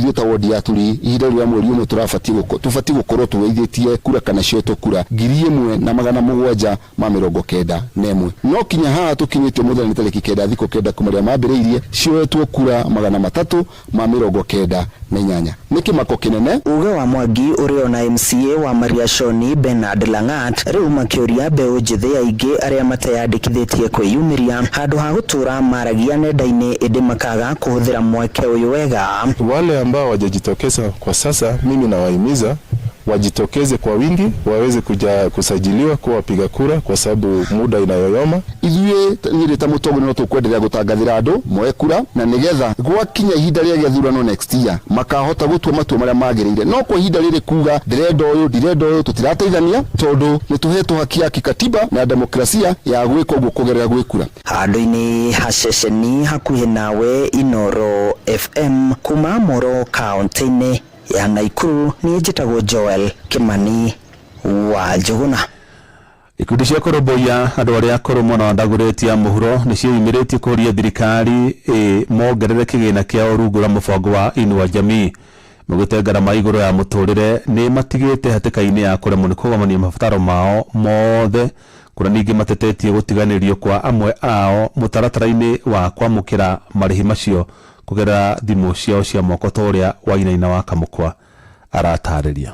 Ithuĩ ta wodi ya Turi, ihinda rĩu rĩa mweri ũmwe tũrabatiĩ tũbatiĩ gũkorwo tũgeithĩtie kura kana cioetwo kura 1791, no kinya haha tũkinyĩte ũmũthĩ na nĩ tarĩki 9 thikũ 9 kuma rĩrĩa mambĩrĩirie, cioetwo kura 398. Nĩ kĩmako kĩnene. Uge wa Mwangi ũrĩ ona MCA wa Mariashoni Bernard Lang'at rĩu makĩũria mbeũ njĩthĩ aingĩ arĩa mateyandĩkithĩtie kwĩyumĩria handũ ha gũtũra maragia nenda-inĩ ĩndĩ makaga kũhũthĩra mweke ũyũ wega. Wale ambao hawajajitokeza kwa sasa, mimi nawahimiza wajitokeze kwa wingi waweze kuja kusajiliwa kuwa wapiga kura, kwa sababu muda inayoyoma. Ithuĩ niĩ ta mũtongoria no tũkwenderea gũtangathĩra andũ moe kura na nĩgetha gwakinya ihinda rĩa gĩthurano next year makahota gũtua matua marĩa magĩrĩire. No kwa ihinda rĩrĩ kuga ndĩrenda ũyũ, ndirenda ũyũ, tũtirateithania tondũ nĩ tũhetwo haki ya kikatiba na demokrasia ya gwĩka ũguo kũgerera gwĩ kura. Handũ-inĩ ha ceceni hakuhĩ nawe Inoro FM kuma Moro kaunti-inĩ ya Nakuru, niĩ njĩtagwo Joel Kimani wa Njũgũna. Ikundi cia kũrũmbũiya andũ arĩa akũrũ mwena wa Dagoretti ya mũhuro nĩ ciĩyumĩrĩtie kũũria thirikari ĩmongerere kĩgĩna kĩao rungu rwa mũbango wa Inua Jamii. Maugĩte ngarama igũrũ ya mũtũrĩre nĩ matigĩte hatĩka-inĩ ya kũremwo nĩ kũgomania mabataro mao mothe, kũrĩa ningĩ matetetie gũtiganĩrio kwa amwe ao mũtaratara-inĩ wa kwamũkĩra marĩhi macio kũgerera thimũ ciao cia moko ta ũrĩa Wainaina wa Kamũkwa aratarĩria.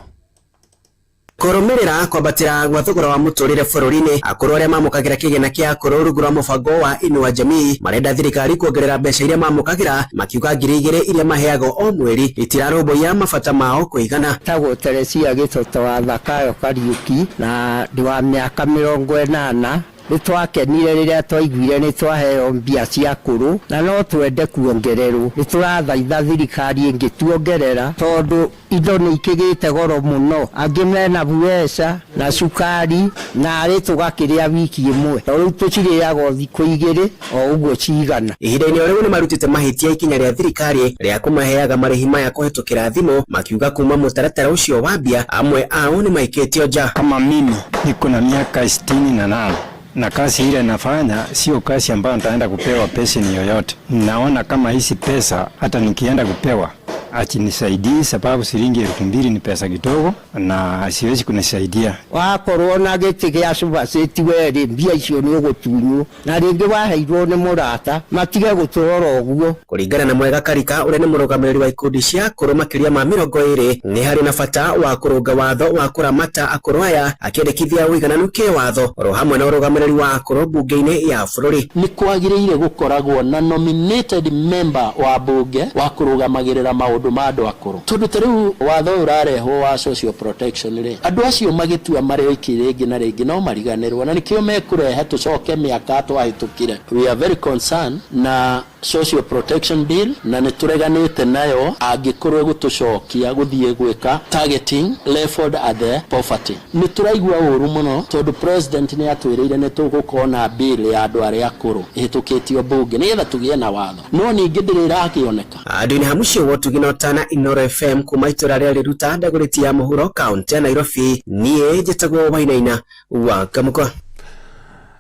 Kũrũmĩrĩra kwambatĩra gwa thogora wa mũtũrĩre bũrũri-inĩ, akũrũ arĩa mamũkagĩra kĩgĩna kĩa akũrũ rungu rwa mũbango wa Inua Jamii marenda thirikari kuongerera mbeca iria mamũkagĩra, makiuga 2000 iria maheagwo o mweri itirarũmbũiya mabata mao kũigana. Tagwo Teresia Gĩtoto wa Thakayo Kariũki na ndĩ wa mĩaka 80. Nĩ twakenire rĩrĩa twaiguire nĩ twaheo mbia cia akũrũ na no twende kuongererwo. Nĩ tũrathaitha thirikari ĩngĩtuongerera tondũ indo nĩ ikĩgĩte goro mũno, angĩ mena bueca na cukari na arĩ tũgakĩrĩa wiki ĩmwe, to rĩu tũcirĩaga o thikũ 2 o ũguo cigana. Ihinda-inĩ o rĩu nĩ marutĩte mahĩtia ikinya rĩa thirikari rĩa kũmaheaga marĩhi maya kũhetũkĩra thimũ, makiuga kuma mũtaratara ũcio wambia amwe ao nĩ maikĩtio nja. Kama mimi niko na miaka 68 na kazi ile nafanya sio kazi ambayo nitaenda kupewa pension yoyote. Naona kama hizi pesa hata nikienda kupewa achinisaidii, sababu shilingi 2000 ni pesa kidogo na siwezi kunisaidia. Wakorwo na gĩtĩ gĩa cubacĩti werĩ, mbia icio nĩ ũgũtunywo na rĩngĩ waheirwo nĩ mũrata, matige gũtũrora ũguo. Kũringana na Mwega Karika ũrĩa nĩ mũrũgamĩrĩri wa ikundi cia akũrũ makĩria ma 20, nĩ harĩ na bata wa kũrũnga watho wa kũramata akũrũ aya, akĩendekithia ũigananu kĩwatho oro hamwe na ũrũgamĩrĩri wa akũrũ mbunge-inĩ ya bũrũri. Nĩ kwagĩrĩire gũkoragwo na nominated member wa mbunge wa kũrũgamagĩrĩra maũndũ ma andũ akũrũ, tondũ ta rĩu watho ũyũ ũrarehwo wa social protection rĩ, andũ acio magĩtua marĩ oiki rĩngĩ na rĩngĩ no mariganĩrwo, na nĩkĩo mekũrehe tũcoke mĩaka twahĩtũkire. We are very concerned na social protection bill na nĩ tũreganĩte nayo angĩkorwo ĩgũtũcokia gũthiĩ gwĩka targeting leveled at the poverty. Nĩ tũraigua ũru mũno tondũ president nĩ atwĩrĩire nĩ tũgũkorwo na bill ya andũ arĩa akũrũ ĩhĩtũkĩtio mbunge nĩgetha tũgĩe na watho, no ningĩ ndĩrĩ ĩrakĩoneka. Andũ-inĩ ha mũciĩ wa Ũtugi na Ũtana, Inoro FM kuma itũra rĩa Riruta, Dagoretti ya mũhuro, kaũntĩ ya Nairobi. Niĩ njĩtagwo Wainaina wa Kamũkwa.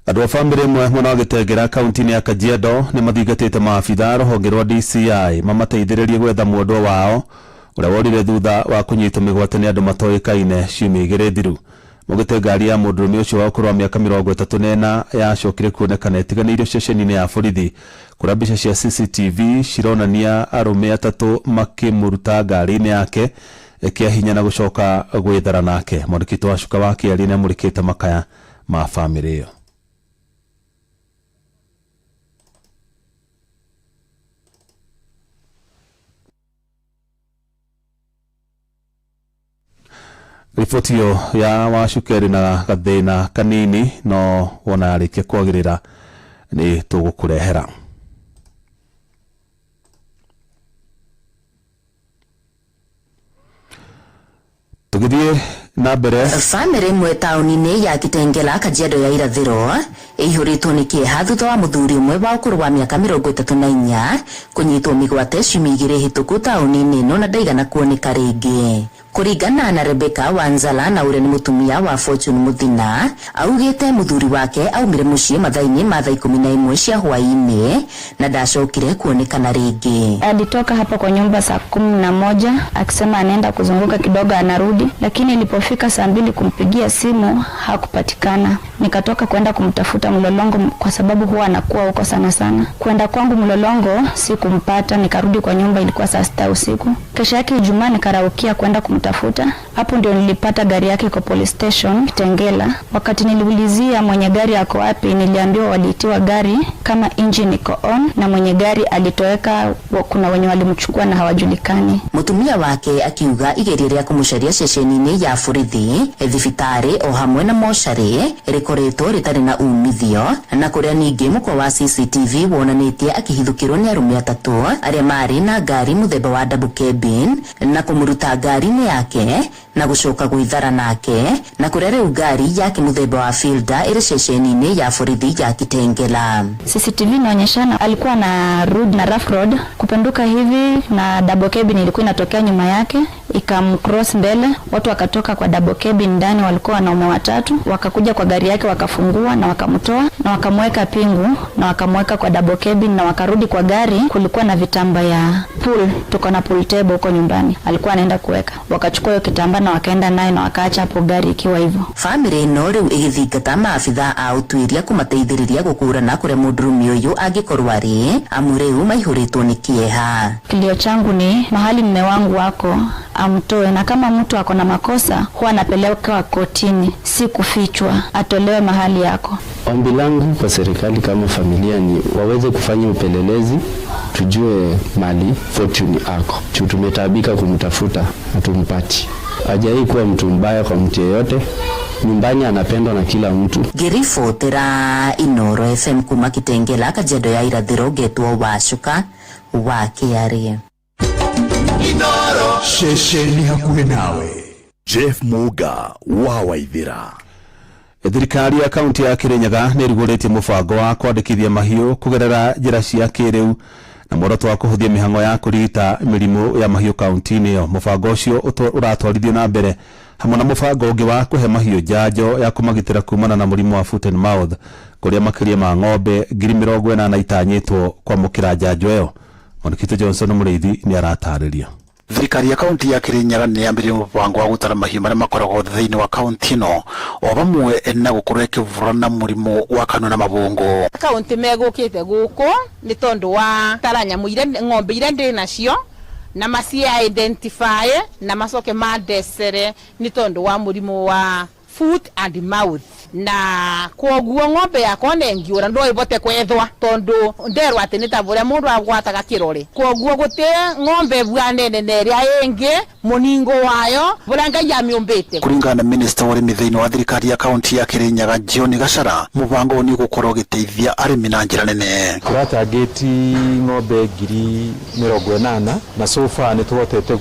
Andũ a bamĩrĩ ĩmwe mwena wa Gĩtengera kaunti-inĩ ya Kajiado nĩ mathingatĩte maabitha rũhonge rwa DCI mamateithĩrĩrie gwetha mwendwa wao ũrĩa worire thutha wa kũnyitwo mĩgwate nĩ andũ matoĩkaine ciumia 2 thiru. Maugĩte ngari ya mũndũrũme ũcio wa ũkũrũ wa mĩaka 34 yacokire kuonekana ĩtiganĩirio ceceni-inĩ ya borithi kũrĩa mbica cia CCTV cironania arũme atatũ makĩmũruta ngari-inĩ yake kĩa hinya na gũcoka gwĩthara nake. Mwandĩki witũ wa Cuka wa Kĩaria nĩamũrĩkĩte makaya ma bamĩrĩ ĩyo. Riboti ĩyo ya Wacuka ĩrĩ na gathĩna kanini, no wona yarĩkia kwagĩrĩra nĩ tũgũkũrehera. Tũgĩthiĩ Na mbere. Bamĩrĩ ĩmwe taũni-inĩ ya Kitengela, Kajiado ya Irathĩro ĩihũrĩtwo nĩ kĩeha thutha wa mũthuri ũmwe wa ũkũrũ wa mĩaka 34 kũnyitwo mĩgwate ciumia 2 hĩtũku taũni-inĩ ĩno na ndaigana kuoneka rĩngĩ. Kũringana na Rebecca Wanzala na ũrĩa nĩ mũtumia wa Fortune Muthina, augĩte mũthuri wake aumire mũciĩ mathaa-inĩ ma thaa 11 cia hwaĩ-inĩ na ndacokire kuonekana rĩngĩ. Alitoka hapa kwa nyumba saa 11 akisema anaenda kuzunguka kidogo anarudi, lakini ilipofika saa 2 kumpigia simu hakupatikana. Nikatoka kwenda kumtafuta Mlolongo kwa sababu huwa anakuwa huko sana sana. Kwenda kwangu Mlolongo sikumpata, nikarudi kwa nyumba ilikuwa saa 6 usiku. Kesho yake Ijumaa nikaraukia kwenda kumtafuta. Hapo ndio nilipata gari yake kwa police station Kitengela. Wakati niliulizia mwenye gari ako wapi, niliambiwa waliitiwa gari kama engine iko on na mwenye gari alitoweka, kuna wenye walimchukua na hawajulikani. Mutumia wake akiuga igeria ria kumucaria ceceni-inĩ ya borithi, thibitarĩ o hamwe na mocarĩ rĩkoretwo rĩtarĩ na umithio, na kũrĩa ningĩ mũkwa wa CCTV wonanĩtie akĩhithũkĩrwo nĩ arũme atatũ arĩa marĩ na ngari mũthemba wa double cabin na kũmũruta ngari-inĩ yake na gũcoka gwĩthara nake, na kũrĩa rĩu ngari yake mũthemba wa Fielder ĩrĩ ceceni-inĩ ya borithi ya Kitengela. CCTV inaonyeshana alikuwa na road na rough road kupenduka hivi na double cabin ilikuwa inatokea nyuma yake ikamcross mbele, watu wakatoka kwa double cabin ndani, walikuwa wanaume watatu, wakakuja kwa gari yake wakafungua na wakamtoa na wakamweka pingu na wakamweka kwa double cabin na wakarudi kwa gari. Kulikuwa na vitamba ya pool, tuko na pool table huko nyumbani, alikuwa anaenda kuweka, wakachukua hiyo kitambaa na wakaenda naye na wakaacha hapo gari ikiwa hivyo. Famĩlĩ ĩno rĩu ĩgĩthingata maabitha a ũtuĩria kũmateithĩrĩria gũkũrana kũrĩa mũndũrũme ũyũ angĩkorwo arĩ, amu rĩu maihũrĩtwo nĩ kĩeha. Kilio changu ni mahali mume wangu wako amtoe, na kama mtu ako na makosa huwa anapelekwa kotini, si kufichwa, atolewe mahali yako. Ombi langu kwa serikali kama familia ni waweze kufanya upelelezi, tujue mali Fortune ako. Tumetaabika kumtafuta, hatumpati. Hajawahi kuwa mtu mbaya kwa mtu yeyote. Nyumbani anapendwa na kila mtu. Ngĩribotera Inoro FM kuma Kitengela, Kajiado ya Irathĩro, ngetwo Wacuka wa Kĩarĩ. Inoro ceceni hakuhĩ nawe. Jeff Muga wa Waithĩra. Thirikari ya kaunti ya Kirinyaga nĩ ĩrugũrĩtie mũbango wa kwandĩkithia mahiũ kũgerera njĩra cia kĩrĩu na muoroto wa kũhũthia mĩhang'o ya kũrigita mĩrimũ ya mahiũ kaunti-inĩ ĩyo. Mũbango ũcio ũratwarithio na mbere hamwe na mũbango ũngĩ wa kũhe mahiũ njanjo ya kũmagitĩra kumana na mũrimũ wa foot and mouth, kũrĩa makĩria ma ng'ombe 80,000 itanyĩtwo kwamũkĩra njanjo ĩyo. Mwanakitũ Johnson Mũrĩithi nĩ aratarĩria. Thirikari ya kaunti ya Kirinyaga nĩ yambĩrĩirie mũbango wa gũtara mahiũ marĩa makoragwo thĩinĩ wa kaunti ĩno, o vamwe na gũkorwo ĩkĩvũrana na mũrimũ wa kanua na mabũngũ. Kaunti megũkĩte gũkũ nĩ tondũ wa tara nyamũ iria ng'ombe iria ndĩ nacio na maci identify na macoke mandecere nĩ tondũ wa mũrimũ wa foot and mouth, na kwoguo ng'ombe yakwa nengiũra no ĩvote kwethwa tondu nderwo atĩ nĩ ta ũrĩa mũndũ agwataga kĩrore, kwoguo gũtĩ ng'ombe ĩvwanene na ĩrĩa ĩngĩ mũningo wayo ũrĩa Ngai amĩũmbĩte. Kũringana na minista wa ũrĩmi thĩinĩ wa thirikari ya kaunti ya Kirinyaga John Gachara, mũbango ũyũ nĩ ũgũkorwo ũgĩteithia arĩmi na njĩra nene. Tũratangĩti ng'ombe 80,000 na so far nĩ tũhotete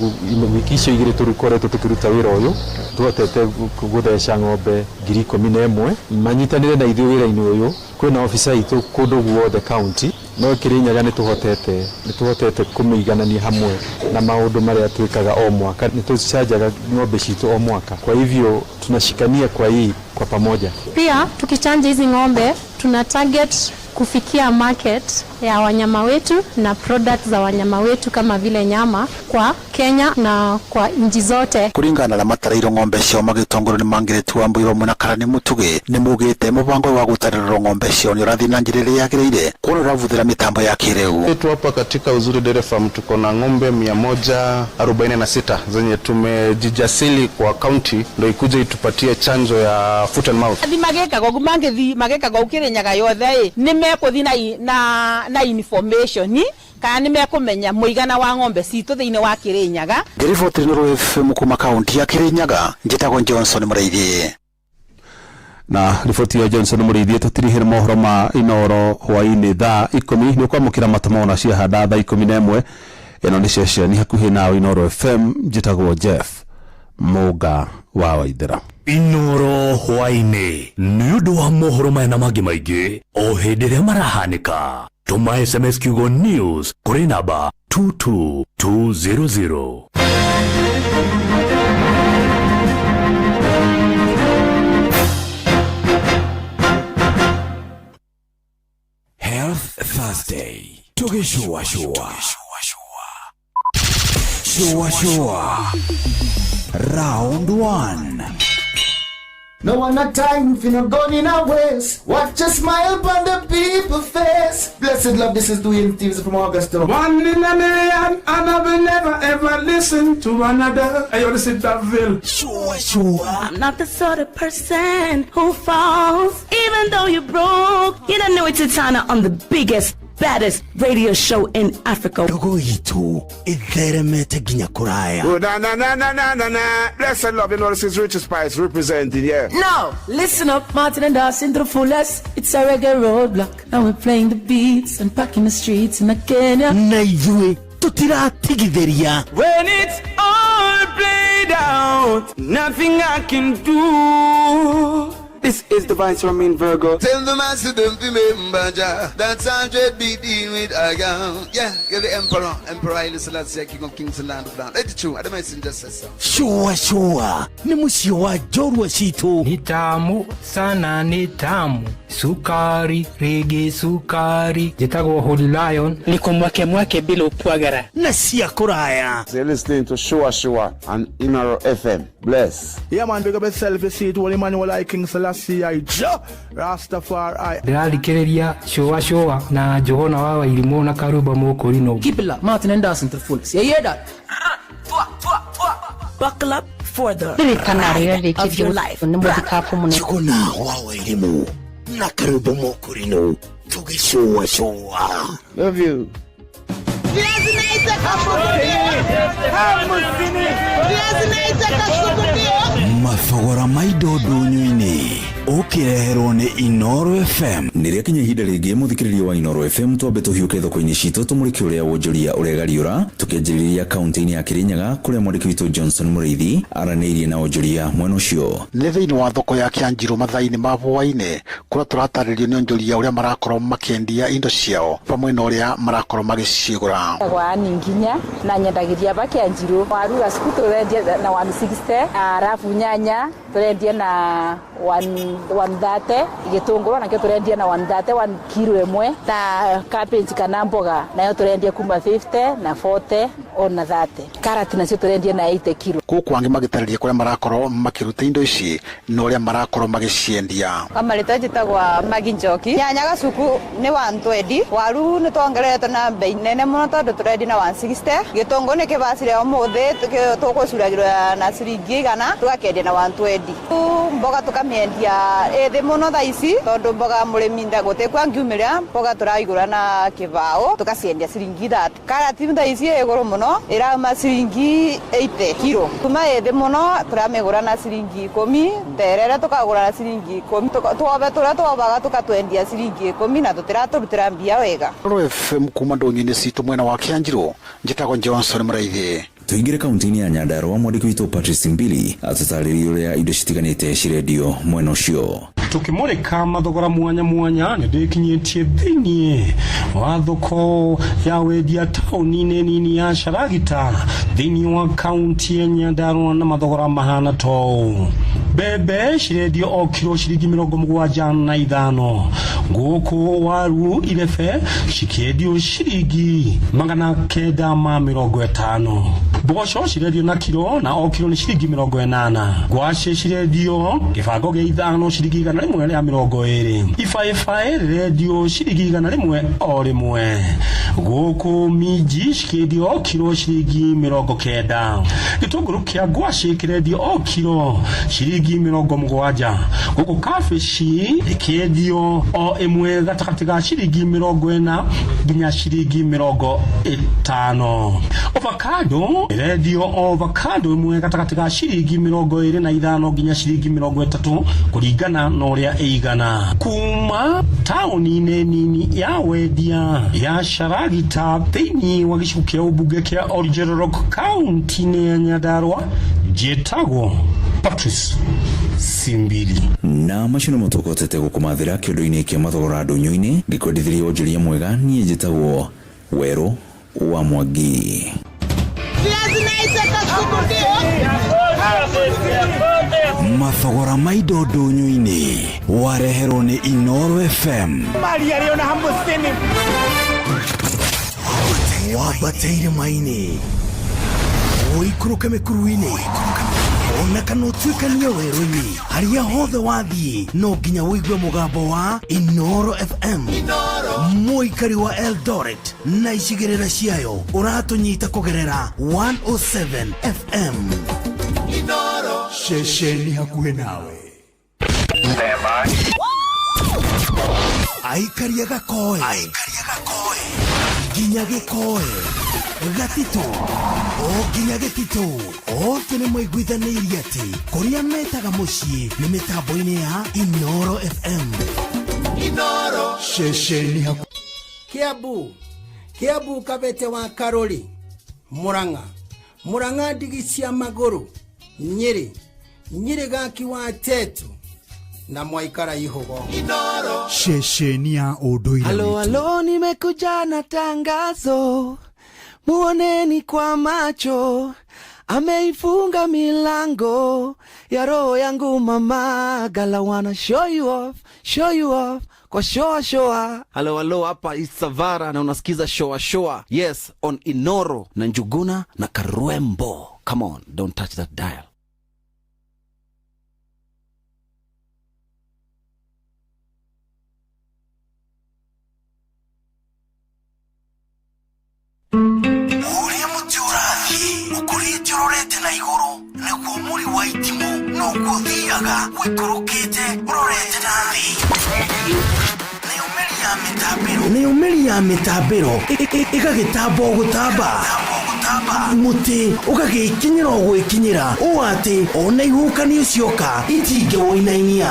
wiki icio igĩrĩ tũkoretwo tũkĩruta wĩra ũyũ, tũhotete gũtheca ng'ombe 11,000. Manyitanĩre na ithuĩ wĩra-inĩ ũyũ, kwĩna ofisa itũ kũndũ guothe kaunti, no Kirinyaga nĩ tũhotete kũmĩiganania hamwe na maũndũ marĩa twĩkaga o mwaka. Nĩ tũcanjaga ng'ombe citũ o mwaka, kwa hivyo tunashikania kwa hii kwa pamoja. Pia tukichanja hizi ng'ombe tuna target kufikia market ya wanyama wetu na products za wanyama wetu kama vile nyama kwa Kenya na kwa nchi zote. Kuringana na matarairwo ng'ombe ciao magĩtongorio nĩ Margaret Wambui vamwe na Karani Mutugi, nĩ mugĩte mũbango wa gũtarĩrwo ng'ombe ciao nĩ ũrathiĩ na njĩra ĩrĩa yagĩrĩire, kuona ũravuthĩra mĩtambo ya kĩrĩu. Yetu hapa katika Uzuri Dairy Farm tuko na ng'ombe 146 zenye tumejijasili kwa county ndo ikuje itupatie chanjo ya foot and mouth. Athi magĩkaga ũguo, mangĩthi magĩkaga ũguo Kĩrĩnyaga yothe ĩ nĩ mekũthi na information kana nĩ mekũmenya mũigana wa ng'ombe citũ thĩinĩ wa Kĩrĩnyaga. Ngĩriboti Nuru FM kuma kaunti ya Kĩrĩnyaga, njĩtagwo Johnson Mũrĩithi. Na riboti ya Johnson Mũrĩithi tũtirihĩre mohoro ma Inoro hwaĩ-inĩ thaa 10 nĩ ũkwamũkĩra matemo ona ciahanda thaa 11. Ĩno nĩ ceceni hakuhĩ nawe Inoro FM, njĩtagwo Jeff Muga wa Waithera. Inoro hwaini nĩ ũndũ wa mohoro maya na mangĩ maingĩ o hĩndĩ ĩrĩa marahanĩka, tũma SMS kiugo news kũrĩ namba 22200. Health Thursday tũgĩcũacũa cũacũa round 1. No one a time if you not gone in a waste. Watch a smile upon the people face. Blessed love, this is Dwayne Stevens from Augusta. One in a million, and I will never ever listen to another. I want to sit that Ville. Sure, sure. I'm not the sort of person who falls, even though you're broke. You don't know it's Titana on the biggest, baddest radio show in Africa. Ndogo itu itheremete nginya kuraya. Oh, na na na na na na na. Blessed love, you know this is Richard Spice representing, yeah. Now, listen up, Martin and Dawson to the fullest. It's a reggae roadblock. Now we're playing the beats and packing the streets in Kenya. Na ithuĩ tũtiratigithĩria. When it's all played out, nothing I can do. This is the Vice Ramin Virgo. Tell the master don't remember Jah. That's 100 be dealing with I am. Yeah, you're the emperor. Emperor Haile Selassie, King of Kings and Land of Land. Let it true. I don't mind just say so. Shua shua. Ni mũciĩ wa njorua citũ. Ni tamu sana, ni tamu. Sukari, rege sukari. Njĩtagwo Holy Lion. Niko mwake mwake bila upwagara. Na cia kũraya. So you're listening to Shua Shua on Inoro FM. Bless. Yeah man, big up yourself, you see it. Holy Emmanuel I King Selassie I Jah Rastafari. Ndĩrathikĩrĩria Shua Shua na Njũgũna wa Wairimũ na Karumba Mũkũrinũ. Keep it locked, Martin and Dawson to the fullest. You hear that? Buckle up for the Ririkana rĩrĩa of your life. nĩ mũthikabu mũnene. Njũgũna wa Wairimũ na Karumba Mũkũrinũ tũgĩcũa cũa. Love you. Mathogora ma indo ndũnyũ-inĩ ũkĩreherwo nĩ Inoro FM. Nĩrĩakinya ihinda rĩngĩ mũthikĩrĩria wa Inoro FM twambe tũhiũke thoko-inĩ citũ tũmũrĩke ũrĩa wonjoria ũregariũra tũkĩanjĩrĩria kaunti-inĩ ya Kĩrĩnyaga kũrĩa mwandĩki witũ Johnson Mũrĩithi aranĩirie na onjoria mwena ũcio. Nĩ thĩinĩ wa thoko ya Kĩanjirũ mathaa-inĩ ma hwaĩ-inĩ kũrĩa tũratarĩrio nĩ onjoria ũrĩa marakorwo makĩendia indo ciao pamwe na ũrĩa marakorwo magĩcigũra. Gwani nginya na nyendagĩria ba Kĩanjirũ waru gacuku tũrendia na 160 arabu nyanya tũrendia na 130 gĩtũngũrũ nakĩo tũrendia na 130 1 kilo ĩmwe ta cabbage kana mboga nayo tũrendia kuma 50 na 40 ona 30 karati nacio tũrendia na 80 kilo. Gũkũ angĩ magĩtarĩria kũrĩa marakorwo makĩruta indo ici na ũrĩa marakorwo magĩciendia. Kamarĩtwa njĩtagwa Magi Njoki. Nyanya gacuku nĩ 120 waru nĩ twongereretwo na bei nene mũno tondũ tũrendia na 160 gĩtũngũrũ nĩ kĩbacire ũmũthĩ tũgũcuragĩrwo na ciringi 100 tũgakĩendia na 120 mboga tũkamĩendia ĩthĩ mũno thaa ici tondũ mboga mũrĩmi gũtĩkwo angiumĩra mboga tũraigũra na kĩbaũ tũgaciendia ciringi 30 karati thaa ici ĩ igũrũ mũno ĩrauma ciringi 80 kiro kuma ĩthĩ mũno tũramĩgũra na ciringi 10 terere tũkagũra na ciringi 10 tuobe tũrĩa tuobaga tũkatwendia ciringi 10 na tũtiratũrutĩra mbia wega. Inoro FM kuma ndũnyũ-inĩ citũ mwena wa Kĩanjirũ njĩtagwo Johnson Mũrĩithi. Tũingĩre kaunti-inĩ ya Nyandarua mwandĩki witũ Patrice Mbili atũtarĩrie ũrĩa indo citiganĩte cirendio mwena ũcio. Tukimurika mathogora mwanya mwanya nĩ ndĩkinyĩtie thĩinĩ wa thoko ya wendia taũni-inĩ nini ya Sharagita thĩinĩ wa kaunti ya Nyandarua na mathogora mahana tou. Mbembe cirendio o kiro ciringi 75 gũkũ waru irebe cikĩendio ciringi 950 mboco cirendio na kiro na o kiro nĩ ciringi 80 ngwacĩ cirendio gĩbango gĩa 5 ciringi 120 ibaĩbaĩ rĩrendio ciringi 100 o rĩmwe gũkũ minji cikĩendio o kiro ciringi 90 gĩtũngũrũ kĩa ngwacĩ kĩrendio o kiro ciringi 70 gũkũ kabici ĩkĩendio o ĩmwe gatagatĩ ga ciringi 40 nginya ciringi 50 avocado ĩrendio o avocado ĩmwe gatagatĩ ga ciringi 25 nginya ciringi 30 kũringana na ũrĩa ĩigana. Kuma taũni-inĩ nini ya wendia ya Sharagita thĩinĩ wa gĩcigo kĩa ũmbunge kĩa Oljororok kaunti-inĩ ya Nyandarua, Njĩtagwo Patrice Simbili. Na macio nĩmo tũkotete gũkũmathĩra kĩondo-inĩ kĩa mathogora ndũnyũ-inĩ, ngĩkwendithĩria wonjoria mwega. Niĩ njĩtagwo Werũ wa Mwangi. Mathogora ma indo ndũnyũ-inĩ wareherwo nĩ Inoro FM. Wambate irĩma-inĩ, ũikũrũke mĩkuru-inĩ, ona kana ũtuĩkanie werũ-inĩ, harĩa hothe wathiĩ no nginya ũigue mũgambo wa Inoro FM. Mũikari wa Eldoret na icigĩrĩra ciayo, ũratũnyita kũgerera 107 FM. Ceceni hakuhĩ nawe. Aikaria gakoe nginya gĩkoe gatitũ o nginya gĩtitũ, othe nĩ maiguithanĩirie atĩ kũrĩa metaga mũciĩ nĩ mĩtambo-inĩ ya Inoro FM. Ceceni hakuhĩ. Kiambu, Kiambu, Kabete wa Karori, Murang'a, Murang'a, ndigi cia magũrũ, Nyĩrĩ, Nyĩrĩ, gaki wa Tetu na mwaikara ihugo. Ceceni ya ũndũire Halo, witũ. Halo, nimekuja na tangazo, muoneni kwa macho, ameifunga milango ya roho yangu. Mama gala wanna show you off, show you off kwa shoa shoa. Halo halo, hapa Isavara na unasikiza shoa shoa, yes, on Inoro na Njuguna na Karwembo. Come on, don't touch that dial. Ũrĩa mũtĩ ũrathiĩ ũkũrĩte ũrorete na igũrũ, nĩguo mũri wa itimũ noguo ũthiaga ũikũrũkĩte ũrorete na thĩ. Nayo mĩri ya mĩtambĩro ĩgagĩtamba o gũtamba, mũtĩ ũgagĩkinyĩra o gwĩkinyĩra, ũũ atĩ ona ihuhũkanio cioka itingĩwũinainia.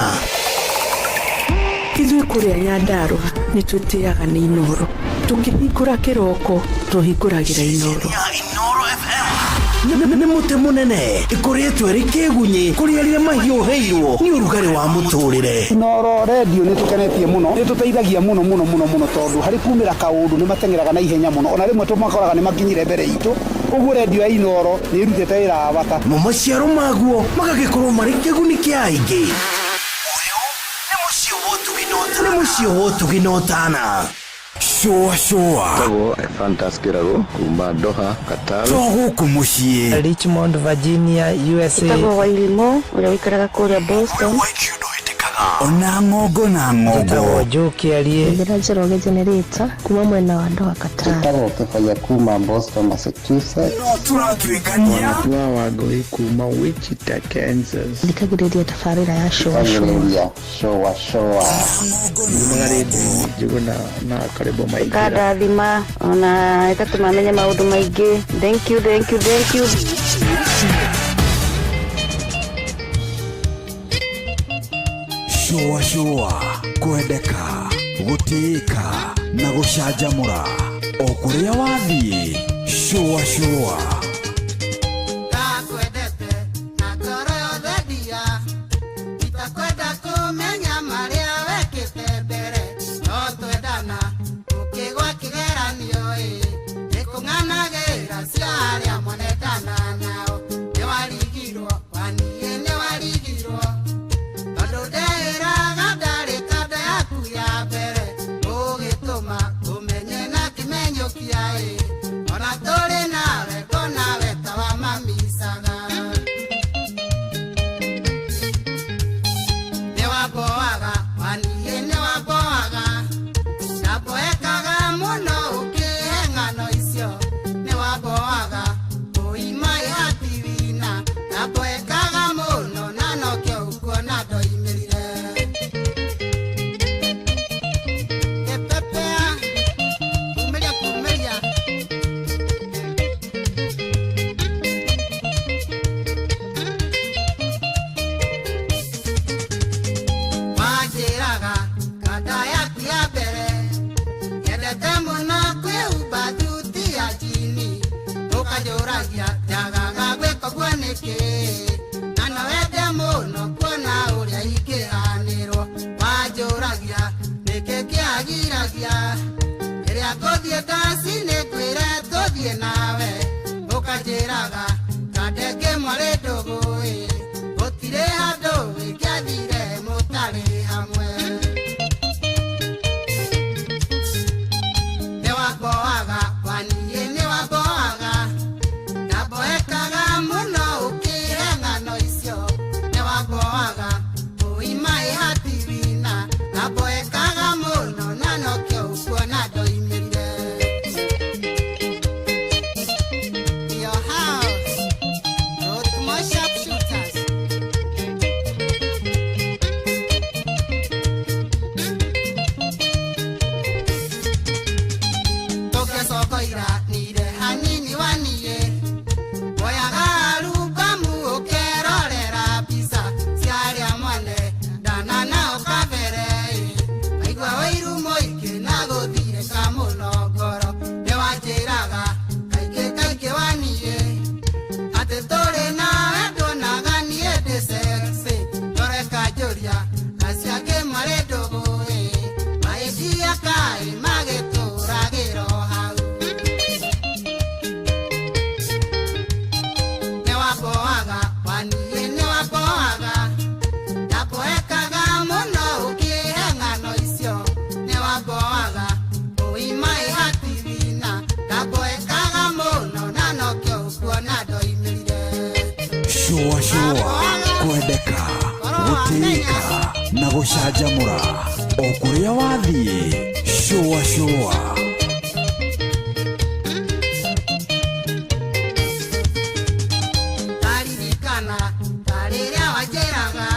Ithuĩ kũrĩa Nyandarũa nĩ twĩtĩaga nĩ Inoro. Tũkĩhingũra kĩroko tũhingũragĩra Inoro. Nĩ mũtĩ mũnene ĩkũrĩtwo ĩrĩ kĩgunyĩ kũrĩ arĩa mahiũhĩirwo nĩ ũrugarĩ wa mũtũrĩre. Inoro redio nĩ tũkenetie mũno, nĩ tũteithagia mũno mũno mũno mũno, tondũ harĩ kumĩra kaũndũ nĩ mateng'eraga na ihenya mũno, ona rĩmwe tũmakoraga nĩ makinyire mbere itũ. Ũguo redio ya Inoro nĩ ĩrutĩte wĩra wa bata. Mo maciaro maguo magagĩkorwo marĩ kĩguni kĩa aingĩ. Nĩ mũciĩ wa ũtugi na ũtana. Shũa shũa. Tagwo Ephantus Kĩrago kuma Doha, Qatar. To gũkũ mũciĩ. Richmond, Virginia, USA. Ĩtagwo Wairimu ũrĩa ũikaraga kũrĩa Boston. Ona ng'ongo na ng'ongo. Njĩtagwo Joe Kĩarie. Njĩra Njoroge Generator kuma mwena wa Doha, Qatar. Njĩtagwo Kĩbaya kuma Boston, Massachusetts. No tũratuĩkania. Wanatua Wangũi kuma Wichita, Kansas. Thikagĩrĩria tabarĩra ya Shũa Shũa. Thikagĩrĩria Shũa Shũa. Nyumaga rĩndiũ Njuguna na Karĩbo Maingĩra. Ĩkandathima ona ĩgatũma menye maũndũ maingĩ. Thank you, thank you, thank you. Shũa shũa, kwendeka, gũtĩĩka na gũcanjamũra o kũrĩa wathiĩ. Shũa shũa. Ndakwendete na ngoro yothe ndia, itakwenda kũmenya marĩa wekĩte mbere, no twendana ũkĩgwa kĩgeranio ĩ, nĩkũng'anagĩra cia arĩa monendana nao, nĩwarigirwo waniĩ nĩwarigirwo, tondũ ndeĩraga ndarĩ kanda yaku ya mbere, ũgĩtũma ũmenye na kĩmenyũkia ĩ, ona tũrĩ nawe ngona Ndasi nĩ ngwĩre tũthiĩ nawe ũkanjĩraga kandenge mwarĩ ndũgũ-ĩ gũtirĩ handũ wĩngĩathire mũtarĩ hamwe. Nĩwamboaga waniĩ nĩwamboaga ndamboekaga mũno ũkĩhe ng'ano icio nĩwamboaga ũimaĩ hatirina ndamboekaga mũno na nokĩo ũkuona ndoimĩrire. Your house, Rothmore sharpshooters. Tũkĩcokoira nire hanini waniĩ woyaga arubamu ũkerorera mbica cia arĩa mwane ndana nao kabere ĩ aigua ũiru mũingĩ na gũthirĩka mũno ngoro nĩwanjĩraga kaingĩ kaingĩ waniĩ atĩ tũrĩ nawe nduonaga niĩ ndĩ sexy ndoreka njũria acio angĩ marĩ ndũgũ ĩ maĩndia kaĩ magĩtũragĩro hau. Nĩwamboaga waniĩ nĩwamboaga ndamboekaga mũno ũkĩhe ng'ano icio nĩwamboaga ũimaĩ hatirina ndamboekaga mũno na nokĩo ũkuona ndoimĩrire. Shũa shũa kwendeka gũtĩĩka na gũcanjamũra o kũrĩa wathiĩ shũa shũa. Ndaririkana ta rĩrĩa wanjĩraga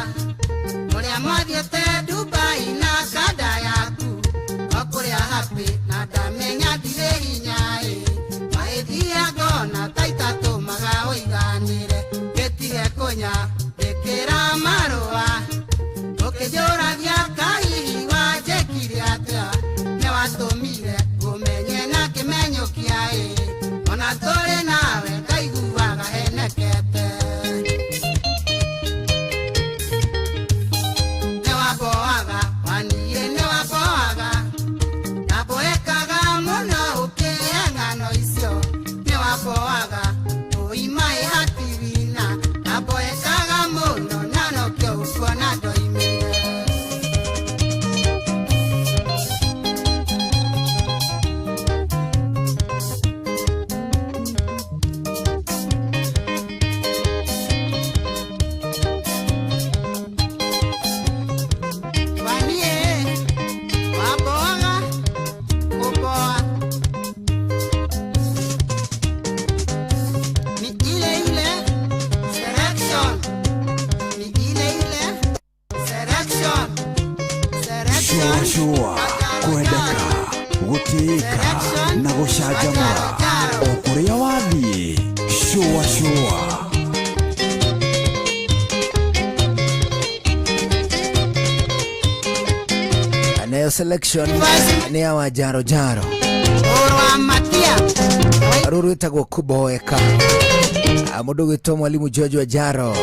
ũrĩa mwathiĩte Dubai na kanda yaku o kũrĩa happy na ndamenya ndirĩ hinya ĩ maĩthia ngona ta itatũmaga ũiganĩre gĩtige kũnya ndĩkĩra marũa ũkĩnjũragia kahihi wanjĩkire atĩa nĩwatũmire ũmenye na kĩmenyũkia ĩ ona tũrĩ nawe ndaiguaga henekete. Nĩwamboaga waniĩ nĩwamboaga ndamboekaga mũno ũkĩhe ng'ano icio nĩwamboaga ũimaĩ hatirina ndamboekaga mũno na nokĩo ũkuona ndoimĩre. Waniĩ wamboaga kũmboa ni ile ile selection ni ile ile selection Shũa selection shũa kwendeka gũtĩĩka na gũcanjamũra o kũrĩa wathiĩ shũa shũa. Nayo selection nĩ ya Wanjaro Jaro. Ũrwa matia Rũrũ rwĩtagwo kuboeka. Mũndũ ũgwĩtwo mwalimu George Wanjaro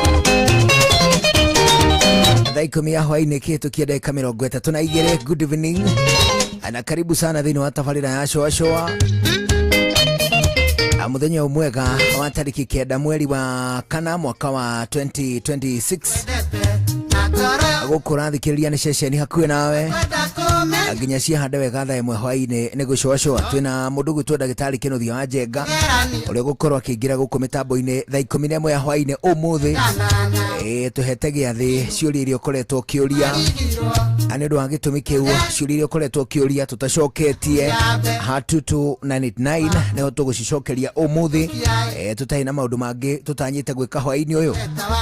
thaa 10 ya hwainĩ kĩhĩtũkia ndagĩka 32. Good evening na karibu sana thĩinĩ wa tabarĩra ya Shũa Shũa. Mũthenya mwega wa tarĩki 9 mweri wa 4 mwaka wa 2026. Na ngoro Gũkũ ũrathikĩrĩria nĩ ceceni hakuhĩ nawe kwenda kũmenya nginya ciahande wega thaa 1 hwainĩ nĩ gũcũacũa. Twĩna mũndũ ũgwĩtwo ndagĩtarĩ Kĩnuthia wa Njenga ũrĩa ũgũkorwo akĩingĩra gũkũ mĩtambo-inĩ thaa 11 ya hwainĩ ũmũthĩ. Tũhete gĩathĩ ciũria iria ũkoretwo ũkĩũria na nĩ ũndũ wa gĩtũmi kĩu ciũria iria ũkoretwo ũkĩũria tũtacoketie ha 22989 nĩho tũgũcicokeria ũmũthĩ. Tũtarĩ na maũndũ mangĩ tũtanyĩte gwĩka hwainĩ ũyũ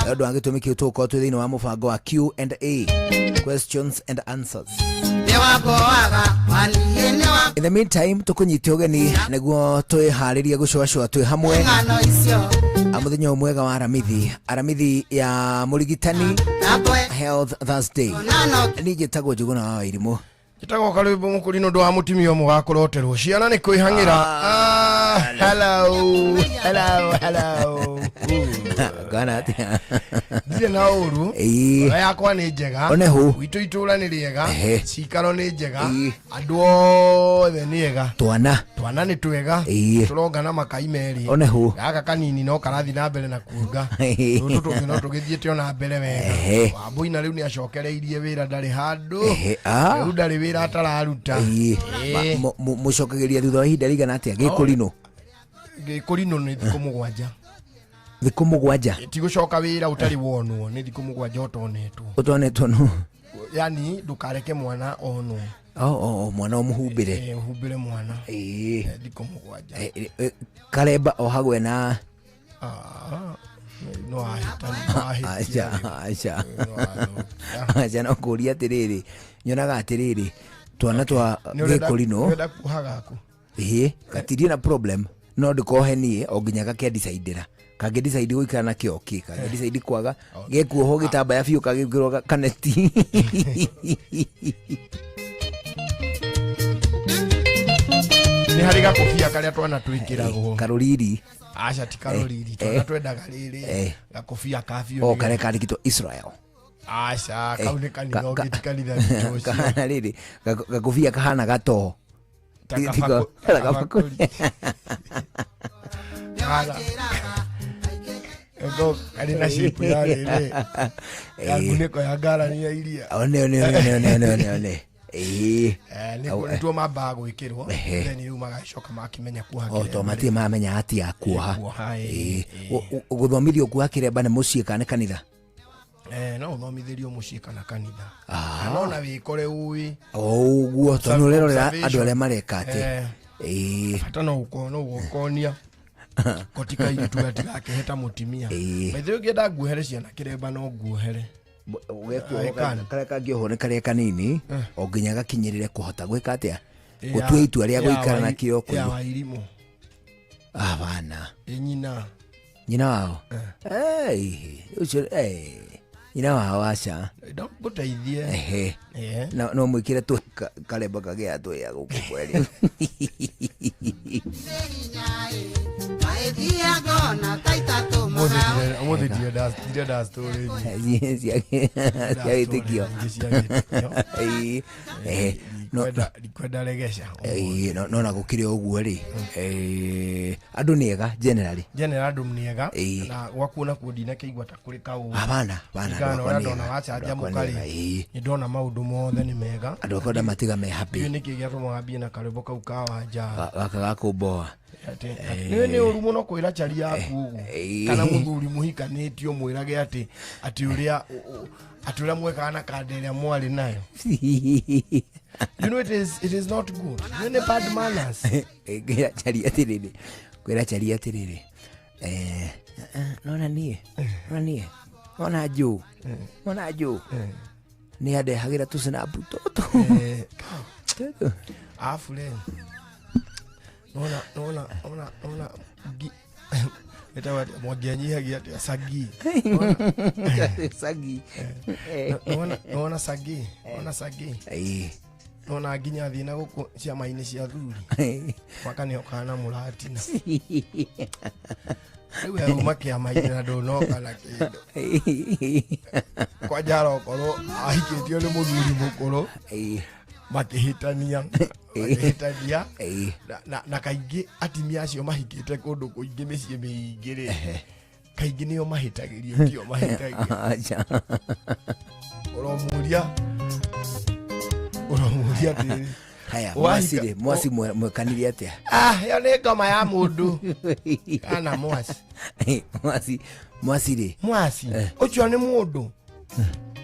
nĩ ũndũ wa gĩtũmi kĩu tũgũkorwo twĩ thĩinĩ wa mũbango wa Q&A, questions and answers. Nĩwamboaga waniĩ nĩwa In the meantime tũkũnyite ũgeni nĩguo twĩharĩrie gũcũacũa twĩ hamwe. Ng'ano icio Mũthenya mwega wa Aramithi, Aramithi ya mũrigitani Health Thursday. Niĩ njĩtagwo Njũgũna wa Wairimũ. Njĩtagwo Karwĩmbo Mũkũri nĩ ũndũ wa mũtumia ũmwe wa kũroterwo ciana nĩ kwĩhang'ĩra. Hello, hello, hello. Kana atia? Ndirĩ na ũru. Ĩĩ. Ngoro yakwa nĩ njega. One hũ. Gwitũ itũra nĩ rĩega. Ehe. Cikaro nĩ njega. Ĩĩ. Andũ othe nĩ ega. Twana. Twana nĩ twega. Ĩĩ. Tũronga na makai merĩ. One hũ. Gaka kanini no karathiĩ na mbere na kuonga. Ĩĩ. Tũtũ tũngĩ no tũgĩthiĩte ona mbere wega. Ehe. Wambũi na rĩu nĩ acokereirie wĩra ndarĩ handũ. Ehe, ah. Rĩu ndarĩ wĩra atararuta. Ĩĩ. Ĩĩ. Mũcokagĩria thutha wa ihinda rĩigana atĩa gĩkũrinũ? Gĩkũrinũ nĩ thikũ 7. Thikũ 7. Ti gũcoka wĩra ũtarĩ wonwo, nĩ thikũ 7 ũtonetwo. Ũtonetwo no. Yani ndũkareke mwana onwo. Oh, mwana ũmũhumbĩre. Eh, ũhumbĩre mwana. Ĩĩ. Eh, thikũ 7. Eh, karemba ohagwe na Ah, no ahĩtani, no ahĩtia. Aca, aca. Aca, no kũria atĩrĩrĩ, nyonaga atĩrĩrĩ, twana twa Nĩ ũrenda- gĩkũrinũ. nĩ ũrenda kuoha gaku. Ĩĩ, gatirie na problem no ndĩkohe niĩ o nginya gakĩandicaidĩra. Kangĩ decide gũikara nakĩo okay, kangĩ decide kwaga gekuohwo gĩtambaya biũ kagĩkĩrwo kaneti. Nĩ harĩ gakobia karĩa twana twĩkĩragwo. Karũriri. Aca ti karũriri, twana twendaga rĩrĩ eh. gakobia ka biũ. O karĩa kandĩkĩtwo Israel. Aca, kau nĩ kanitha Ka- ũngĩ ti kanitha witũ ũcio. Kahana rĩrĩ, gakobia kahana gatoo. Ta Ta kabakũri. Kahana. Ego karĩ na shape ya rĩrĩ. Ya ngunĩko ya ngarani ya iria. One one one one one one one. Ĩĩ. Eh, nĩtuo mambaga gwĩkĩrwo Ehe. then rĩu magacoka makĩmenya kuoha O kĩremba to matirĩ mamenya atia kuoha. Kuoha, Ĩĩ. Gũthomithio kuoha kĩremba nĩ mũciĩ kana nĩ kanitha? Eh, no ũthomithĩrio mũciĩ kana kanitha. Ah. Kana ona wĩkore ũĩ. O ũguo tondũ nĩ ũrerorera Observation. andũ arĩa mareka atĩ. Eh. Ĩĩ. Bata no ũkorwo no ũgokonia koti kairĩtu gatigakĩhe ta mũtimia. Ĩĩ. Maithe ũngĩenda nguohere ciana kĩremba no nguohere. Ũgekuohwo I can. karĩa kangĩohwo nĩ karĩa kanini o nginya gakinyĩrĩre kũhota gwĩka atĩa? Ya- Gũtua itua rĩa ya gũikara nakĩo ya kũigua. Wairimũ. Abana. Ĩ nyina. Nyina wao. Eh, ũcio eh nyina wao aca. No ngũteithie. Ehe. Eh. No no mwĩkĩre tu karemba kagĩa twĩa gũkũ kweri. Ũmũthĩ ndirenda story nyingĩ. Cia wĩtĩkio. Cia wĩtĩkio. Ĩĩ. Ehe. No Ndikwenda regeca. Ĩĩ, no na gũkĩrĩ o ũguo rĩ, andũ nĩ ega generally. General andũ nĩ ega Ĩĩ. na gwaku nakuo ndinakĩigua ta kũrĩ kaũru. Hapana, hapana, Ringana andũ na akwa ũrĩa nĩ ndona ega. wacanjamũka Andũ akwa rĩ, nĩ ega, ĩĩ. nĩ ndona maũndũ mothe nĩ mega. Andũ akwa ndamatiga me happy. Ndiũĩ nĩkĩ gĩatũmaga mbie na karwĩmbo kau ka Wanja. Gaka gakũmboa. Nĩ nĩ ũru mũno kwĩra chari yaku ũguo kana mũthuri mũhikanĩtio mwĩrage atĩ atĩ ũrĩa atĩ ũrĩa mwekaga na kanda ĩrĩa mwarĩ nayo. You know it is not good. Nĩ nĩ bad manners. Kwĩra chari atĩrĩrĩ, kwĩra chari atĩrĩrĩ, eh, nona niĩ, nona niĩ, nona njũ, nona njũ, nĩ andehagĩra tũcinapu tũtũ. Tũtũ. Arabu rĩ, nona nona nona nona ngi ĩtagwo atĩa? Mwangi anyihagia atĩa? Sagi. Sagi. Nona nona sagi, nona sagi. Ĩĩ. Nona nginya thiĩ na gũkũ ciama-inĩ cia thuri. Mwaka nĩ okaga na mũratina. Rĩu we uma kĩama-inĩ na ndũnoka na kĩndũ. Kwanja arokorwo ahikĩtio nĩ mũthuri mũkũrũ. Makĩhĩtania. Makĩhĩtania. Na kaingĩ atimia acio mahikĩte kũndũ kũingĩ mĩciĩ mĩingĩ rĩ, kaingĩ nĩo mahĩtagĩrio tio mahĩtagio. Aca. Ũromuria ũromuria atĩrĩrĩ. Haya, Wahika- mwasi rĩ, mwasi mwekanire atĩa? Ah, ĩyo nĩ ngoma ya mũndũ. Kana mwasi. Mwasi, mwasi rĩ. Mwasi. Ũcio nĩ mũndũ.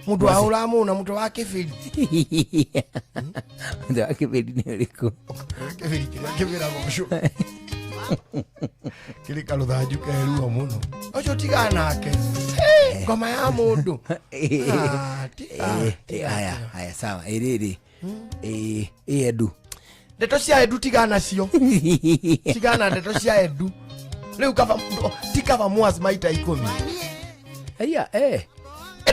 Mũndũ Mwasi. ahũra mũna mũtwe wa kĩbĩri. Mũtwe wa kĩbĩri nĩ ũrĩkũ? Kĩbĩri kĩrĩa kĩbĩraga ũcũ. Kĩrĩ karũthanju keruo mũno. Ũcio tigana nake. Hey, ngoma ya mũndũ. Ah, tiga, Haya, haya, sawa. Ĩrĩrĩ. Ĩ Edu. Ndeto cia Edu tigana nacio. Tigana ndeto cia Edu. Rĩu kaba ti kaba mwas maita 10. Aya, eh.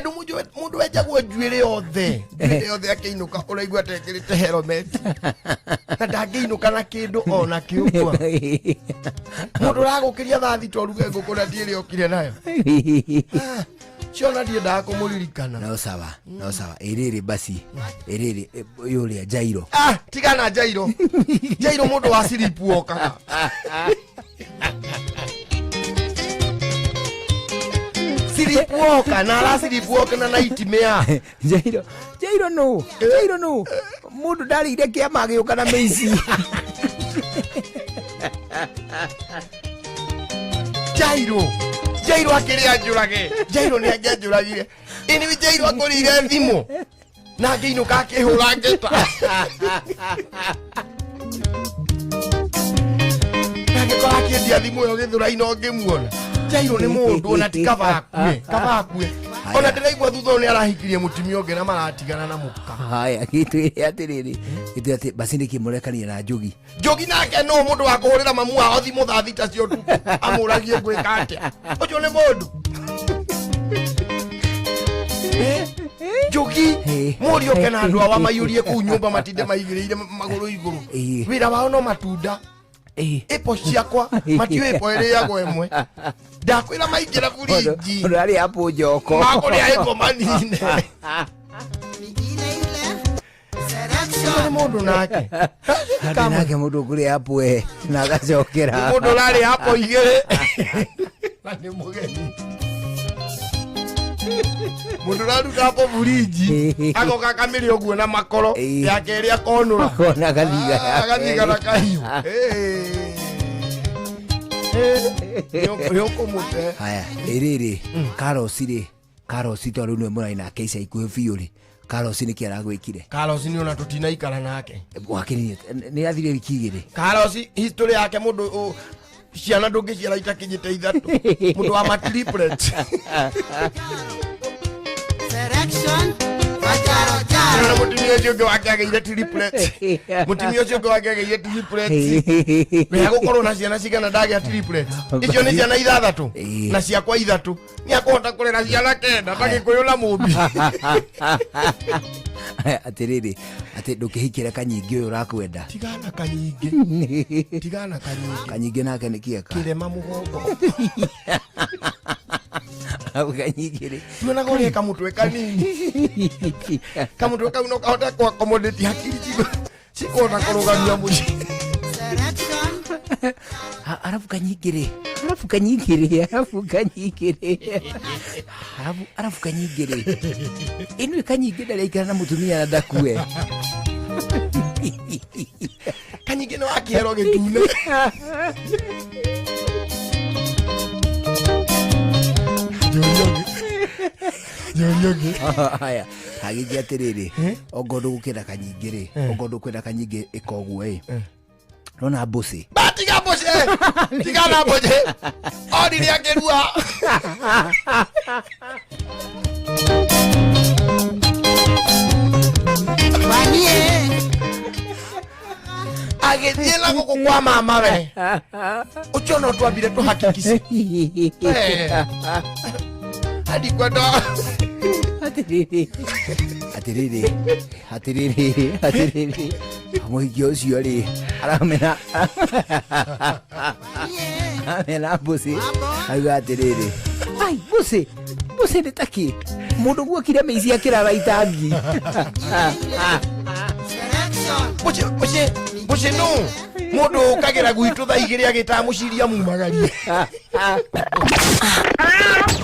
Endu mundu wenjagwo njuĩrĩ yothe, njuĩrĩ yothe akĩinũka ũraigua atekĩrĩte helmet na ndangĩinũka na kĩndũ ona kĩũkwa. Mũndũ ũragũkĩria thaa thita ũruge ngũkũ na ndiĩrĩ okire nayo. Ah, ciona ndiendaga kũmũririkana. No sawa, no sawa. Ĩrĩrĩ basi, ĩrĩrĩ ũyũ ũrĩa Jairo. Ah, tigana Jairo. Jairo mũndũ wa siripu okaga. Siripu oka na ara siripu oka na nightmare. Jairo, Jairo no, Jairo no. Mũndũ ndarĩire kĩama agĩũka na mĩici. Jairo, Jairo akĩrĩa njũrage. Jairo nĩ angĩanjũragire. Ĩni Jairo akũrĩire thimũ na angĩinũka akĩhũra ngeta. Na angĩkorwo akĩendia thimũ ĩyo gĩthũra-inĩ ũngĩmuona. Jairo nĩ mũndũ ona ti kaba akue, kaba akue. Ona ndĩraigua thutha ũyũ nĩ arahikirie mũtumia ũngĩ na maratigana na mũka. Haya, gĩtwĩre atĩrĩrĩ, gĩtwĩre atĩ basi nĩkĩ mũrekania na Njugi. Njogi nake no mũndũ wa kũhũrĩra mamu wao thimũ thaa thita cia ũtukũ amũragie ngwĩka atĩa. Ũcio nĩ mũndũ. Eh, Njogi mũriũ ke na andũ awa maiyũrie kũu nyũmba matinde maigĩrĩire magũrũ igũrũ. Wĩra wao no matunda. Ĩpo ciakwa matiũĩ ĩpo ĩrĩagwo ĩmwe. Ndakwĩra maingĩra burinji. Mũndũ arĩa apũ njoko. Makũrĩa ĩpo manine. Ũcio nĩ mũndũ nake. Andũ nake mũndũ ũkũrĩa apũ e na agacokera. Mũndũ ũrarĩa apũ igĩrĩ. Na nĩ mũgeni. Mũndũ ũraruta apũ burinji agoka akamĩrĩa ũguo na makoro ya kerĩ akonũra. Akona agathiga ya Agathiga na kerĩ. kahiũ. Nĩ ũkũmũte. Haya, ĩrĩrĩ, Karosi rĩ, Karosi tondũ rĩu nĩwe mũrarĩ nake ica ikuhĩ biũ rĩ, Karosi nĩkĩ aragwĩkire? Karosi nĩ ona tũtinaikara nake. Wakĩrĩ nĩ athire wiki igĩrĩ. Karosi history yake mũndũ ciana ndũngĩciara itakinyĩte ithatũ. Mũndũ wa matriplet. Na mũtumia ũcio ũngĩ wake agĩire triplet. Mũtumia ũcio ũngĩ wake agĩire triplet. Wega gũkorwo na ciana cigana ndagĩa triplet. Icio nĩ ciana ithathatũ na ciakwa ithatũ. Nĩ akũhota kũrera ciana kenda ta Gĩkũyũ na Mũmbi. Atĩrĩrĩ, atĩ ndũkĩhikĩre Kanyingĩ ũyũ ũrakwenda. Tigana Kanyingĩ. Tigana Kanyingĩ. Kanyingĩ nake nĩ kĩeka. Kĩrema mũgongo. Hau Kanyingĩ rĩ. Tuonaga ũrĩa kamũtwe kanini. Kamũtwe kau no kahote kũ accommodate hakiri cikũhota kũrũgamia mũciĩ. Arabu Kanyingĩ rĩ, arabu Kanyingĩ rĩ, arabu Kanyingĩ rĩ, arabu arabu Kanyingĩ rĩ. Ĩno Kanyingĩ ndarĩ aikara na mũtumia na ndakue. Kanyingĩ nĩ wa kĩero gĩtune. Njũria ũngĩ. Haya, hagĩngĩ atĩrĩrĩ, ongorwo ndũgũkĩenda Kanyingĩ rĩ, ongorwo ndũkwenda Kanyingĩ ĩka ũguo ĩ. Nona mbũcĩ. Ba tiga mbũcĩ. Tiga na mbũcĩ. Orire akĩrua. Agĩthiĩ na gũkũ kwa mama we. Ũcio no twambire tũhakikice. Hadi kwenda. Atĩrĩrĩ, atĩrĩrĩ, atĩrĩrĩ, atĩrĩrĩ, mũhiki ũcio rĩ aramena aramena mbũcĩ auga atĩrĩrĩ, ai mbũcĩ, mbũcĩ nĩ takĩ mũndũ guokire mĩici akĩrara itangi. Mbũcĩ, mbũcĩ, mbũcĩ nũ? Mũndũ ũkagĩra gwitũ thaa igĩrĩ agĩtaga mũciria mumagarie.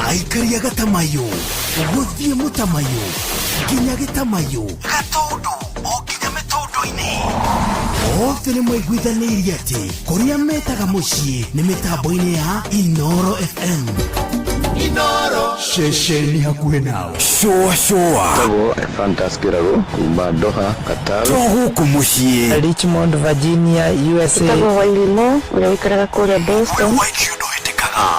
Aikaria gatamayo gũthiĩ mũtamayo nginya gĩtamayo gatũndũ o nginya mĩtũndũ-inĩ othe nĩ maiguithanĩirie atĩ kũrĩa metaga mũciĩ nĩ mĩtambo-inĩ ya Inoro FM. Inoro ceceni hakuhĩ nawe. Shũa shũa. Tagwo Ephantus Kĩrago kuma Doha, Qatar. To gũkũ mũciĩ. Richmond, Virginia, USA. Ĩtagwo Wairimu ũrĩa ũikaraga kũrĩa Boston.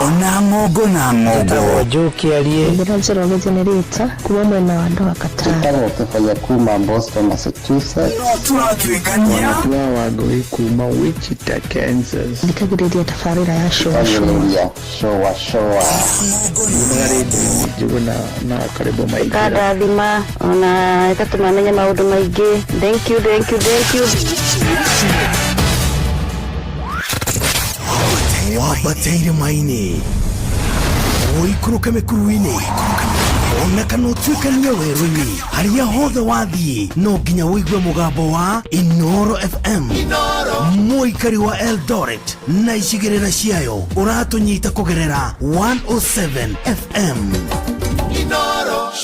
Ona ng'ongo na ng'ongo. Njokiarie. Njĩra Njoroge Generator kuma mwena wa Doha Qatar. Njĩtagwo Kĩbaya kuma Boston, Massachusetts. No tũratuĩkania. Wanatua Wangũi kuma Wichita, Kansas. Thikagĩrĩria tabarĩra ya Shoa Shoa. Thikagĩrĩria Shoa Shoa. Nyumaga rĩndiũ Njũgũna na Karĩmbũ Maingĩra. Ĩkandathima ona ĩgatũma menye maũndũ maingĩ. Thank you, thank you, thank you. Wambate irĩma-inĩ, ũikũrũke mĩkuru-inĩ, ona kana ũtuĩkanie werũ-inĩ, harĩa hothe wathiĩ no nginya ũigue mũgambo wa Inoro FM. Mũikari wa Eldoret na icigĩrĩra ciayo ũratũnyita kũgerera 107 FM.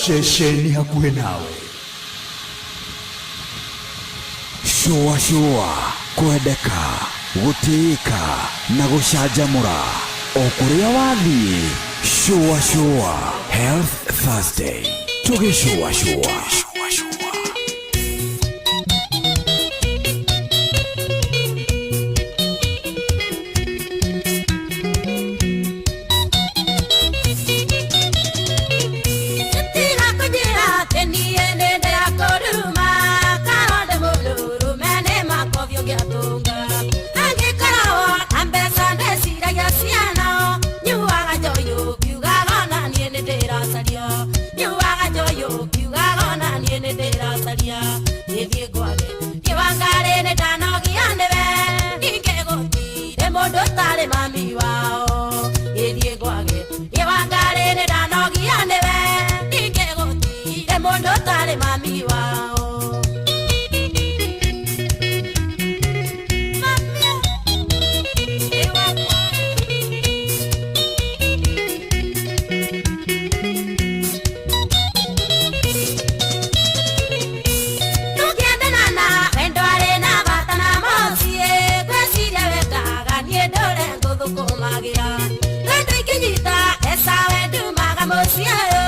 Ceceni hakuhĩ nawe. Shũa shũa, kwendeka, gũtĩĩka na gũcanjamũra o kũrĩa wathiĩ. Shũa shũa Health Thursday, tũgĩcũa shũa. Tiga kũnjĩra atĩ niĩ nĩ ndĩrakũruma, korwo ndĩ mũndũrũme nĩ makobi ũngĩatũnga. Angĩkorwo na mbeca ndĩciragia ciana, nyuaga njohi ũkiugaga ona niĩ nĩ ndĩracaria. Nyuaga njohi ũkiugaga ona niĩ nĩ ndĩracaria. Gĩthiĩ ngwage kĩwangarĩ nĩ ndanogia nĩwe, ningĩ gũtirĩ mũndũ ũtarĩ mami wao. Gĩthiĩ ngwage kĩwangarĩ nĩ ndanogia nĩwe, ningĩ gũtirĩ mũndũ ũtarĩ mami wao. Tũngĩendana na wendo arĩ na bata na mũciĩ, ngwĩciria wendaga niĩ ndũre ngũthũkũmagĩra. Wendo ingĩnyita eca we ndumaga mũciĩ ũyũ,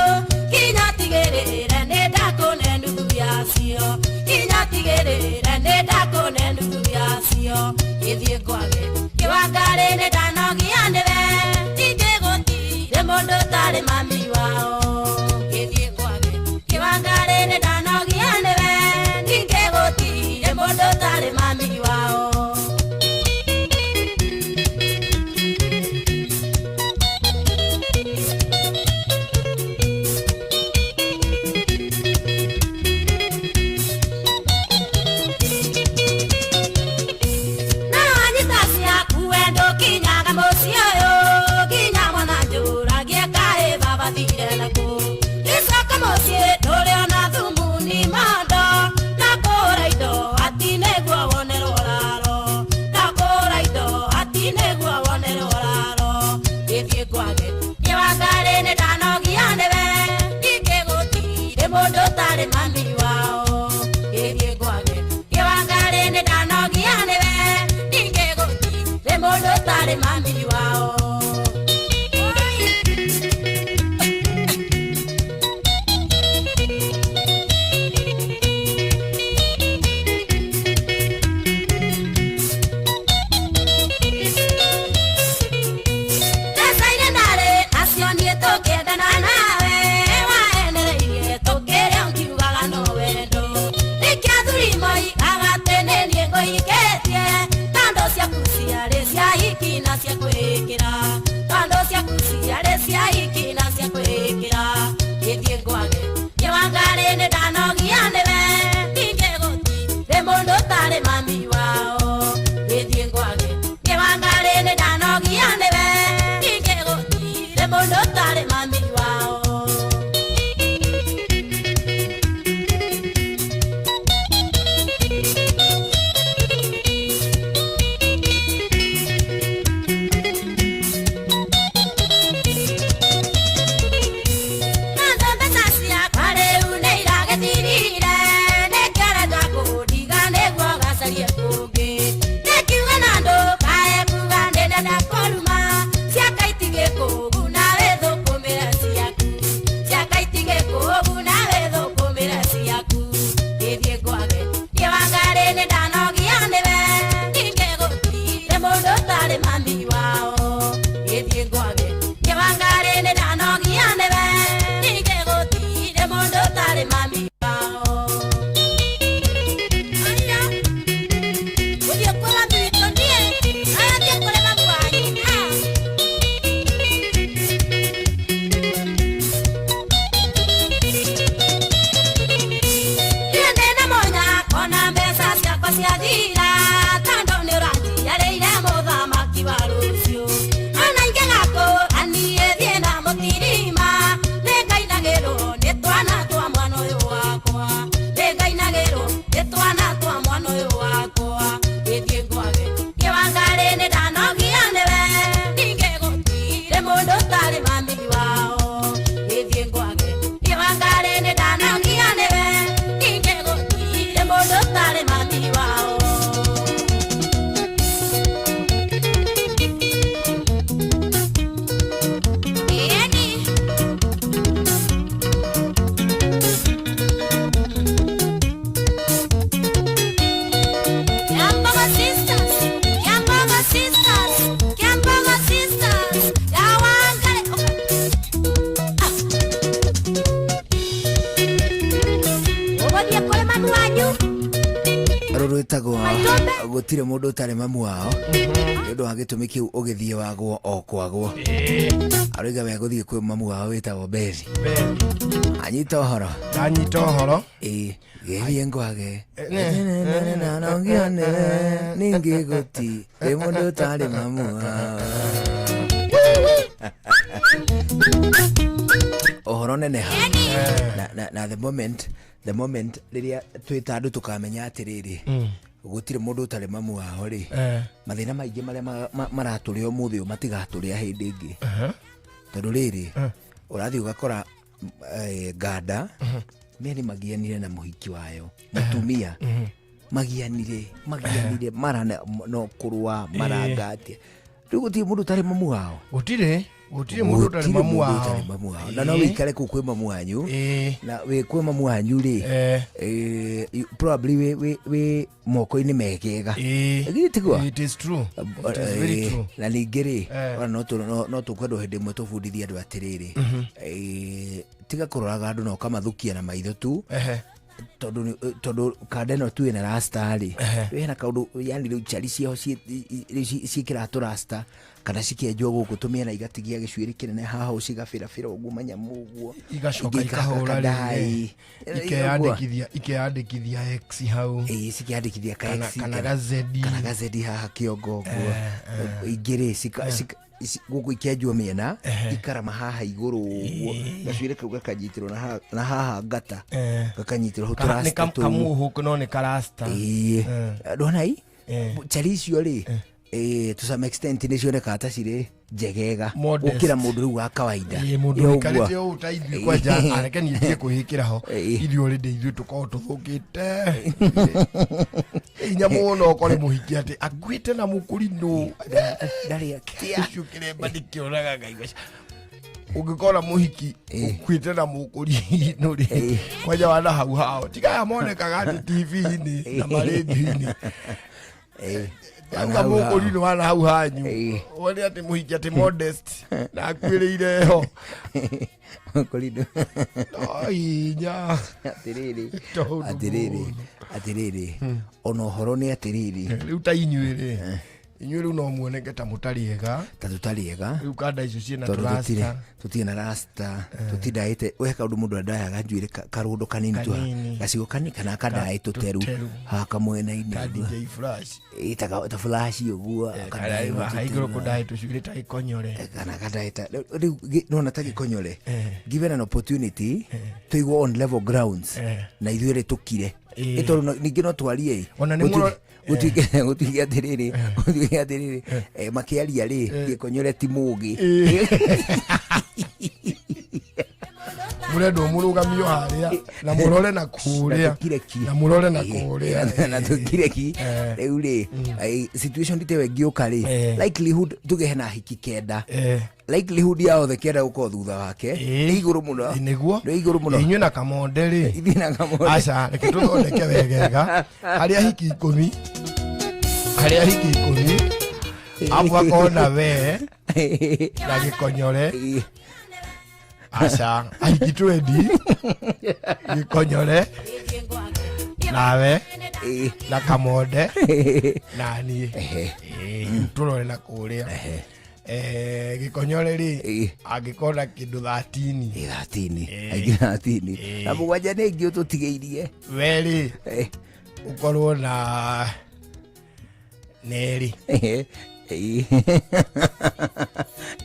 nginya tigĩrĩre nĩ ndakũne nuthu yacio. Nginya tigĩrĩre nĩ ndakũne nuthu yacio. Gĩthiĩ ngwage kĩwangarĩ nĩ ndanogia nĩwe, ningĩ gũtirĩ mũndũ ũtarĩ mami wao. Gĩthiĩ ngwage kĩwangarĩ nĩ ndanogia nĩwe, ningĩ gũtirĩ mũndũ ũtarĩ mami wao. No wanyita ciaku wendo kinyaga mũciĩ ũyũ, nginya mwana njũragie kaĩ baba thire nakũ. Gĩcoka mũciĩ ndũrĩ ona thumuni mondo, na kũgũra indo ati nĩguo wonerwo ũraro. Na kũgũra indo ati nĩguo wonerwo ũraro. Gĩthiĩ ngwage kĩwangarĩ nĩ ndanogia nĩwe, ningĩ gũtirĩ mũndũ ũtarĩ mami wao. Gĩthiĩ ngwage kĩwangarĩ nĩ ndanogia nĩwe, ningĩ gũtirĩ mũndũ ũtarĩ mami wao. Mbeca iria ndarĩ nacio niĩ tũkĩendana nawe, waenereirie tũkĩrĩa ũngiugaga no wendo. Nĩkĩo athuri moigaga atĩ nĩ niĩ ngũhikĩtie, tondũ ciaku ciarĩ cia hiki na cia kwĩkĩra. Tondũ ciaku ciarĩ cia hiki na cia kwĩkĩra. Gĩthiĩ ngwage kĩwangarĩ nĩ ndanogia nĩwe, ningĩ gũtirĩ mũndũ ũtarĩ mami wao. Gĩthiĩ ngwage kĩwangarĩ nĩ ndanogia nĩwe, ningĩ gũtirĩ mũndũ ũtarĩ mami wao. Nando mbeca ciakwa rĩu nĩ iragĩthirire, nĩkĩo kũndiga nĩguo gacarie kũngĩ. Nĩkiuga na ndũkae kuga nĩ ndenda kũruma, ciaka itigĩkũguna wĩthũkũmĩre ciaku. Rwĩtagwo gũtirĩ mũndũ ũtarĩ mamu wao, nĩ ũndũ wa gĩtũmi kĩu ũgĩthiĩ wagwo o kwagwo. Aroiga we gũthiĩ kwĩ mamu wao wĩtagwo Bethi. Anyita ũhoro. Ndanyita ũhoro. Ĩĩ, gĩthiĩ ngwage ningĩ gũtirĩ mũndũ ũtarĩ mamu wao. Ũhoro neneha na the moment rĩrĩa twĩta andũ tũkamenya atĩrĩrĩ, gũtirĩ mũndũ ũtarĩ mamu wao rĩ, mathĩna maingĩ marĩa maratũrĩa ũmũthĩ ũyũ matigatũrĩa hĩndĩ ĩngĩ, tondũ rĩrĩ, ũrathiĩ ũgakora nganda mĩeri magianire na mũhiki wayo mũtumia, magianire mara no kũrũa maranga atĩa. Rĩu gũtirĩ mũndũ ũtarĩ mamu wao. Gũtirĩ mũndũ ũtarĩ Gũtirĩ mamu mũndũ wao. ũtarĩ mamu wao, na no wĩikare kũu kwĩ mamu wanyu, na wĩ kwĩ mamu wanyu rĩ, probably wĩ moko-inĩ megega. Githĩ tiguo? It is true. It is very true. Na ningĩ rĩ, ona no tũkwendwo hĩndĩ ĩmwe tũbundithie andũ atĩrĩrĩ, tiga kũroraga andũ na ũkamathukia na maitho tu, tondũ kanda ĩno tu ĩna rasta rĩ, hena kaũndũ, yani rĩu cari ciao rĩu ciĩkĩraga tũrasta kana cikenjwo gũkũ tũmĩena, igatigia gĩcuĩrĩ kĩnene haha ũũ, cigabĩrabĩra ũguo manyamu ũguo. Igacoka Ingĩ ikahaka ikahũra kadai. rĩngĩ, ikeyandĩkithia X hau. Ĩĩ, cikĩandĩkithia ka Kana- X kana gazedi. Kana gazedi haha kĩongo ũguo. Ingĩ rĩ, gũkũ ikenjwo mĩena, ikarama haha igũrũ ũguo, gacuĩrĩ kau gakanyitĩrwo na haha ngata, gakanyitĩrwo hau Nĩ tũrasta tũu. Kamũhũkũ no nĩ karasta. Ĩĩ, ndona i cari icio rĩ, to some extent nĩ cionekaga ta cirĩ njegega Modest. gũkĩra mũndũ rĩu wa kawaida. Ĩĩ, mũndũ Ĩ, ũikarĩte ũguo. ũũ ta ithuĩ kwanja areke niĩ ndige kwĩhĩkĩra ho. Ithuĩ already ithuĩ tũkoragwo tũthũkĩte hinya mũno, ũkore mũhiki atĩ akuĩte na mũkũrinũ. Ndarĩ atia. Ũcio kĩremba ndĩkĩonaga ngaigua ũngĩkora mũhiki ũkuĩte na mũkũrinũ rĩ, kwanja wana hau hao tigaya monekaga atĩ TV-inĩ na marendio-inĩ. Auga Wana hau hao. mũkũrinũ wana hau hanyu, wone atĩ mũhiki atĩ modest na akuĩrĩire ho. Mũkũrinũ. No hinya. Atĩrĩrĩ, Tondũ atĩrĩrĩ, atĩrĩrĩ, ona ũhoro nĩ atĩrĩrĩ, rĩu ta inyuĩ rĩ, inyuĩ rĩu no muoneke ta mũtarĩ ega. Ta tũtarĩ ega. Rĩu kanda icio ciĩna tondũ tũtirĩ tũrasta. Tũtirĩ na rasta, tũtindaĩte we kaũndũ mũndũ andayaga njuĩrĩ karũndũ kanini tu. Kanini. Gacigo kanini kana kandaĩ tũteru Tũteru. haha kamwena-inĩ Ta ũguo. DJ Flash. Ĩ, ta flash ũguo. Kana haha igũrũ kũndaĩ tũcuĩrĩ ta gĩkonyore. Kana kandaĩ ta rĩu nona ta gĩkonyore, given an opportunity tũigwo on level grounds na ithuĩ rĩ tũkire. Ĩ, tondũ ningĩ no twarie ĩ. Ona nĩ Gũtuĩke atĩrĩrĩ, makĩaria rĩ, gĩkonyore ti mũgĩ. Mũrendwo mũrũgamio harĩa na mũrore na kũrĩa. Tũkire ki. Na mũrore na kũrĩa. Na tũkire ki. Rĩu rĩ, situation ĩyo ĩngĩũka rĩ, likelihood tuge hena hiki 9, likelihood ya othe 9 gũkorwo thutha wake nĩ igũrũ mũno. Nĩguo. Nĩ igũrũ mũno. Inyuĩ na kamonde rĩ. Ithuĩ na kamonde. Aca, reke tũthondeke wegega, harĩa hiki 10, harĩa hiki 10 abu akona we na gĩkonyore. Aca, ahiki 20, gĩkonyore nawe na kamonde na niĩ. Ĩĩ, tũrore na kũrĩa. Gĩkonyore rĩ, angĩkona kĩndũ 13. 13, aingĩ 13 na 7 nĩ ingĩ ũtũtigĩirie. We rĩ, ũkorwo na nerĩ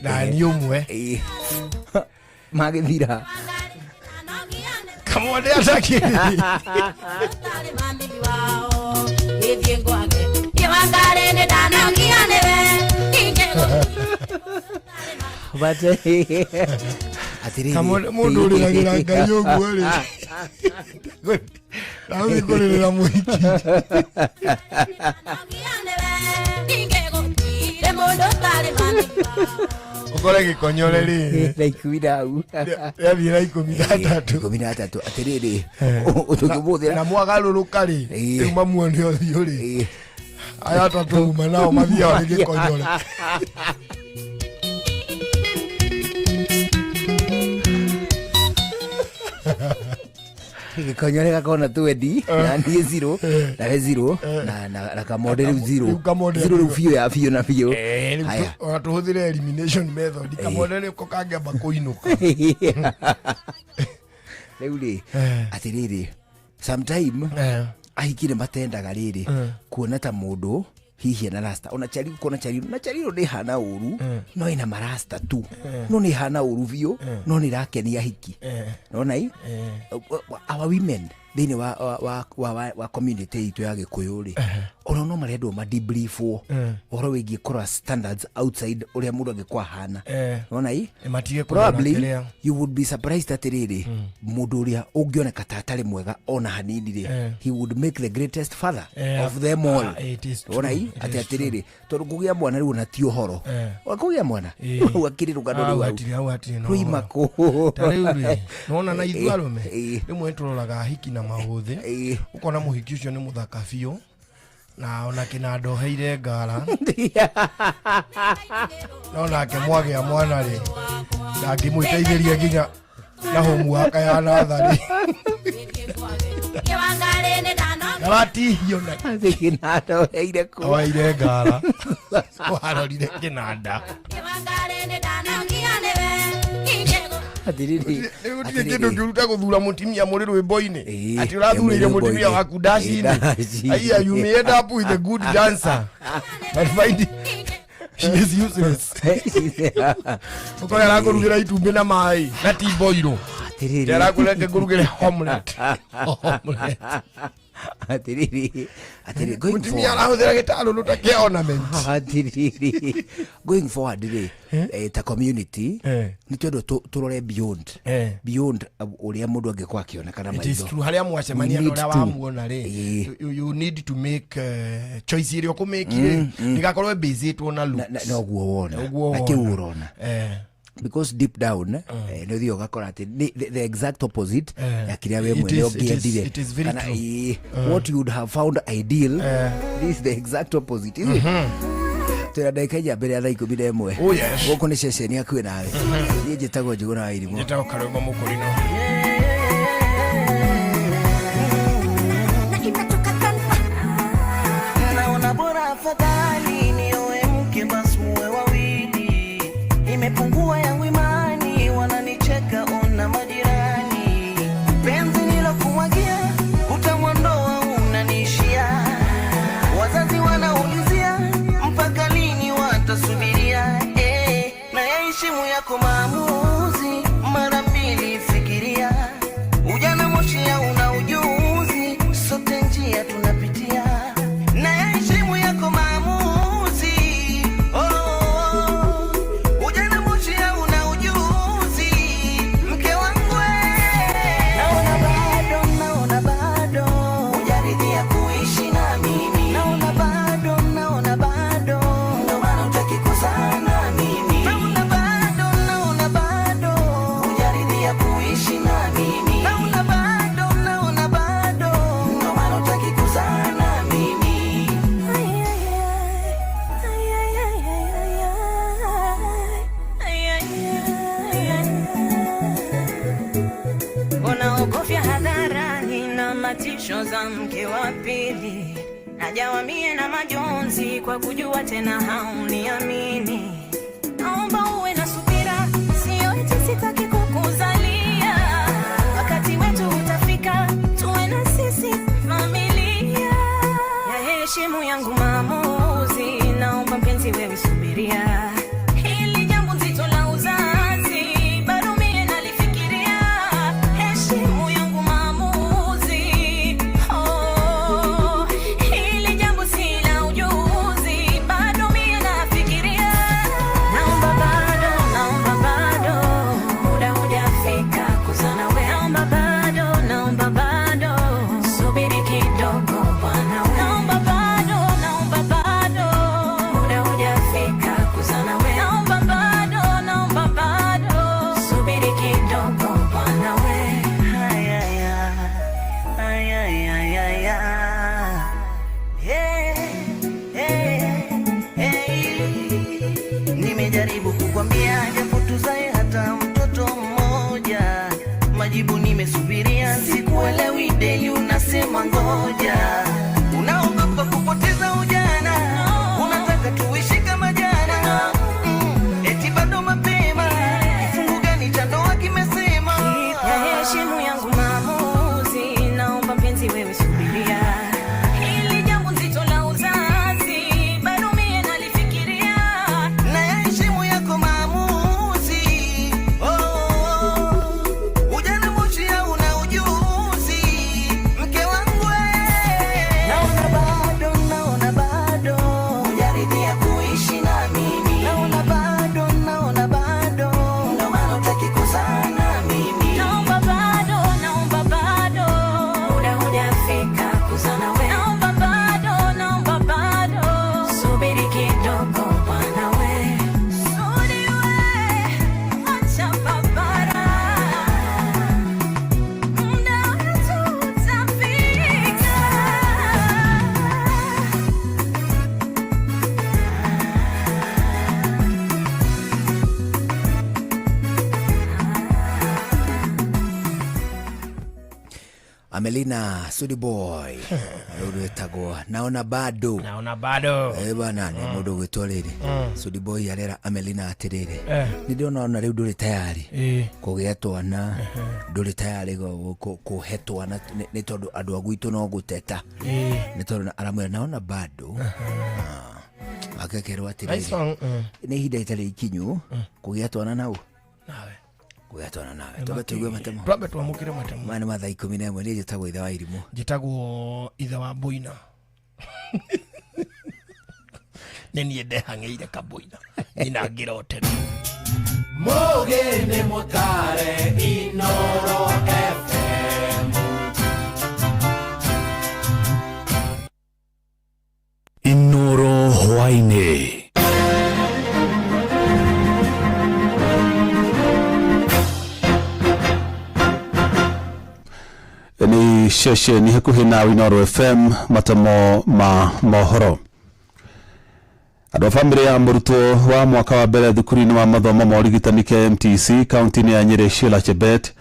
na niĩ ũmwe. Magĩthira. Kamonde atakĩrĩ. Gĩthiĩ ngwage Kĩwangarĩ nĩ ndanogia nĩwe. But atĩrĩrĩ, Kamonde mũndũ ũrĩragĩra Ngai ũguo rĩ, ndagũthiĩ kũrĩrĩra mũhiki. Ingĩgũtire mũndũ ũtarĩ mami. Ũkore gĩkonyore rĩ na 10 na hau. Rĩathiĩ na 13. 13, atĩrĩrĩ, tũngĩmũthĩra na mwagarũrũka rĩ, rĩu mamuone ũthiũ rĩ, aya atatũ uma nao mathiaga nĩ gĩkonyore. Gĩkonyore gakona 20 na niĩ 0 nawe 0 na Kamonde rĩu 0. Rĩu Kamonde 0 rĩu biũ ya biũ na biũ. Rĩu Haya. ona tũhũthĩre elimination method, Kamonde nĩko kangĩamba kũinũka. Rĩu rĩ, atĩrĩrĩ, sometime ahiki nĩ matendaga rĩrĩ kuona ta mũndũ hihi ena rasta, ona chari kuona chari na chari nĩ hana ũru, no ina marasta tu, no nĩ hana ũru biũ, no nĩ rakenia hiki. Nona i our women thĩinĩ wa community itũ ya Gĩkũyũ rĩ, ona no marendwo madebriefwo ũhoro wĩgiĩ kũrora standards outside ũrĩa mũndũ angĩkorwo ahana. Nona i matige kũrora probably kĩrĩa. You would be surprised atĩrĩrĩ, mũndũ ũrĩa ũngĩoneka ta atarĩ mwega ona hanini rĩ, he would make the greatest father of them all. Ah, it is true. Ona i It atĩ is true. atĩrĩrĩ, tondũ kũgĩa mwana rĩu ona ti ũhoro. Kũgĩa mwana rĩu akĩrĩ rũgano Hau rĩu hau. hatirĩ, hau hatirĩ na Rũima ũhoro. kũ? Ta rĩu rĩ, nona na ithuĩ arũme rĩmwe nĩtũroraga hiki na maũthĩ, ũkona mũhiki ũcio nĩ mũthaka biũ na ona kĩnanda oheire ngara, no nake mwagĩa mwana rĩ, ndangĩmwĩteithĩria nginya na homework ya natharĩ, aratihio na kĩnanda oheire kũ? Oheire ngara, warorire kĩnanda. Atĩrĩrĩ, Rĩu gũtirĩ kĩndũ kĩũru ta gũthura mũtumia mũrĩ rwĩmbo-inĩ, atĩ ũrathurĩire mũtumia waku ndaci-inĩ. Ndaci-inĩ. Aiya, you may end up with a good dancer but find she is useless. Ũkore arakũrugĩra itumbĩ na maĩ na ti boiro. Atĩrĩrĩ. Arakũreke ngũrugĩre omelette. Omelette. Atĩrĩrĩ, atĩrĩrĩ, going Mũtumia forward. arahũthĩra gĩtarũrũ ta kĩa ornament. Atĩrĩrĩ, going forward rĩ, ta community nĩ twendwo tũrore beyond ũrĩa mũndũ angĩkorwo akĩoneka na It is maitho. true, harĩa mwacemania We na need ũrĩa wamuona rĩ, you need to make choice ĩrĩa ũkũmĩki rĩ, ndĩgakorwo ĩbĩcĩtwo na looks. Na ũguo wona Ũguo na kĩu wona. ũrona, because deep down nĩ ũthiaga ũgakora atĩ nĩ the exact opposite ya kĩrĩa we It mwene ũngĩendire. It is very Kana, true. What you would have found ideal, this is the exact opposite, is it? Twĩna ndagĩka 4 mbere ya thaa 11. Oh, yes. Gũkũ nĩ ceceni hakuhĩ nawe. Niĩ njĩtagwo Njũgũna wa Irimũ. Njĩtagwo Karũma Mũkũrinũ. Naona bora afadhali nioe mke basi muwe wawili, imepungua yangu imani, wananicheka ona majirani, penzi nilokuwagia utamwondoa unaniishia, wazazi wanaulizia mpaka lini watasubiria, na yaheshimu yako maamuzi, mara mbili fikiria, ujana moshi hauna ujuzi, sote njia tunapitia, na yaheshimu yako maamuzi, oh, ujana moshi hauna ujuzi, mke wangu naona bado, naona bado hujaridhia kuishi na mimi, naona bado, naona bado ndo maana hutaki kuzaa na mimi, naona bado, naona bado hujaridhia kuishi na mimi, naona bado, naona bado ndo maana hutaki kuzaa na mimi. Unaogofya hadharani na matisho za mke wa pili, najawa mie na majonzi kwa kujua tena hauniamini. Naomba uwe na subira, sio eti sitaki kukuzalia. Wakati wetu utafika, tuwe na sisi familia. Ya heshimu yangu maamuzi, naomba mpenzi wewe subiria. Hili jambo nzito la uzazi, bado mie nalifikiria. Heshimu yangu maamuzi, oh, hili jambo si la ujuzi, bado mie nafikiria. Naomba bado, naomba bado, muda hujafika kuzaa we. Naomba bado, naomba bado, subiri kidogo bwana we. Naomba bado, naomba bado, muda hujafika kuzaa we. Naomba bado, naomba bado, subiri kidogo bwana we. Ay, ay, ay, ay, ay, ay, ay. Hey, hey, hey. Nimejaribu kukwambia japo tuzae hata mtoto mmoja, majibu nimesubiria, sikuelewa. Deli unasema ngoja, unaogopa kupoteza ujana, unataka tuishi kama jana. Eti bado mapema, kifungu gani cha ndoa kimesema? Ya heshimu yangu maamuzi, naomba mpenzi wewe subiria. Hili jambo nzito la uzazi, bado mie nalifikiria. Na ya heshimu yako maamuzi. Oh, oh, oh. Ujana moshi hauna ujuzi, mke wangu we. Naona bado, naona bado, hujaridhia kuishi na mimi. Naona bado, naona bado, ndo maana hutaki kuzaa na mimi. Naomba bado, naomba bado, muda hujafika kuzaa nawe. Naomba bado, naomba bado, subiri kidogo bwana we. Sudi we, acha papara. Muda wetu utafika. Amelina Sudi Boy rå rwätagwo naona bado. Naona bado. Eh, bana nä må ndå gwä two rä rä Sudi Boy arera Amelina atä rä rä nä ndä ona rä u ndå rä tayari kå gä a twana, ndå rä tayari kå he twana nä tondå andå a gwitå no gå teta, nä tondå aramwä ra naona bado. Akekerwo atä Nice song. Nä ihinda itarä ikinyu kå gä a twana nau kå gä a twana nawe. Twambe tũigue matemo. Twambe twamũkĩre matemo. Maya nĩ mathaa 11. Niĩ njĩtagwo ithe wa irimũ. Njĩtagwo ithe wa boina, nĩ niĩ ndehang'ĩire kaboina nyina ngĩra tene. Mugi nĩ mũtare Inoro FM. Inoro hwaini. Nĩ ceceni hakuhĩ na Inoro FM, matemo ma mohoro. Andũ a bamĩrĩ ya mũrutwo wa mwaka wa mbere thukuru-inĩ wa mathomo ma ũrigitani KMTC kaunti-inĩ ya Nyĩrĩ, Sheila Chebet,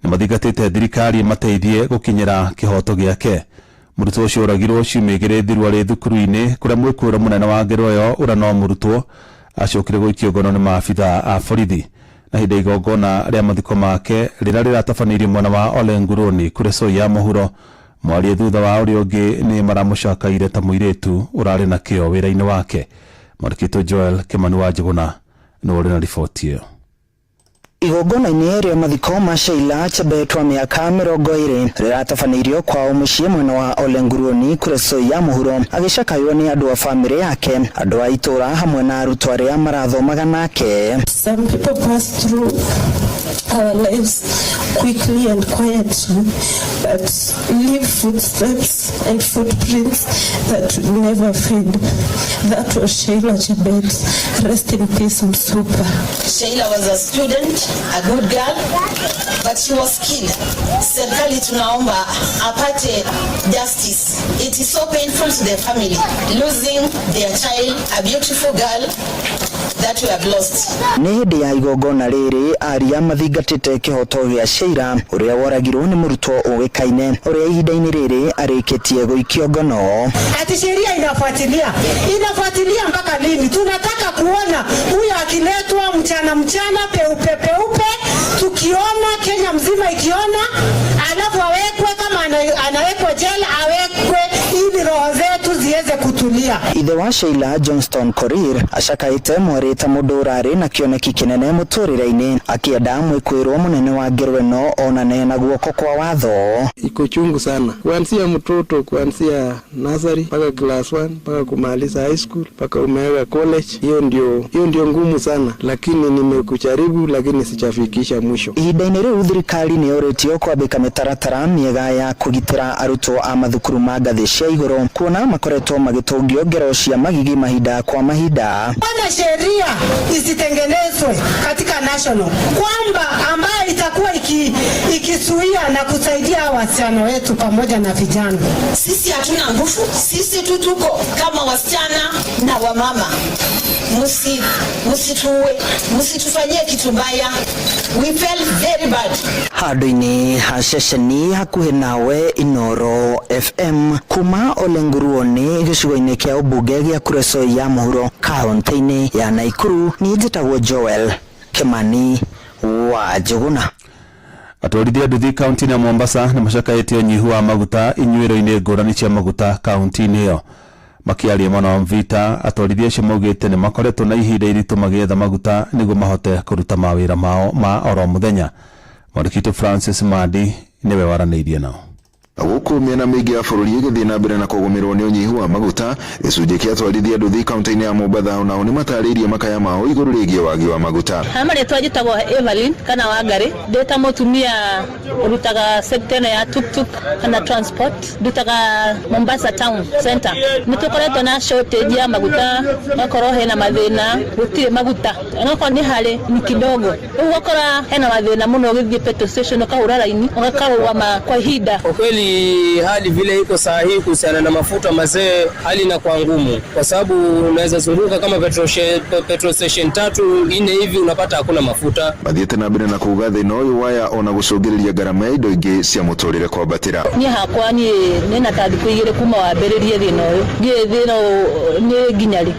nĩ mathingatĩte thirikari ĩmateithie gũkinyĩra kĩhoto gĩake. Mũrutwo ũcio ũragirwo ciumia igĩrĩ thiru arĩ thukuru-inĩ kũrĩa mwĩkũĩro mũnene wa ngero ĩyo ũrĩa no mũrutwo acokire gũikio ngono nĩ maabitha a borithi. Na hĩndĩ ya igongona rĩa mathiko make rĩrĩa rĩratabanĩirio mwena wa Ole Nguruni kũrĩ Soi ya mũhuro, mwarie thutha wa ũrĩa ũngĩ nĩ maramũcakaire ta mũirĩtu ũrarĩ na kĩo wĩra-inĩ wake. Mwandĩki Joel Kimani wa Njũgũna nĩwe ũrĩ na riboti ĩyo. Igongona-inĩ rĩa mathiko ma Sheila Chebet wa mĩaka 20 rĩratabanĩirio kwao mũciĩ mwena wa Ole Nguruni kũrĩ Soi ya mũhuro, agĩcakaywo nĩ andũ a bamĩrĩ yake, andũ a itũũra hamwe na arutwo arĩa marathomaga nake. Some people pass through our lives quickly and quietly, but leave footsteps and footprints that will never fade. That was Sheila Chebet. Rest in peace, Msupa. Sheila was a student, a good girl, but she was killed. Serikali tunaomba apate justice. It is so painful to the family losing their child, a beautiful girl that we have lost. Nĩ hĩndĩ ya igongona rĩrĩ aria mathingatĩte kĩhoto gĩa Sheila ũrĩa woragirwo nĩ mũrutwo ũĩkaine ũrĩa ihinda-inĩ rĩrĩ arĩkĩtie gũikio ngono. Ati sheria inafuatilia, inafuatilia mpaka lini? Tunataka kuona huyo akiletwa mchana mchana, peupe peupe, tukiona Kenya mzima ikiona, alafu awekwe kama anawekwa jela, awekwe ili roho zetu ziweze kutulia. Ithe wa Sheila Johnston Korir acakaĩte mwarĩ ta mũndũ ũrarĩ na kĩoneki kĩnene mũtũrĩre-inĩ, akĩenda mwĩkũĩrwo mũnene wa ngero ĩno onane na guoko kwa watho. Iko chungu sana, kuanzia mtoto, kuanzia nursery mpaka class 1 mpaka kumaliza high school mpaka umeweka college. Hiyo ndio ngumu sana, lakini nimekujaribu, lakini sijafikisha mwisho. Ihinda-inĩ rĩu thirikari nĩ yũrĩtio kwambĩka mĩtaratara mĩega ya kũgitĩra arutwo a mathukuru ma ngathĩ cia igũrũ, kuona makoretwo magĩtũngio ngero cia magigi mahinda kwa mahinda. Ona sheria isitengenezwe katika national kwamba ambayo itakuwa ikizuia na kusaidia wasichana wetu pamoja na vijana. Sisi hatuna nguvu, sisi tu tuko kama wasichana na wamama. Msituue, msitufanyie kitu mbaya. We felt very bad. Handũ-inĩ ha ceceni hakuhĩ nawe Inoro FM kuma Ole Nguruoni gĩcigo-inĩ kĩa ũmbunge gĩa Kuresoi ya mũhuro kaunti-inĩ ya Naikuru, niĩ njĩtagwo Joel Kimani wa Njuguna. Atwarithia nduthi kaunti-inĩ ya Mombasa nĩ macakaĩtie ũnyihu wa maguta inyuĩro-inĩ ngũrani cia maguta kaunti-inĩ ĩyo. Makĩaria mwena wa Mvita, atwarithia acio maugĩte nĩ makoretwo na ihinda iritũ magĩetha maguta nĩguo mahote kũruta mawĩra mao ma oro mũthenya. Mwandĩki witũ Francis Mandi nĩwe waranĩirie nao. Gũkũ mĩena mĩingĩ ya bũrũri ĩgĩthiĩ na mbere na kũgũmĩrwo nĩ ũnyihu wa maguta, gĩcunjĩ kĩa atwarithia nduthi kaunti-inĩ ya Mombatha onao nĩ matarĩirie makaya mao igũrũ rĩgiĩ wagi wa maguta. Ha marĩtwa njĩtagwo Evelyn kana Wangari, ndĩ ta mũtumia ũrutaga sector ĩno ya tuktuk kana transport, ndutaga Mombasa town center. Nĩ tũkoretwo na shortage ya maguta, ũgakorwo hena mathĩna, gũtirĩ maguta, onokorwo nĩ harĩ ni kidogo, rĩu ũgakora hena mathĩna mũno ũgĩthiĩ petrol station ũkahũra raini ũgakarũgama kwa ihinda. Kwa kweli hali vile iko saa hii kuhusiana na mafuta mazee, hali inakuwa ngumu kwa sababu unaweza zunguka kama petrol station 3 4 hivi unapata hakuna mafuta. Mathiĩte na mbere na kuuga thĩna ũyũ waya ona gũcũngĩrĩria ngarama ya indo ingĩ cia mũtũrĩre kwambatĩra. Niĩ hakwa niĩ nĩna ta thikũ 2 kuma wambĩrĩrie thĩna ũyũ, ndiũĩ thĩna ũyũ nĩ nginya rĩ.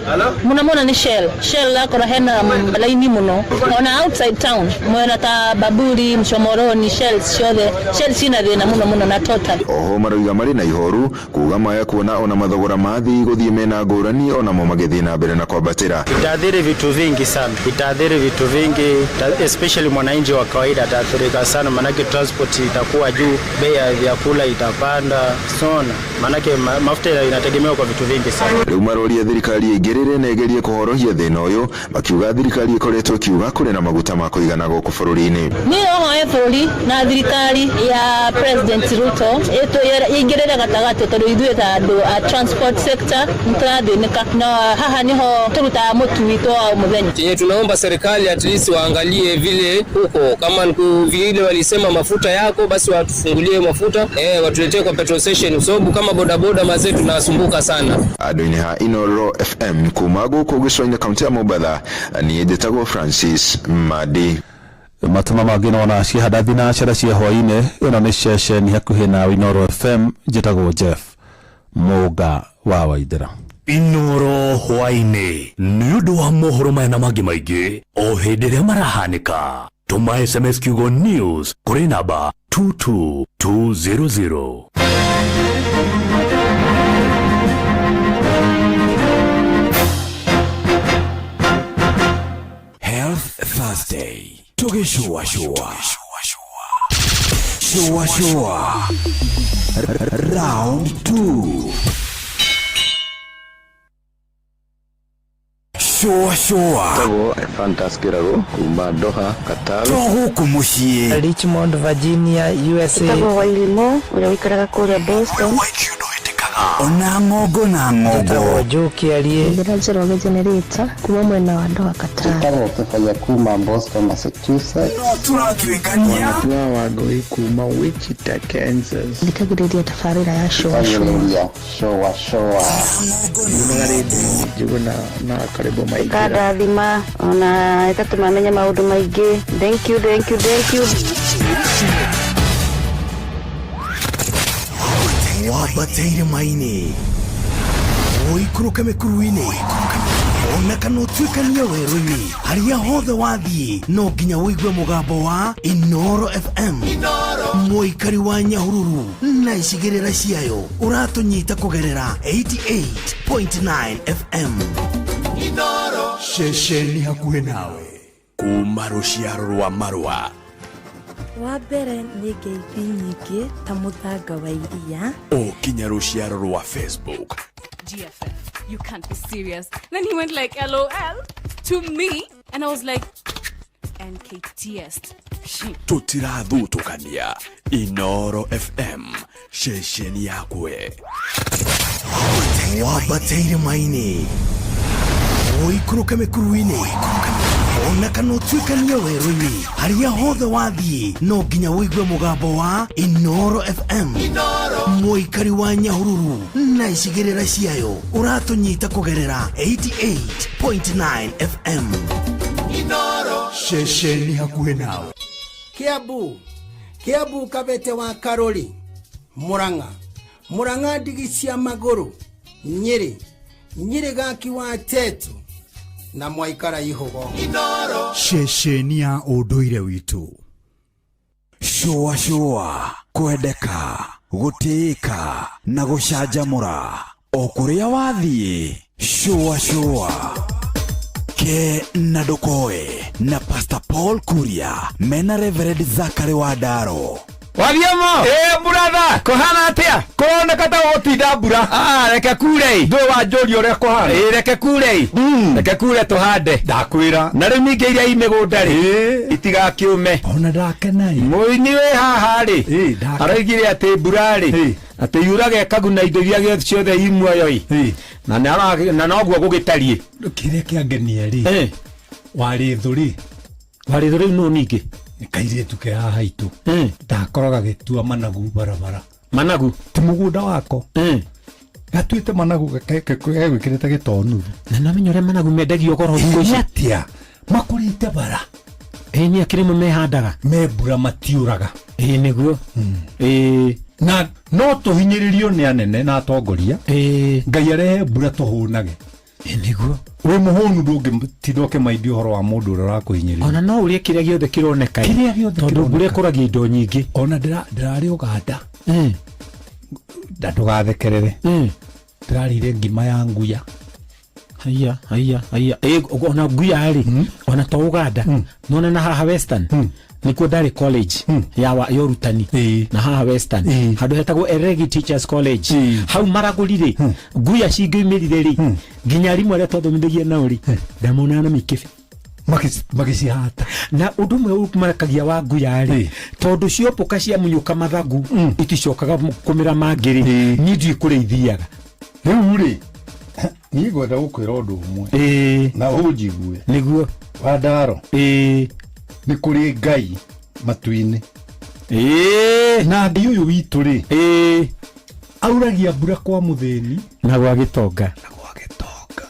Mũno mũno nĩ Shell. Shell akora hena laini mũno ona outside town mwena ta Baburi, Mshomoroni, Shell ciothe, Shell cina thĩna mũno mũno na Total. Oho maroiga marĩ na ihoru kuga maya kuona ona mathogora ma thii gũthiĩ mena ngũrani onamo magĩthiĩ na mbere na kwambatĩra. Itaathiri vitu vingi sana, itaathiri vitu vingi, especially mwananchi wa kawaida ataathirika sana, manake transport itakuwa juu, bei ya vyakula itapanda sana, manake mafuta inategemewa kwa vitu vingi sana. Rĩu maroria thirikari ĩingĩrĩre na ĩgerie kũhorohia thĩna ũyũ, makiuga thirikari ĩkoretwo ĩkiuga kũrĩ na maguta ma kũigana gũkũ bũrũri-inĩ. Niĩ no hoe bũrũri na thirikari ya President Ruto ĩingĩrĩre gatagatĩ, tondũ ithuĩ ta andũ a transport sector nĩtũrathĩnĩka, na haha nĩho tũrutaga mũtu witũ wa o mũthenya. Chenye tunaomba serikali at least waangalie vile huko, kama vile walisema mafuta yako basi watufungulie mafuta, watuletee kwa petrol station, sababu kama bodaboda mazee tunasumbuka sana. Andũ-inĩ ha Inoro FM kuma gũkũ gĩcũa-inĩ kaunti ya Mombatha, niĩ njĩtagwo Francis Madi. Matuma mangĩ nona cihanda thinacara cia hwaĩ-inĩ. Ĩno nĩ ceceni hakuhĩ nawe Inoro FM, njĩtagwo Jeff Mũnga wa Waithera. Inoro hwaĩ-inĩ nĩ ũndũ wa mohoro maya na mangĩ maingĩ o hĩndĩ ĩrĩa marahanĩka. Tũma SMS kiugo news kũrĩ namba 22200. Health Thursday tũgĩcũacũa shua shua round 2. Shua shua Tagwo Fantas Kĩrago kuma Doha, Qatar. To gũkũ mũciĩ Richmond, Virginia, USA. Njĩtagwo Wairimu ũrĩa ũikaraga kũrĩa Boston. Ona ng'ongo na ng'ongo. Njĩtagwo Joe Kĩarie. Njĩra Njoroge Generator kuma mwena wa Doha Qatar. Njĩtagwo Kĩbaya kuma Boston, Massachusetts. No tũratuĩkania. Wanatua Wangũi kuma Wichita, Kansas. Thikagĩrĩria tabarĩra ya shua shua. Thikagĩrĩria shua shua. Nyumaga Njuguna na karibu maingĩra. Ĩkandathima ona ĩgatũma menye maũndũ maingĩ. Thank you, thank you, thank you. Wambate irĩma-inĩ, ũikũrũke mĩkuru-inĩ, ona kana ũtuĩkanie werũ-inĩ, harĩa hothe wathiĩ no nginya ũigue mũgambo wa Inoro FM. Mũikari wa Nyahururu na icigĩrĩra ciayo ũratũnyita kũgerera 88.9 FM. Ceceni hakuhĩ nawe kuma rũciaro rwa marũa. Wa mbere nĩ ngeithi nyingĩ ta mũthanga wa iria. O kinya rũciaro rwa Facebook. GFF, you can't be serious. Then he went like, LOL to me. And I was like, NKTS. Tũtirathutũkania. Inoro FM, ceceni yakwe. Wambate irĩma-inĩ, ũikũrũke mĩkuru-inĩ, ona kana ũtuĩkanie werũ-inĩ, harĩa hothe wathiĩ no nginya ũigue mũgambo wa Inoro FM. Mũikari wa Nyahururu na icigĩrĩra ciayo ũratũnyita kũgerera 88.9 FM. Ceceni hakuhĩ nawe. Kiambu, Kiambu Kabete wa Karori, Murang'a, Murang'a ndigi cia magũrũ, Nyĩrĩ, Nyĩrĩ gaki wa Tetu na Mwaikara Ihũgo. Ceceni ya ũndũire witũ. Shũa shũa, kwendeka, gũtĩĩka na gũcanjamũra o kũrĩa wathiĩ. Shũa shũa ke na ndũkoe na Pastor Paul Kuria mena Reverend Zachary Wandaro. Wathiamo? Ĩ buratha, kũhana atĩa? Kũroneka ta gũgũtinda mbura. Ah, reke kure. Ndũĩ wanjũria ũrĩa kũhana. Ĩ reke kure. Reke kure tũhande. Ndakwĩra. Na rĩu ningĩ iria i mĩgũnda rĩ, itigakĩũme. Ona ndakena ĩ. Mũini wĩ haha rĩ, aroigire atĩ mbura rĩ, atĩ yuraga ĩkaguna indo iria ciothe i muoyo ĩ. Na na noguo gũgĩtariĩ. Kĩrĩa kĩangenia rĩ, warĩ thũ rĩ, warĩ thũ rĩu nũ ningĩ? Nĩ kairĩtu ke haha itũ. Ndakora gagĩtua managu barabara. Managu? Ti mũgũnda wako. Gatuĩte managu gegwĩkĩrĩte gĩtonuru. Na nĩwamenya ũrĩa managu mendagio goro thikũ ici? Nĩ atĩa? Makũrĩte bara. Ĩ nĩ akĩrĩ mo mehandaga. Me mbura matiũraga. Ĩ nĩguo. Ĩ na no tũhinyĩrĩrio nĩ anene na atongoria. Ngai arehe mbura tũhũnage. Ĩ nĩguo. Wĩ mũhũnu ndũngĩtinda ũkĩmaindia ũhoro wa mũndũ ũrĩa ũrakũhinyĩrĩria. Ona no ũrĩe kĩrĩa gĩothe kĩroneka. Kĩrĩa gĩothe Tondũ mbura ĩkũragia indo nyingĩ. Ona ndĩrarĩ Ũganda. Na ndũgathekerere. Ndĩrarĩire ngima ya nguya. Haiya, haiya, haiya. Ĩ ona nguya rĩ, ona to Ũganda. Nona na haha Western. Nĩkuo ndarĩ college ya wa ya ũrutani na haha Western handũ hetagwo Eregi Teachers College hau maragũri rĩ nguya cingĩumĩrire rĩ nginya arimũ arĩa twathomithagia nao rĩ ndamonaga na mĩkebe magĩcihata na ũndũ ũmwe ũmarakagia wa nguya rĩ tondũ ciombũka ciamunyũka mathagu iticokaga kũmĩra mangĩ rĩ niĩ ndiũĩ kũrĩa ithiaga. Rĩu rĩ niĩ ngwenda gũkwĩra ũndũ ũmwe na ũnjigue. Nĩguo. Wandaro. Nĩ kũrĩ Ngai matu-inĩ. Na Ngai ũyũ witũ rĩ, auragia mbura kwa mũthĩni na gwa gĩtonga.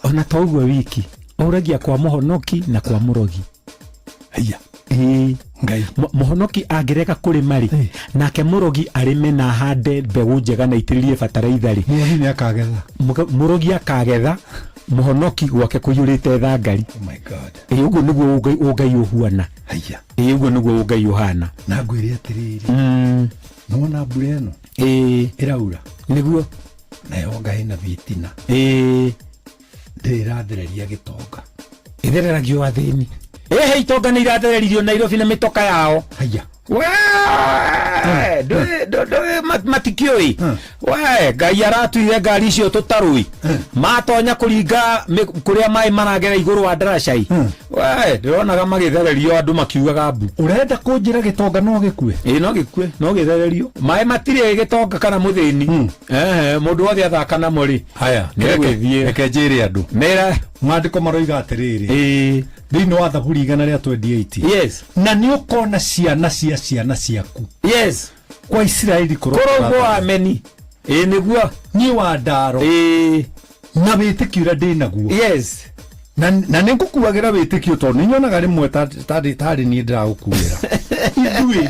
Ona to ũguo wiki, auragia kwa mũhonoki na kwa mũrogi. Haiya. Ngai. Mũhonoki angĩrega kũrĩma rĩ, nake mũrogi arĩme na ahande mbegũ njega na aitĩrĩrie bataraitha rĩ, mũrogi nĩ akagetha. Mũrogi akagetha, mũhonoki gwake kũiyũrĩte thangari. Oh my God. Ĩ ũguo nĩguo ũngai ũhuana. Haiya. Ĩ ũguo nĩguo ũngai ũhana. Na ngwĩre atĩrĩrĩ, nĩwona mbura ĩno ĩraura. Nĩguo. Nayo Ngai na bitina. Ndĩrĩ ĩrathereria gĩtonga. Ĩthereragio athĩni. Ĩhĩ itonga nĩ irathereririo Nairobi na mĩtoka yao. Haiya. Matikĩũĩ. We Ngai aratuire ngari icio tũtarũi. Matonya kũringa kũrĩa maĩ maragera igũrũ wa ndaracai. We ndĩronaga magĩthererio andũ makiugaga mbu. Ũrenda kũnjĩra gĩtonga no gĩkue? Ĩ no gĩkue, no gĩthererio. Maĩ matirĩ gĩtonga kana mũthĩni. Mũndũ wothe athaka namo rĩ. Haya, nĩegwĩthiĩra. Reke njĩre andũ. Mera. Maandĩko maroiga atĩrĩrĩ. Thĩinĩ wa Thaburi 128. Yes. Na nĩ ũkona ciana cia ciana ciaku. Yes. Kwa Isiraeli kũrogwo ameni. Ĩ nĩguo. Niĩ wa Ndaro. Na wĩtĩkio ũrĩa ndĩ naguo. Yes. Na nĩ ngũkuagĩra wĩtĩkio tondũ nĩ nyonaga rĩmwe tarĩ niĩ ndĩragũkuĩra. Ithuĩ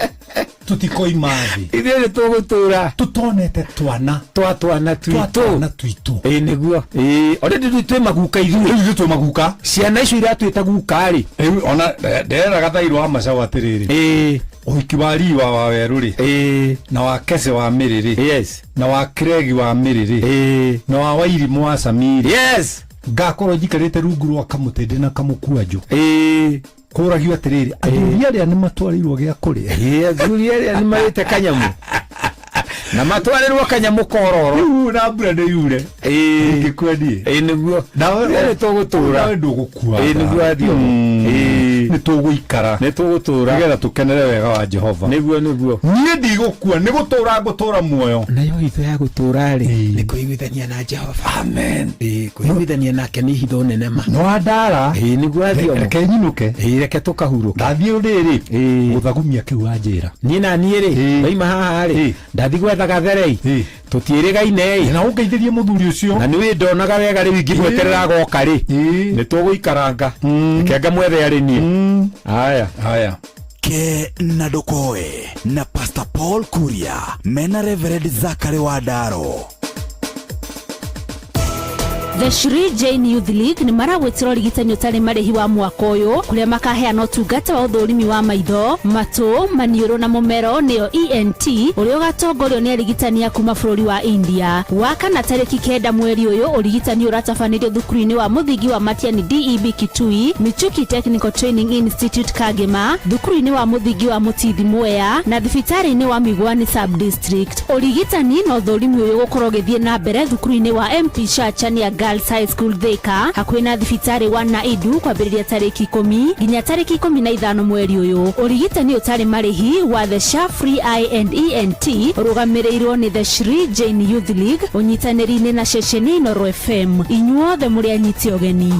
tũtikoima thĩ. Ithuĩ nĩ tũgũtũra. Tũtonete twana. Twa twana twitũ. Twa twana twitũ. Ĩ nĩguo. Ĩ already rĩu twĩ maguka ithuĩ. Rĩu ithuĩ twĩ maguka. Ciana icio iratwĩta guka rĩ. Rĩu ona nderaga Thairũ wa Macau atĩrĩrĩ. Ũhiki wa Riwa wa Werũ rĩ. Na wa Kece wa Mĩrĩ rĩ. Yes. Na wa Kregi wa Mĩrĩ rĩ. Na wa Wairimũ wa Samiri. Yes. Ngakorwo njikarĩte rungu rwa kamũtĩ ndĩ na kamũkwanjũ. Kũragio atĩrĩrĩ, athuri arĩa nĩ matwarĩirwo gĩa kũrĩa. Athuri arĩa nĩ marĩte kanyamũ. Na matwarĩrwo kanyamũ kororo. Rĩu na mbura nĩ yure. Ingĩkua niĩ. Ĩ nĩguo. Nawe nĩ tũgũtũra. Nawe ndũgũkua. Ĩ nĩguo athiĩ. Nĩ tũgũikara. Nĩ tũgũtũra. Nĩgetha tũkenere wega wa Jehova. Nĩguo nĩguo. Niĩ ndigũkua, nĩ gũtũra ngũtũra muoyo. Nayo hitho ya gũtũra rĩ, nĩ kũiguithania na Jehova. Amen. Kũiguithania nake nĩ hitho nene ma. No andara. Ĩ nĩguo athiĩ. Reke nyinũke. Ĩ reke tũkahurũke. Ndathiĩ rĩrĩ. Gũthagumia kĩu wanjĩra. Niĩ na niĩ rĩ, ndaima haha rĩ, ndathi gwetha gatherei. Tũtiĩrĩgaine. Na ũngeithĩrie mũthuri ũcio. Na nĩũĩ ndonaga wega rĩu ingĩmweterera agoka rĩ. Nĩ tũgũikaranga. Reke ngamwethe arĩ niĩ. Haya. Haya. Ke na ndũkoe na Pastor Paul Kuria mena Reverend Zachary Wandaro. The Shri Jain Youth League nĩ maragwĩtĩra ũrigitani ũtarĩ marĩhi wa mwaka ũyũ, kũrĩa makaheana ũtungata wa ũthũrimi wa maitho, matũ, maniũrũ na mũmero, nĩyo ENT, ũrĩa ũgatongorio nĩ arigitani a kuma bũrũri wa India. Wakana tarĩki 9 mweri ũyũ, ũrigitani ũratabanĩrio thukuru-inĩ wa mũthingi wa Matiani DEB Kitui, Michuki Technical Training Institute Kagema, thukuru-inĩ wa mũthingi wa Mũtithi Mwea na thibitarĩ-inĩ wa Migwani Sub District. Ũrigitani na ũthũrimi ũyũ gũkorwo ũgĩthiĩ na mbere thukuru-inĩ wa MP Shachania Girls High School Thika, hakuhĩ na thibitarĩ wa Naidu, kwambĩrĩria tarĩki 10 nginya tarĩki 15 mweri ũyũ. Ũrigitani ũtarĩ marĩhi wa The Sha Free Eye and ENT ũrũgamĩrĩirwo nĩ The Shri Jain Youth League ũnyitanĩri-inĩ na ceceni Inooro FM. Inyuothe mũrĩ anyiti ũgeni.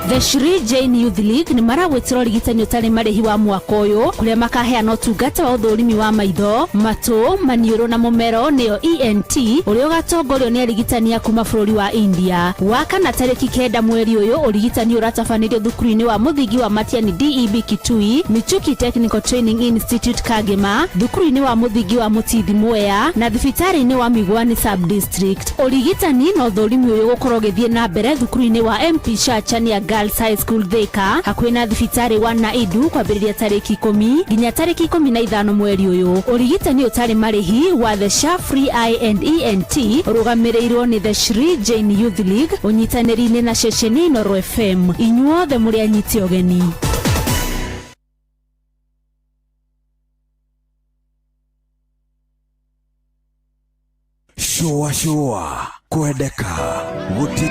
The Shri Jain Youth League nĩ maragwĩtĩra ũrigitani ũtarĩ marĩhi wa mwaka ũyũ, kũrĩa makaheana ũtungata wa ũthũrimi wa maitho, matũ, maniũrũ na mũmero, nĩyo ENT, ũrĩa ũgatongorio nĩ arigitani a kuma bũrũri wa India. Wakana tarĩki 9 mweri ũyũ, ũrigitani ũratabanĩrio thukuru-inĩ wa mũthingi wa Matiani DEB Kitui, Michuki Technical Training Institute Kagema, thukuru-inĩ wa mũthingi wa Mũtithi Mwea na thibitarĩ-inĩ wa Migwani Sub District. Ũrigitani na ũthũrimi ũyũ gũkorwo ũgĩthiĩ na mbere thukuru-inĩ wa MP Shachania Girls High School Thika, hakuhĩ na thibitarĩ wa Naidu, kwambĩrĩria tarĩki 10 nginya tarĩki 15 mweri ũyũ. Ũrigitani ũtarĩ marĩhi wa The Sha Free Eye and ENT ũrũgamĩrĩirwo nĩ The Shri Jain Youth League ũnyitanĩri-inĩ na ceceni Inooro FM. Inyuothe mũrĩ anyiti ũgeni. Shũa shũa kwendeka guti.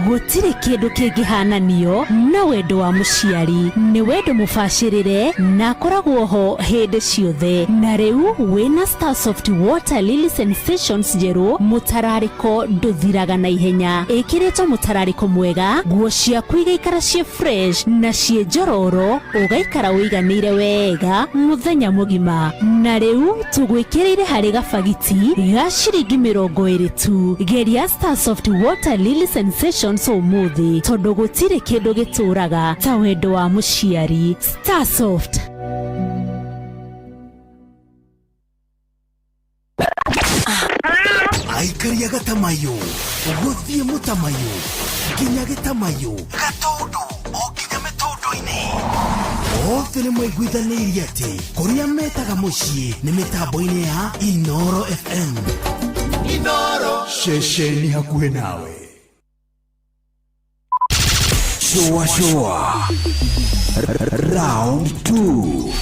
Gũtirĩ kĩndũ kĩngĩhananio na wendo wa mũciari. Nĩ wendo mũbacĩrĩre na akoragwo ho hĩndĩ ciothe. Na rĩu wĩna Starsoft Water Lily Sensations njerũ, mũtararĩko ndũthiraga na ihenya. Ĩkĩrĩtwo mũtararĩko mwega, nguo ciaku igaikara ciĩ fresh na ciĩ njororo, ũgaikara ũiganĩire wega mũthenya mũgima. Na rĩu tũgwĩkĩrĩire harĩ gabagiti ga ciringi 20 tu. Geria Starsoft Water Lily Sensations ũmũthĩ, tondũ gũtirĩ kĩndũ gĩtũraga ta wendo wa mũciari. Starsoft. Aikaria gatamayo gũthiĩ mũtamayo nginya gĩtamayo gatũndũ o nginya mĩtũndũ-inĩ. Othe nĩ maiguithanĩirie atĩ kũrĩa metaga mũciĩ nĩ mĩtambo-inĩ ya Inooro FM. Inooro, ceceni hakuhĩ nawe. Shua shua round 2.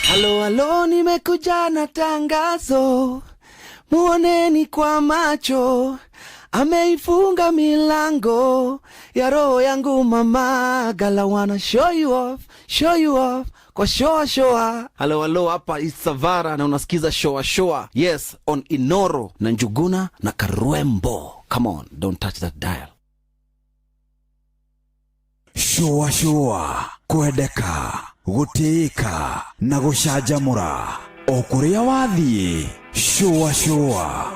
Halo halo, nimekuja na tangazo, muoneni kwa macho, ameifunga milango ya roho yangu mama. Gala wanna show you off, show you off kwa shoa shoa. Halo halo, hapa Isavara na unasikiza shoa shoa. Yes, on Inooro na Njuguna na Karwembo. Come on, don't touch that dial. Shua shua kwendeka gũtĩĩka na gũcanjamũra o kũrĩa wathiĩ. Shua shua.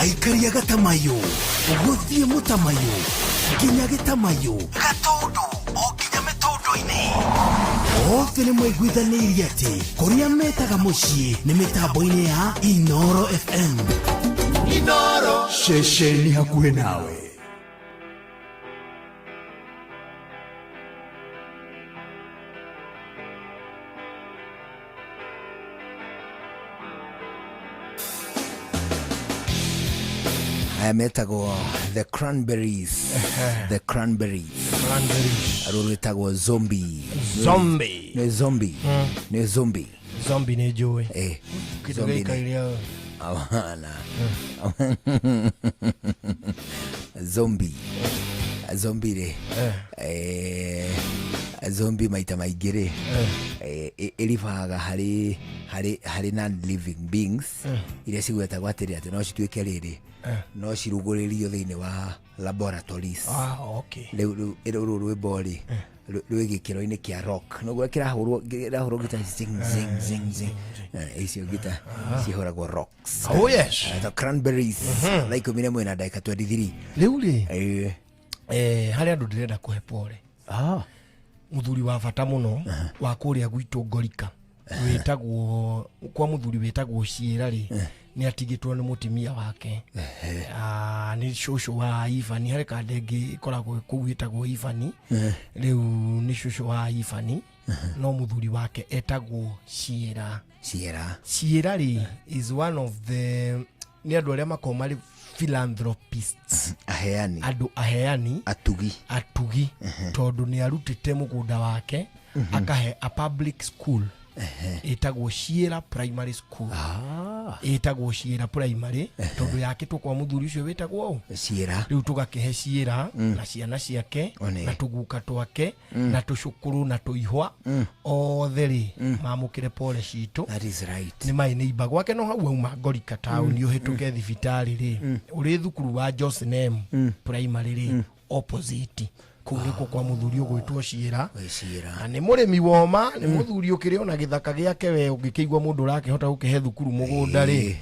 Aikaria gatamayo gũthiĩ mũtamayo nginya gĩtamayo gatũndũ o nginya mĩtũndũ-inĩ othe nĩ maiguithanĩirie atĩ kũrĩa metaga mũciĩ nĩ mĩtambo-inĩ ya Inoro FM. Inoro ceceni hakuhĩ nawe. Aya metagwo The Cranberries. The Cranberries. Cranberries. Rũrũ rwĩtagwo Zombie. Zombie. Nĩ zombie. Nĩ zombie. Zombie nĩ njũĩ. Eh. Kĩndũ zombie nĩ- gĩikaire o. Hapana. Zombie. Zombie rĩ. Eh, zombie maita maingĩ rĩ. Eh, ĩribaga harĩ non living beings iria cigwetagwo atĩrĩ atĩ no cituĩke rĩrĩ no cirugũrĩrio thĩinĩ wa laboratories. Ah, okay. Rĩu rũrũ rwĩmbo rĩ rwĩ gĩkĩro-inĩ kĩa rock noguo kĩrahũrwo gita zing zing zing zing. Icio gita cihũragwo rocks. Oh, yes. The Cranberries. Thaa 11 na ndagĩka 23. Rĩu rĩ Eh. Harĩ andũ ndĩrenda kũhe pore. Ah. Mũthuri wa bata mũno wa kũrĩa gwitũ Ngorika wĩtagwo kwa mũthuri wĩtagwo Ciĩra rĩ nĩ atigĩtwo nĩ mũtumia wake. Ah, nĩ cũcũ wa Ibani harĩ kanda ĩngĩ ĩkoragwo kũu ĩtagwo Ibani. Rĩu nĩ cũcũ wa Ibani no mũthuri wake etagwo Ciĩra. Ciĩra. Ciĩra rĩ is one of the nĩ andũ arĩa makoragwo marĩ philanthropists. Aheani. Andũ aheani. Atugi. Atugi tondũ nĩ arutĩte mũgũnda wake akahe a public school ĩtagwo Ciĩra Primary School. Ĩtagwo Ciĩra Primary tondũ yakĩtwo kwa mũthuri ũcio wĩtagwo ũ? Ciĩra. Rĩu tũgakĩhe Ciĩra na ciana ciake One. na tũguka twake na tũcũkũrũ na tũihwa othe rĩ mamũkĩre pole citũ. That is right. Nĩ maĩ nĩ imba gwake no hau auma Ngorika taũni ũhĩtũke thibitarĩ rĩ ũrĩ thukuru wa Josnem Primary rĩ opposite kũu nĩkuo kwa mũthuri ũgwĩtwo Ciĩra. Ciĩra. Na nĩ mũrĩmi woma nĩ mũthuri ũkĩrĩ ona gĩthaka gĩake we ũngĩkĩigua mũndũ ũrakĩhota gũkĩhe thukuru mũgũnda rĩ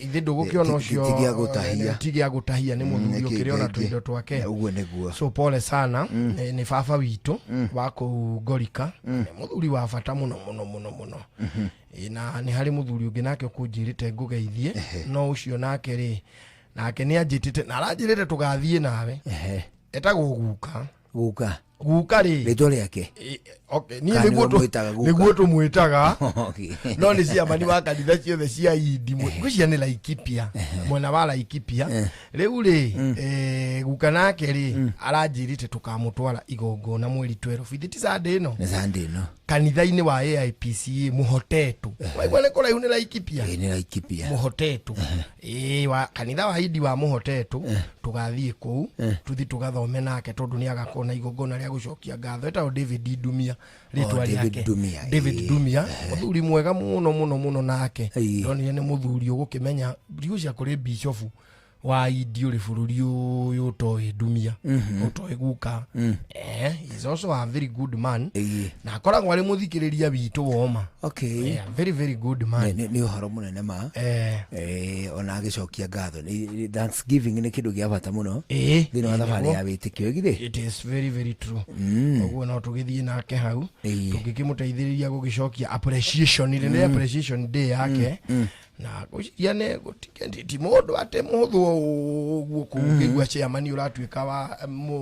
ithe ndũgũkĩona ũcio ti gĩa gũtahia. Ti gĩa gũtahia nĩ mũthuri ũkĩrĩ ona tũindo twake. Ũguo nĩguo. So pole sana. Nĩ baba witũ wa kũu Ngorika nĩ mũthuri wa bata mũno mũno mũno mũno. Na nĩ harĩ mũthuri ũngĩ nake ũkũnjĩrĩte ngũgeithie no ũcio nake rĩ nake nĩ anjĩtĩte na aranjĩrĩte tũgathiĩ nawe etagwo Guka. Guka. Guka rĩ rĩtwa rĩake. Okay, niĩ Kana nĩguo nĩwe mwĩtaga guka? nĩguo tũmwĩtaga. Okay. No nĩ ciamani wa kanitha ciothe cia Indi ngwĩciria nĩ Laikipia mwena wa Laikipia rĩu rĩ guka nake rĩ aranjĩrĩte tũkamũtwara igongona mweri 12 ithe ti Sunday ĩno. Nĩ Sunday ĩno. Kanitha-inĩ wa AIPCA Mũhotetũ. Waigua nĩ kũraihu nĩ Laikipia. Ĩĩ nĩ Laikipia. Mũhotetũ. Ĩĩ wa kanitha wa Indi wa Mũhotetũ tũgathiĩ kũu tũthiĩ tũgathome nake tondũ nĩ agakorwo na igongona rĩa gũcokia ngatho etagwo David Ndumia rĩtwa Oh, David rĩake. Ndumia, David ĩĩ. Ndumia mũthuri mwega mũno mũno mũno nake ndonire nĩ mũthuri ũgũkĩmenya ndigũcia kũrĩ bishofu wa Indi ũrĩ bũrũri ũyũ ũtoĩ Ndumia ũtoĩ guka. He's also a very good man na akoragwo arĩ mũthikĩrĩria witũ woma. Okay. Yeah, very very good man. Nĩ ũhoro mũnene ma. Ona agĩcokia ngatho. Thanksgiving nĩ kĩndũ gĩa bata mũno thĩinĩ wa thabarĩ ya wĩtĩkio githĩ. It is very very true. Ũguo no tũgĩthiĩ nake hau tũngĩkĩmũteithĩrĩria gũgĩcokia appreciation rĩ nĩ appreciation day yake na ngwĩciria nĩ ti mũndũ atĩ mũhũthũ ũguo kũu ũkĩigua chairman ũratuĩka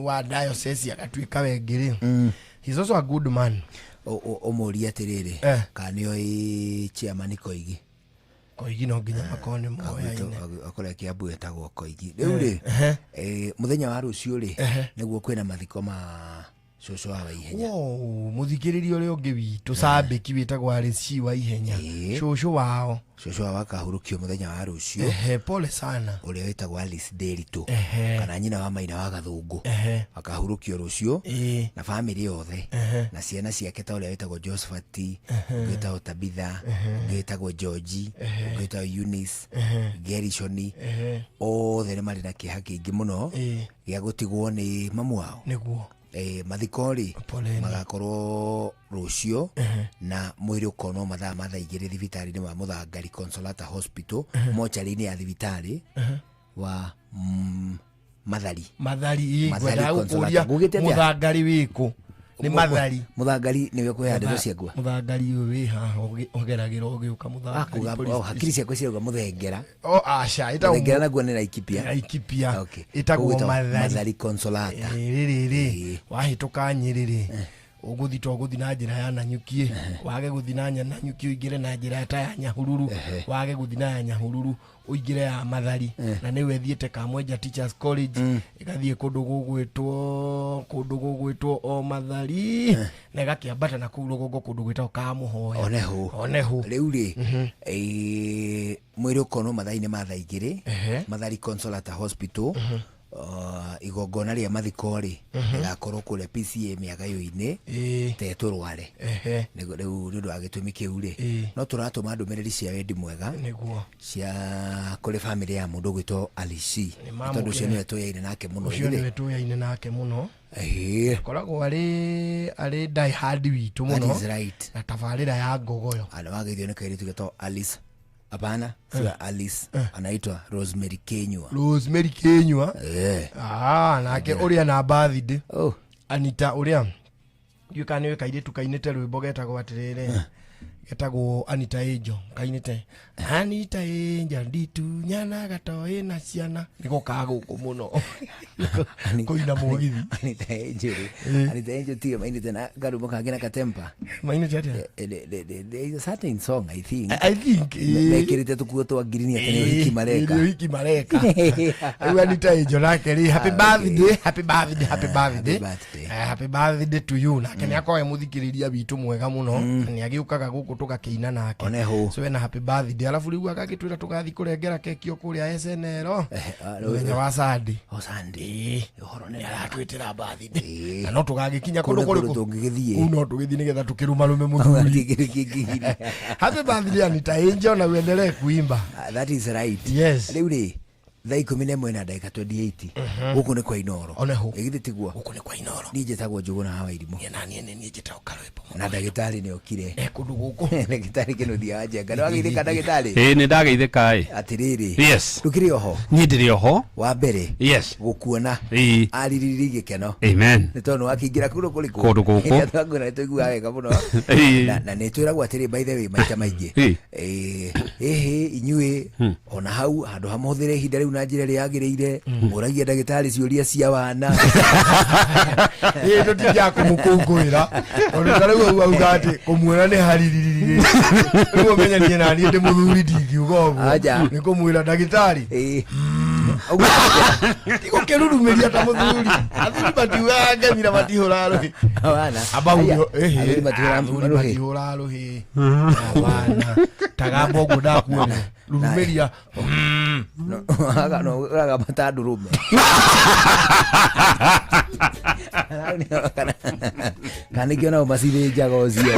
wa diocese agatuĩka wengĩ rĩ. He's also a good man. Ũmũrie atĩrĩrĩ kana nĩoĩ chairman Koigi. Koigi no nginya makorwo nĩ moyaine. Akorĩa Kiambu etagwo Koigi. Rĩu rĩ mũthenya wa rũciũ rĩ nĩguo kwĩna mathiko ma cũcũ wa Waihenya. Wow, mũthikĩrĩria ũrĩa ũngĩ witũ Sambĩki wĩtagwo Alice wa Ihenya cũcũ wao. Cũcũ wao akahurũkio mũthenya wa rũciũ. Ehe, pole sana. Ũrĩa wĩtagwo Alice Nderitu kana nyina wa Maina wa Gathũngũ akahurũkio rũciũ na bamĩrĩ yothe na ciana ciake ta ũrĩa wĩtagwo Josephat, ũngĩ wĩtagwo Tabitha, ũngĩ wĩtagwo George, ũngĩ wĩtagwo Eunice, Gerishoni, othe nĩ marĩ na kĩeha kĩingĩ mũno gĩa gũtigwo nĩ mamu wao. Nĩguo. Mathiko rĩ magakorwo rũciũ na mwĩrĩ ũkonwo mathaa ma 2:00 thibitarĩ-inĩ wa Mũthangari Consolata Hospital, mocarĩ-inĩ ya thibitarĩ wa Mathari. Mathari, ĩ, Mathari ngwendaga Consolata. gũkũria Ngugĩte atĩa? Mũthangari wĩkũ? Nĩ Mathari. Mũthangari nĩwe kwĩha ndeto ciakwa. Mũthangari ũyũ wĩ haha ũgeragĩra ũgĩũka Mũthangari Akuga police oh, hakiri ciakwa cirauga Mũthengera. Oh, aca, ĩtagwo Mũthengera naguo nĩ Laikipia. Laikipia. Okay. Ĩtagwo Ũgwĩtwo Mathari. Mathari Consolata. Rĩrĩ rĩ, wahĩtũka Nyĩrĩ rĩ, ũgũthi to gũthi na njĩra ya Nanyuki, wage gũthi na Nanyuki ũingĩre na njĩra ta ya Nyahururu, wage gũthi na ya Nyahururu ũingĩre ya Mathari, na nĩwe ĩthiĩte Kamwenja Teachers College, ĩgathiĩ kũndũ gũgwĩtwo o Mathari, na ĩgakĩambata na kũu rũgongo kũndũ gwĩtagwo Kamũhoya. Oneho. Oneho. Rĩu rĩ, mwĩrĩ ũkonwo mathaa-inĩ ma 2:00, Mathari Consolata Hospital. Igongona rĩa mathiko rĩ, rĩgakorwo kũrĩa PCA Mĩagayo-inĩ, Tetũrware. Nĩguo rĩu nĩ ũndũ wa gĩtũmi kĩu rĩ, no tũratũma ndũmĩrĩri cia wendi mwega Nĩguo. cia kũrĩ bamĩrĩ ya mũndũ ũgwĩtwo Alishi, Nĩ tondũ ũcio mamũkĩre. nĩwe tũyaine nake mũno. Ũcio Githĩ? nĩwe tũyaine nake mũno. Akoragwo arĩ die hard witũ That mũno. is right. Na tabarĩra ya Ngogoyo. Ana wageithio nĩ kairĩtu getagwo Alice. Hapana, sio Alice, anaitwa Rosemary Kenywa. Rosemary Kenywa. Ah, nake ũrĩa na birthday. Oh. Anita ũrĩa ndiũĩ kana nĩũĩ kairĩtu kainĩte rwĩmbo getagwo atĩrĩrĩ, getagwo Anita Angel, kainĩte Anita Angel nditunyanaga to ĩna ciana, nĩko ka gũkũ mũno kũina mũgithi. Anita Angel. Anita Angel tiga mainĩte na karwĩmbo kangĩ na katempa. Mainĩte atĩa? There is a certain song I think. I think, Mekĩrĩte tũkuo twa ngirini atĩ nĩ ũhiki mareka. Nĩ ũhiki mareka. Rĩu Anita Angel nake rĩ, happy birthday, happy birthday, happy birthday. Happy birthday to you. Nake nĩ akoragwo e mũthikĩrĩria witũ mwega mũno, na nĩ agĩũkaga gũkũ tũgakĩina nake. Oneho. So ena happy birthday. Alafu rĩu agagĩtwĩra tũgathiĩ kũrengera keki o kũrĩa SNL mũthenya wa Sunday. O Sunday. Ũhoro nĩ aratwĩtĩra birthday. Na no tũgagĩkinya Kũu kũndũ nĩ kũndũ kũrĩkũ? tũngĩgĩthiĩ. Kũu no tũgĩthiĩ nĩgetha tũkĩrũmarũme mũthuri. Happy birthday Anita Angel, na uendelee kuimba. That is right. Yes. Rĩu rĩ, thaa 11 na ndagĩka 28, gũkũ nĩ kwa Inoro. Oneho. Ĩ githĩ tiguo? Gũkũ nĩ kwa Inoro. Niĩ njĩtagwo Njũgũna wa Wairimũ. Na niĩ nĩ niĩ njĩtagwo Karwĩmbo. Na ndagĩtarĩ nĩ okire. Kũndũ gũkũ. Ndagĩtarĩ Kĩnuthia wa Njenga. Nĩ wageithĩka ndagĩtarĩ? Ĩĩ nĩ ndageithĩka ĩ. Atĩrĩrĩ. Yes. Ndũkĩrĩ oho? Niĩ ndĩrĩ oho. Wa mbere. Yes. Gũkuona. Ĩĩ. Aririri gĩkeno. Amen. Nĩ tondũ wakĩingĩra kũndũ kũrĩkũ? Kũndũ gũkũ. Rĩrĩa twakuona nĩ tũiguaga wega mũno. Ĩĩ. Na nĩ twĩragwo atĩrĩ, by the way, maita maingĩ. Ĩĩ. Ĩhĩ inyuĩ ona hau handũ ha mũhũthĩre ihinda rĩu na njĩra ĩrĩa yagĩrĩire, mũragia ndagĩtarĩ ciũria cia wana. Ĩ tũtingiaga kũmũkũngũĩra tondũ ta rĩu au auga atĩ kũmuona nĩ haririri rĩu ũmenye niĩ na niĩ ndĩ mũthuri ndingiuga ũguo. Aja. Nĩ kũmwĩra ndagĩtarĩ tigũkĩrurumĩria ta mũthuri, athuri matiugaga ngemira matihũraga rũhĩ. Wana. Amba Aya, uge, ĩhĩ, athuri matihũraga athuri rũhĩ. matihũraga rũhĩ. Wana tagamba ũguo ndakuona rurumĩria. Ũragamba ta ndũrũme. Kana nĩkĩo nao macithĩnjaga ũcio.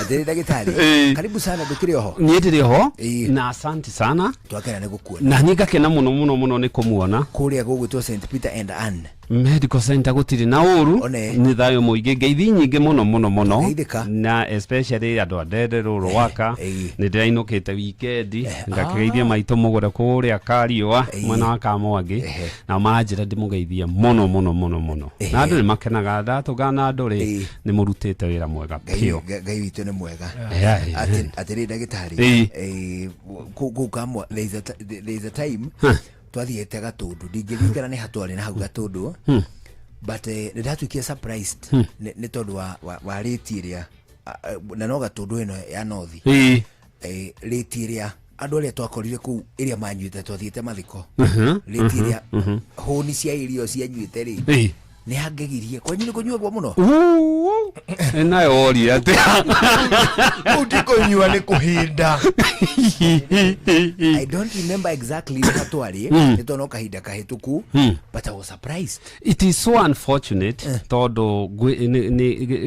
Atĩrĩ ndagĩtarĩ, Ĩĩ. karibu sana, ndũkĩrĩ oho? Niĩ ndĩrĩ oho na asante sana. Twakena nĩ gũkuona. Na niĩ ngakena mũno mũno mũno nĩ kũmuona. Kũrĩa gũgwĩtwo St Peter and Ann Medical Center gũtirĩ na ũru, nĩ thayũ mũingĩ, ngeithi nyingĩ mũno mũno mũno, na especially andũ a Ndenderũ Rwaka. Nĩ ndĩrainũkĩte wikendi ngakĩgeithia maitũ mũgũre kũrĩa Kariũa mwena wa Kamwangi, na manjĩra ndĩmũgeithie mũno mũno mũno mũno, na andũ nĩ makenaga ndatũngana na andũ rĩ, nĩ mũrutĩte wĩra mwega biũ. Ngai witũ nĩ mwega. Yeah, yeah. Atĩrĩ ndagĩtarĩ, Ĩĩ. kũu Kamwa there is a time twathiĩte Gatũndũ, ndingĩririkana nĩ hatwarĩ na hau Gatũndũ, but nĩ ndatuĩkire surprised nĩ tondũ wa rate ĩrĩa na no Gatũndũ ĩno ya North. Rate ĩrĩa andũ arĩa twakorire kũu ĩrĩa manyuĩte, twathiĩte mathiko, rate ĩrĩa hũni cia irio cianyuĩte rĩ, Nĩ hangegirie kwanyu nĩ kũnyuagwo mũno. Nayo woria atĩa? Kũu ti kũnyua, nĩ kũhĩnda. I don't remember exactly nĩ hatwarĩ, nĩ tondũ no kahinda kahĩtũku, but I was surprised. It is so unfortunate tondũ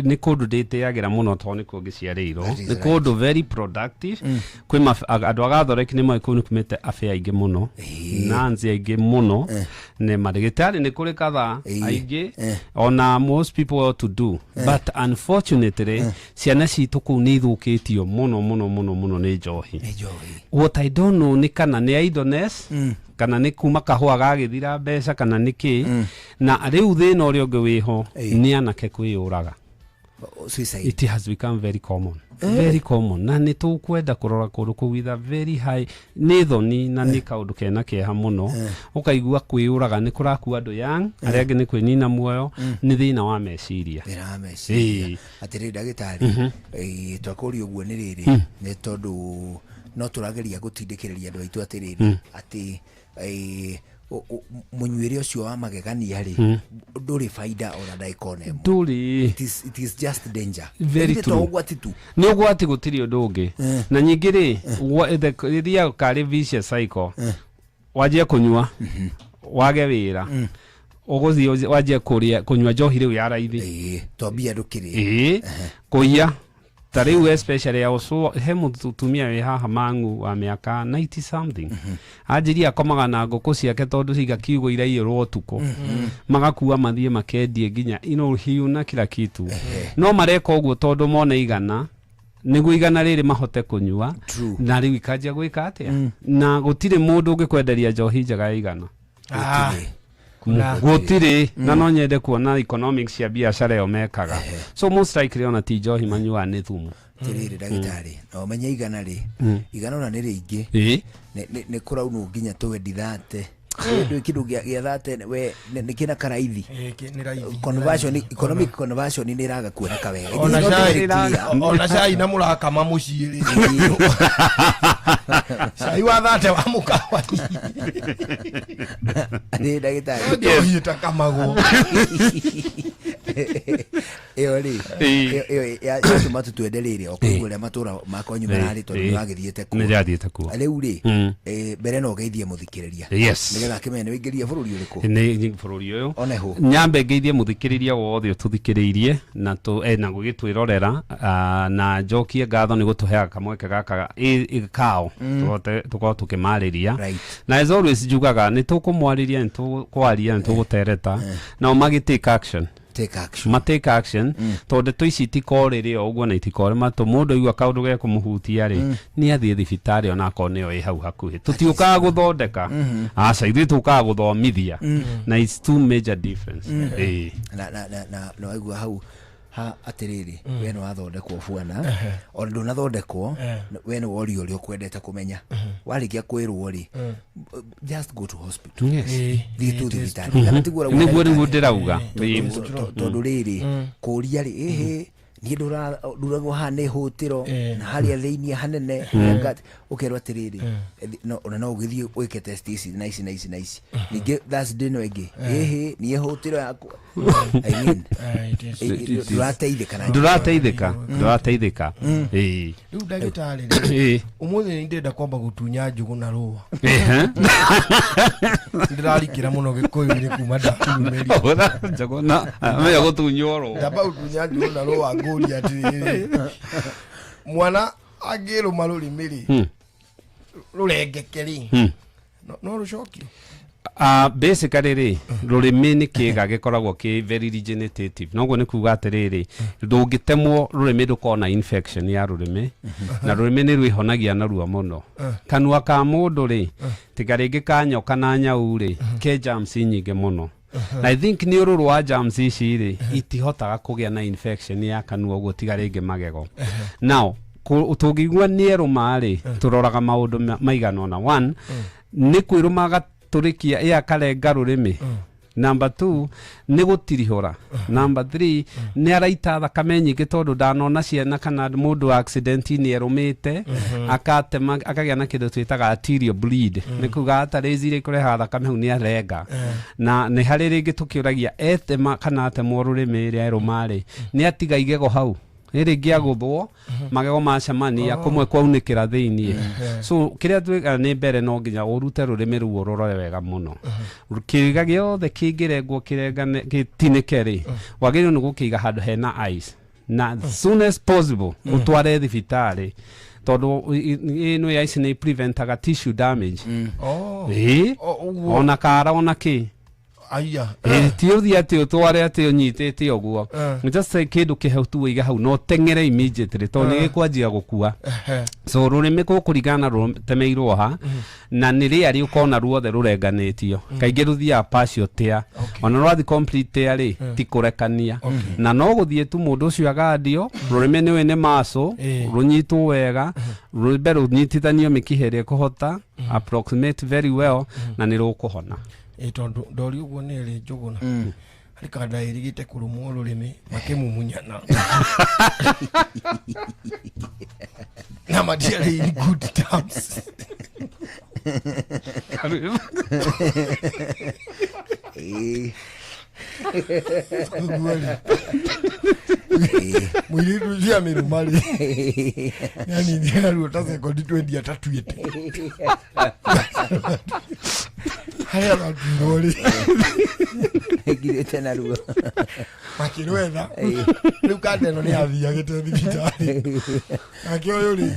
nĩ kũndũ ndĩtĩagĩra mũno tondũ nĩkuo ngĩciarĩirwo. That is Nĩ kũndũ very productive. Kwĩ andũ a Gathoreki nĩ moĩ kũu nĩ kumĩte abe aingĩ mũno, nanzi aingĩ mũno, nĩ marĩgĩtarĩ nĩ kũrĩ kadhaa aingĩ, ona most people well to do, but unfortunately ciana citũ kũu nĩ ithũkĩtio mũno mũno mũno mũno nĩ njohi. What I don't know nĩ kana nĩ idleness, kana nĩ kuma kahũa gagĩthira mbeca, kana nĩ kĩ. Na rĩu thĩna ũrĩa ũngĩ wĩho nĩ anake kwĩyũraga. Suicide. It has become very common, very common, na nĩ tũkwenda kũrora kũndũ kũu with a very high, nĩ thoni na nĩ kaũndũ kena kĩeha mũno. Ũkaigua kwĩyũraga nĩ kũrakua andũ young, arĩa angĩ nĩ kwĩnina muoyo, nĩ thĩna wa meciria. Thĩna wa meciria. Atĩrĩrĩ ndagĩtarĩ, twakũria ũguo nĩ rĩrĩ, nĩ tondũ no tũrageria gũtindĩkĩrĩria andũ aitũ atĩrĩrĩ, atĩ mũnyuĩre ũcio wa magegania rĩ, ndũrĩ baida ona ndagĩka ona ĩmwe. Ndũrĩ. It is just danger. Very Githĩ to true. ũgwati tu. Nĩ ũgwati, gũtirĩ ũndũ ũngĩ. Na nyingĩ rĩ, ĩthiaga karĩ vicious cycle. Wanjie kũnyua, wage wĩra, ũgũthiĩ wanjie kũrĩa kũnyua njohi rĩu ya raithi. To mbia ndũkĩrĩ. Ĩĩ, kũiya ta rĩu especially ya ũcũ, he mũtumia wĩ haha Mang'u wa mĩaka 90 something, anjirie akomaga na ngũkũ ciake tondũ ciga kiugo iraiyũrwo ũtukũ, magakua mathiĩ makendie nginya ino hiu na kila kitu. No mareka ũguo tondũ mone igana, nĩguo igana rĩrĩ mahote kũnyua. Na rĩu ikanjia gwĩka atĩa? Na gũtirĩ mũndũ ũngĩkwenderia njohi njega ya igana. Gũtirĩ. Na no nyende kuona economics cia biacara ĩyo mekaga. So most likely ona ti njohi manyuaga, nĩ thumu. Atĩrĩrĩ ndagĩtarĩ, na ũmenye igana rĩ, igana ona nĩ rĩingĩ. Nĩ kũraunwo nginya twendi thate. Ndũĩ kĩndũ gĩa thate we nĩ kĩna karaithi. Nĩ raithi. Conversion, economic conversion nĩ ĩraga kuoneka wega. It is Ona not cai very clear. Ona cai na mũrakama mũciĩ rĩ, cai wa thate wa mũkawa. Nĩ ndagĩtarĩ. Njohi ĩtakamagwo. Ĩyo rĩ, ĩyo yatũma tũtwende rĩrĩ o kũigua ũrĩa matũra makwanyu mararĩ, tondũ nĩ wagĩthiĩte kuo. Nĩ ndĩrathiĩte kuo. Rĩu rĩ, mbere no ũgeithie mũthikĩrĩria, nĩgetha akĩmenye nĩ wĩingĩria bũrũri ũrĩkũ. Nĩ bũrũri ũyũ. Oneho. Nyambe ngeithie mũthikĩrĩria wothe ũtũthikĩrĩirie na na gũgĩtwĩrorera, na njokie ngatho nĩ gũtũheaga kamweke gaka kao tũhote tũkorwo tũkĩmarĩria. Na as always njugaga nĩ tũkũmwarĩria, nĩ tũkwaria, nĩ tũgũtereta nao magĩ take action. Take action. Ma take action, tondũ ndeto ici itikorĩrĩ o ũguo na itikorĩ matũ. Mũndũ aigua kaũndũ gekũmũhutia rĩ, nĩ athiĩ thibitarĩ ona akorwo nĩyo ĩ hau hakuhĩ. Tũtiũkaga gũthondeka, aca, ithuĩ tũkaga gũthomithia, na it's two major difference. Ĩĩ. Na waigua hau ha atĩrĩrĩ, we nĩ wathondekwo bwana, ona ndũnathondekwo, we nĩ woria ũrĩa ũkwendete kũmenya. Warĩkia kwĩrwo rĩ, just go to hospital. Thiĩ tu thibitarĩ. Kana tiguo ũrauga, Nĩguo ndagĩtarĩ? nĩguo ndĩrauga. Tondũ rĩrĩ, kũria rĩ, ĩhĩ niĩ nduragwo haha nĩ hũtĩro na harĩa thĩiniĩ hanene, ũkerwo atĩrĩrĩ, ona no ũgĩthiĩ wĩke test ici na ici na ici na ici. Ningĩ Thursday ĩno ĩngĩ, ĩhĩ niĩ hũtĩro yakwa, I mean, ndũrateithĩka na Ndũrateithĩka, ndũrateithĩka. Ĩĩ. Rĩu ndagĩtarĩ rĩ, ũmũthĩ nĩ ndĩrenda kwamba gũtunya njũgũ na rũa. Ndĩrarikĩra mũno gĩkũyũ-inĩ kuma ndakiumĩria. Ũra, njũgũ na amenya gũtunywo rũa. Ndamba gũtunya njũgũ na rũa, ngũria atĩrĩrĩ, mwana angĩrũma rũrĩmĩ rĩ, rũrengeke rĩ, no rũcokio? Basically rĩ, rũrĩmĩ nĩ kĩga gĩkoragwo kĩ very regenerative. Noguo nĩ kuga atĩrĩrĩ, ndũngĩtemwo rũrĩmĩ ndũkorwo na infection ya rũrĩmĩ, na rũrĩmĩ nĩ rwĩhonagia narua mũno. Kanua ka mũndũ rĩ, tiga rĩngĩ ka nyoka na nyau rĩ, ke germs nyingĩ mũno. Na I think nĩ ũrũrũ wa germs ici rĩ, itihotaga kũgĩa na infection ya kanua ũguo, tiga rĩngĩ magego. Now tũngĩigua nĩ erũma rĩ, tũroraga maũndũ maigana ũna. One, nĩ kwĩrũma agatũrĩkia ĩ akarenga rũrĩmĩ. Number 2 nĩ gũtirihũra. Number 3 nĩ araita thakame nyingĩ tondũ ndanona ciana kana mũndũ accident-inĩ erũmĩte akatema akagĩa na kĩndũ twĩtaga arterial bleed, nĩ kuga arteries iria ikũrehaga thakame hau nĩ arenga. Na nĩ harĩ rĩngĩ tũkĩũragia etema kana atemwo rũrĩmĩ rĩrĩa erũma rĩ, nĩ atiga igego hau rĩngĩ agũthwo magego macemania kũmwe kwaunĩkĩra thĩiniĩ. So kĩrĩa twĩkaga nĩ mbere no nginya ũrute rũrĩmĩ rũu ũrore wega mũno. Kĩga gĩothe kĩngĩrengwo kĩrengane gĩtinĩke rĩ, wagĩrĩirwo nĩ gũkĩiga handũ hena ice na as soon as possible ũtware thibitarĩ, tondũ ĩno ya ice nĩ preventaga tissue damage. Ĩĩ, ona kara ona kĩ. Aya. Ti ũthiĩ atĩ ũtware atĩ ũnyitĩte ũguo. Just say kĩndũ kĩhehu tu ũige hau no teng'ere immediately tondũ nĩ gĩkwanjia gũkua. So rũrĩmĩ gũkũringana rũtemeirwo ha na nĩ rĩarĩ ũkona ruothe rũrenganĩtio. Kaingĩ rũthiaga partial tear. Ona rwathi complete tear rĩ, ti kũrekania. Na no gũthiĩ tu mũndũ ũcio agandio, rũrĩmĩ nĩũĩ nĩ muscle, rũnyitwo wega, rwĩmbe rũnyitithanio mĩkiha ĩrĩa ĩkũhota, approximate very well, na nĩ rũkũhona. Tondũ ndori ũguo nĩ ĩrĩ Njũgũna harĩ kanda ĩrigĩte kũrũmwo rũrĩmĩ makĩmumunyana na matiarĩ in good terms. Ũguo rĩ, mũirĩtu ũcio amĩrũma rĩ, nĩaninire na ruo ta sekondi 20 atatuĩte harĩa aratuirwo rĩ, ngirĩte na ruo makĩrwetha. Rĩu kanda ĩno nĩ yathiagĩte thibitarĩ, nake ũyũ rĩ,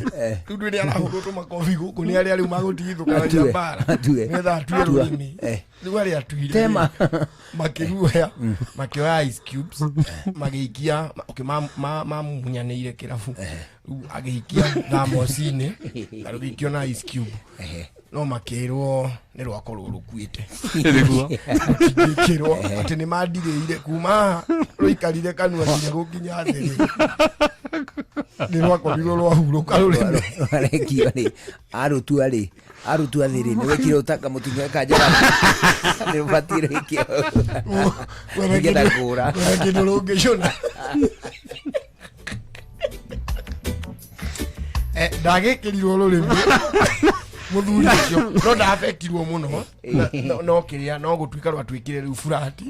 rĩu ndwĩ nĩ arahũrwo tũmakobi gũkũ nĩ arĩa rĩu magũtigithũkanagia mbara nĩgetha atue rũrĩmĩ. Rĩu arĩa atuire Tema. makĩruoya, makĩoya ice cubes magĩikia, okay, mamunyanĩire kĩrabu, rĩu agĩikia thamoci-inĩ na rũgĩikio na ice cube, no makĩrwo nĩ rwakorwo rũkuĩte. Nĩguo. Rũtingĩkĩrwo atĩ nĩ mandirĩire kuma haha rũikarire kanua nginya gũkinya thĩ rĩ, nĩ rwakorirwo rwahurũka rũrĩmĩ. Rwarekio rĩ, arũtua rĩ, arũtua thĩ rĩ, nĩ wekire ũtaka mũtinyo kanjara nĩ ũbatiĩ rĩkio nĩgetha kũra kĩndũ rũngĩcũna. Ndagĩkĩrirwo rũrĩmĩ mũthuri ũcio, no ndafektirwo mũno no kĩrĩa no gũtuĩka rwatuĩkire rĩu burati.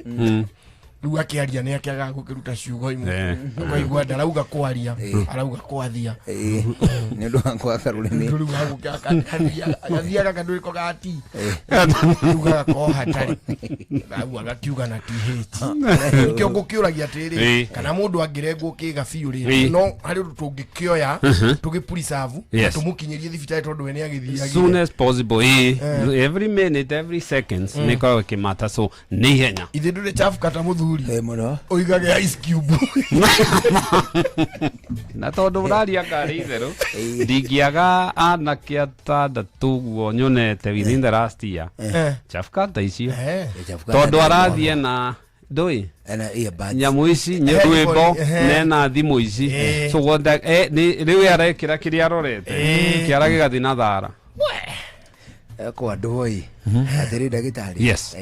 Rĩu akĩaria nĩ akĩagaga gũkĩruta ciugo imwe, ũkaigua ndarauga kwaria, arauga kwathia. Nĩ ũndũ wa kwaga rũrĩmĩ. Rĩu agathiaga kanduĩko ga ti rĩu gagakorwo hatarĩ rau, agakiuga na th. Nĩkĩo ngũkĩũragia atĩrĩrĩ, kana mũndũ angĩrengwo kĩga biũ rĩ, no harĩ ũndũ tũngĩkĩoya tũgĩ-preserve na tũmũkinyĩrie thibitarĩ tondũ we nĩ agĩthiagire? Soon as possible, every minute, every seconds nĩ ĩkoragwo ĩkĩmata, so nĩ ihenya. Ithe ndũrĩ chafu kata mũthuri mũno ũigage ice cube. Na tondũ ũraria ngari itherũ, ndingĩaga anake atandatũ ũguo nyonete within the last year chafu kata icio, tondũ arathiĩ na ndũĩ nyamũ ici rwĩmbo nena thimũ ici, so rĩu arekĩra kĩrĩa arorete kĩara gĩgathiĩ na thara. Kwa ndũĩ atĩrĩ ndagĩtarĩ? Yes.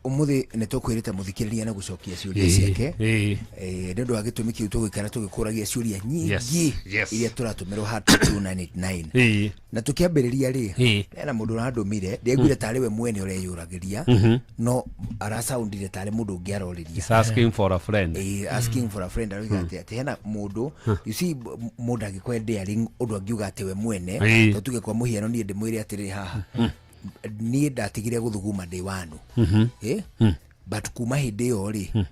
Ũmũthĩ nĩ tũkwĩrĩte mũthikĩrĩria na gũcokia ciũria ciake. Nĩ ũndũ wa gĩtũmi kĩu tũgũikara tũgĩkũragia ciũria nyingĩ iria tũratũmĩrwo ha 2989. Na tũkĩambĩrĩria rĩ, hena mũndũ ũrandũmire, ndiaiguire tarĩ we mwene ũreyũragĩria, no aracaundire tarĩ mũndũ ũngĩ arorĩria. It's asking for a friend. Asking for a friend, aroiga atĩ hena mũndũ, you see, mũndũ angĩkorwo daring ũndũ angiuga atĩ we mwene, to tuge kwa mũhiano niĩ ndĩmwĩre atĩrĩrĩ haha, niĩ ndatigire gũthuguma ndĩ wanu, but kuma hĩndĩ ĩyo rĩ,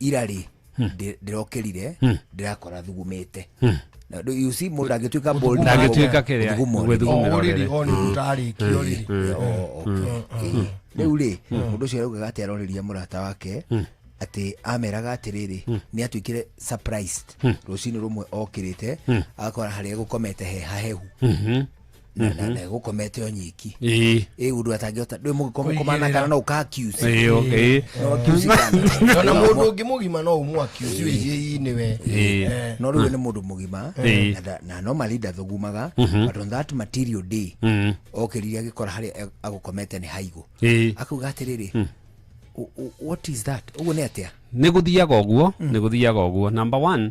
ira rĩ, ndĩrokĩrire ndĩrakora thugumĩte. Na you see, mũndũ angĩtuĩka bold Ndangĩtuĩka kĩrĩa, gũthuguma gwĩthugumĩra ũrĩrĩ ũrĩrĩ. O nĩ gũtarĩkio rĩrĩ. Rĩu rĩ, mũndũ ũcio araugaga atĩ arorĩria mũrata wake atĩ ameraga atĩrĩrĩ, nĩ atuĩkire surprised rũcinĩ rũmwe okĩrĩte agakora harĩa gũkomete he hahehu na gũkomete o nyiki, ĩ ũndũ atangĩhota ndũĩ mũgĩkoma kana no ũka accuse. Okay. No accuse kana Ona mũndũ ũngĩ mũgima no ũmũ accuse wĩgiĩ nĩwe. No rĩu nĩ mũndũ mũgima na normally ndathugumaga, but on that material day okĩrire agĩkora harĩa agũkomete nĩ haigũ, akauga atĩrĩrĩ. What is that? Ũguo nĩ atĩa? Nĩ gũthiaga ũguo, nĩ gũthiaga ũguo. Number one,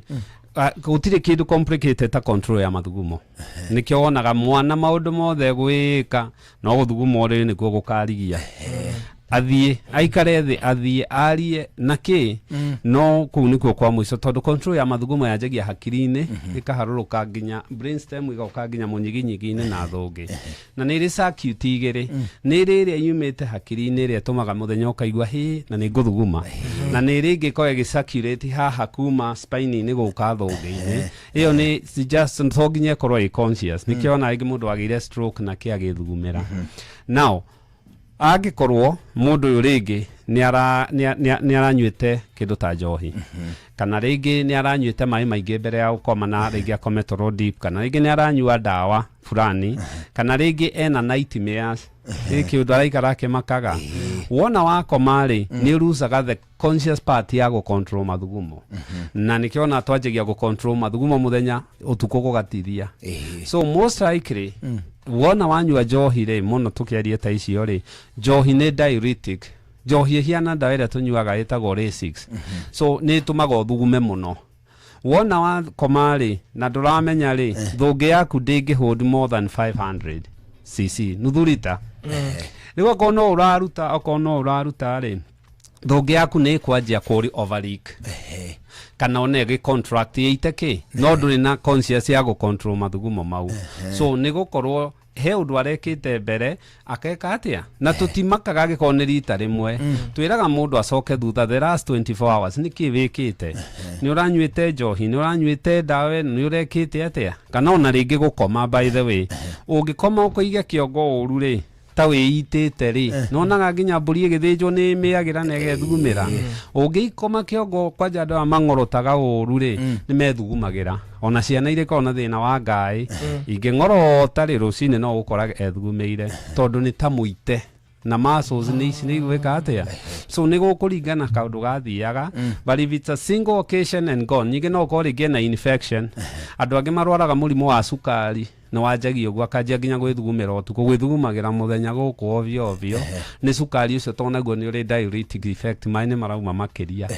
gũtirĩ kĩndũ complicated ta control ya mathugumo. Nĩkĩo wonaga mwana maũndũ mothe gwĩka no gũthuguma ũrĩrĩ nĩkuo gũkarigia, athiĩ aikare thĩ, athiĩ arie na kĩ, no kũu nĩkuo kwa mũico, tondũ control ya mathugumo yanjagia hakiri-inĩ, ĩkaharũrũka nginya brainstem, ĩgoka nginya mũnyiginyigi-inĩ na thũngĩ, na nĩ ĩrĩ circuit igĩrĩ. Nĩ ĩrĩ ĩrĩa yumĩte hakiri-inĩ, ĩrĩa ĩtũmaga mũthenya ũkaigua hĩ na nĩ ngũthuguma, na nĩ ĩrĩ ĩngĩ ĩkoragwo ĩgĩcirculate haha kuma spine-inĩ gũka thũngĩ-inĩ. Ĩyo nĩ just to nginya ĩkorwo ĩ conscious. Nĩkĩo ona rĩngĩ mũndũ agĩire stroke na kĩ agĩthugumĩra. Now angĩkorwo mũndũ ũyũ rĩngĩ nĩ aranyuĩte kĩndũ ta njohi, kana rĩngĩ nĩ aranyuĩte maĩ maingĩ mbere ya gũkoma, na rĩngĩ akome toro deep, kana rĩngĩ nĩ aranyua ndawa fulani, kana rĩngĩ ena nightmares, ĩ kĩũndũ araikara akĩmakaga, wona wakoma rĩ, nĩ ũrucaga the conscious part ya gũ control mathugumo. Na nĩkĩo ona twanjagia gũ control mathugumo mũthenya, ũtukũ gũgatithia. So most likely wona wanyua njohi rĩ mũno, tũkĩaria ta icio rĩ, njohi nĩ diuretic. Njohi ĩhiana ndawa ĩrĩa tũnyuaga ĩtagwo Lasix, so nĩ ĩtũmaga ũthugume mũno. Wona wakoma rĩ na ndũramenya rĩ, thũngĩ yaku ndĩngĩ hold more than 500 cc, nuthu rita. Rĩu okorwo no ũraruta, okorwo no ũraruta rĩ, thũngĩ yaku nĩ ĩkwanjia kũri overleak, kana ona ĩgĩ contract ĩite kĩ, no ndũrĩ na conscious ya gũ control mathugumo mau. So nĩ gũkorwo he ũndũ arekĩte mbere akeka atĩa, na tũtimakaga angĩkorwo nĩ rita rĩmwe. Twĩraga mũndũ acoke thutha the last 24 hours, nĩkĩ wĩkĩte? Nĩ ũranyuĩte njohi? Nĩ ũranyuĩte ndawa ĩno? Nĩ ũrekĩte atĩa? Kana ona rĩngĩ gũkoma, by the way, ũngĩkoma ũkũige kĩongo ũru rĩ, ta wĩitĩte rĩ, nonaga nginya mbũri ĩgĩthĩnjwo nĩ ĩmĩagĩra na ĩgethugumĩra. Ũngĩikoma kĩongo, kwanja andũ aya mang'orotaga ũru rĩ, nĩ methugumagĩra. Ona ciana iria ikoragwo na thĩna wa ngaĩ ingĩng'orota rĩ, rũcinĩ no ũkora ethugumĩire, tondũ nĩ ta mũite na muscles nĩ ici nĩ igwĩka atĩa. So nĩ gũkũringana kaũndũ gathiaga, but if it's a single occasion and gone, nyingĩ no ũkorwo rĩngĩ ena infection. Andũ angĩ marwaraga mũrimũ wa cukari, nĩ wanjagia ũguo, akanjia nginya gwĩthugumĩra ũtukũ, gwĩthugumagĩra mũthenya gũkũ ovyo ovyo. Nĩ cukari ũcio, tondũ naguo nĩ ũrĩ diuretic effect, maĩ nĩ marauma makĩria.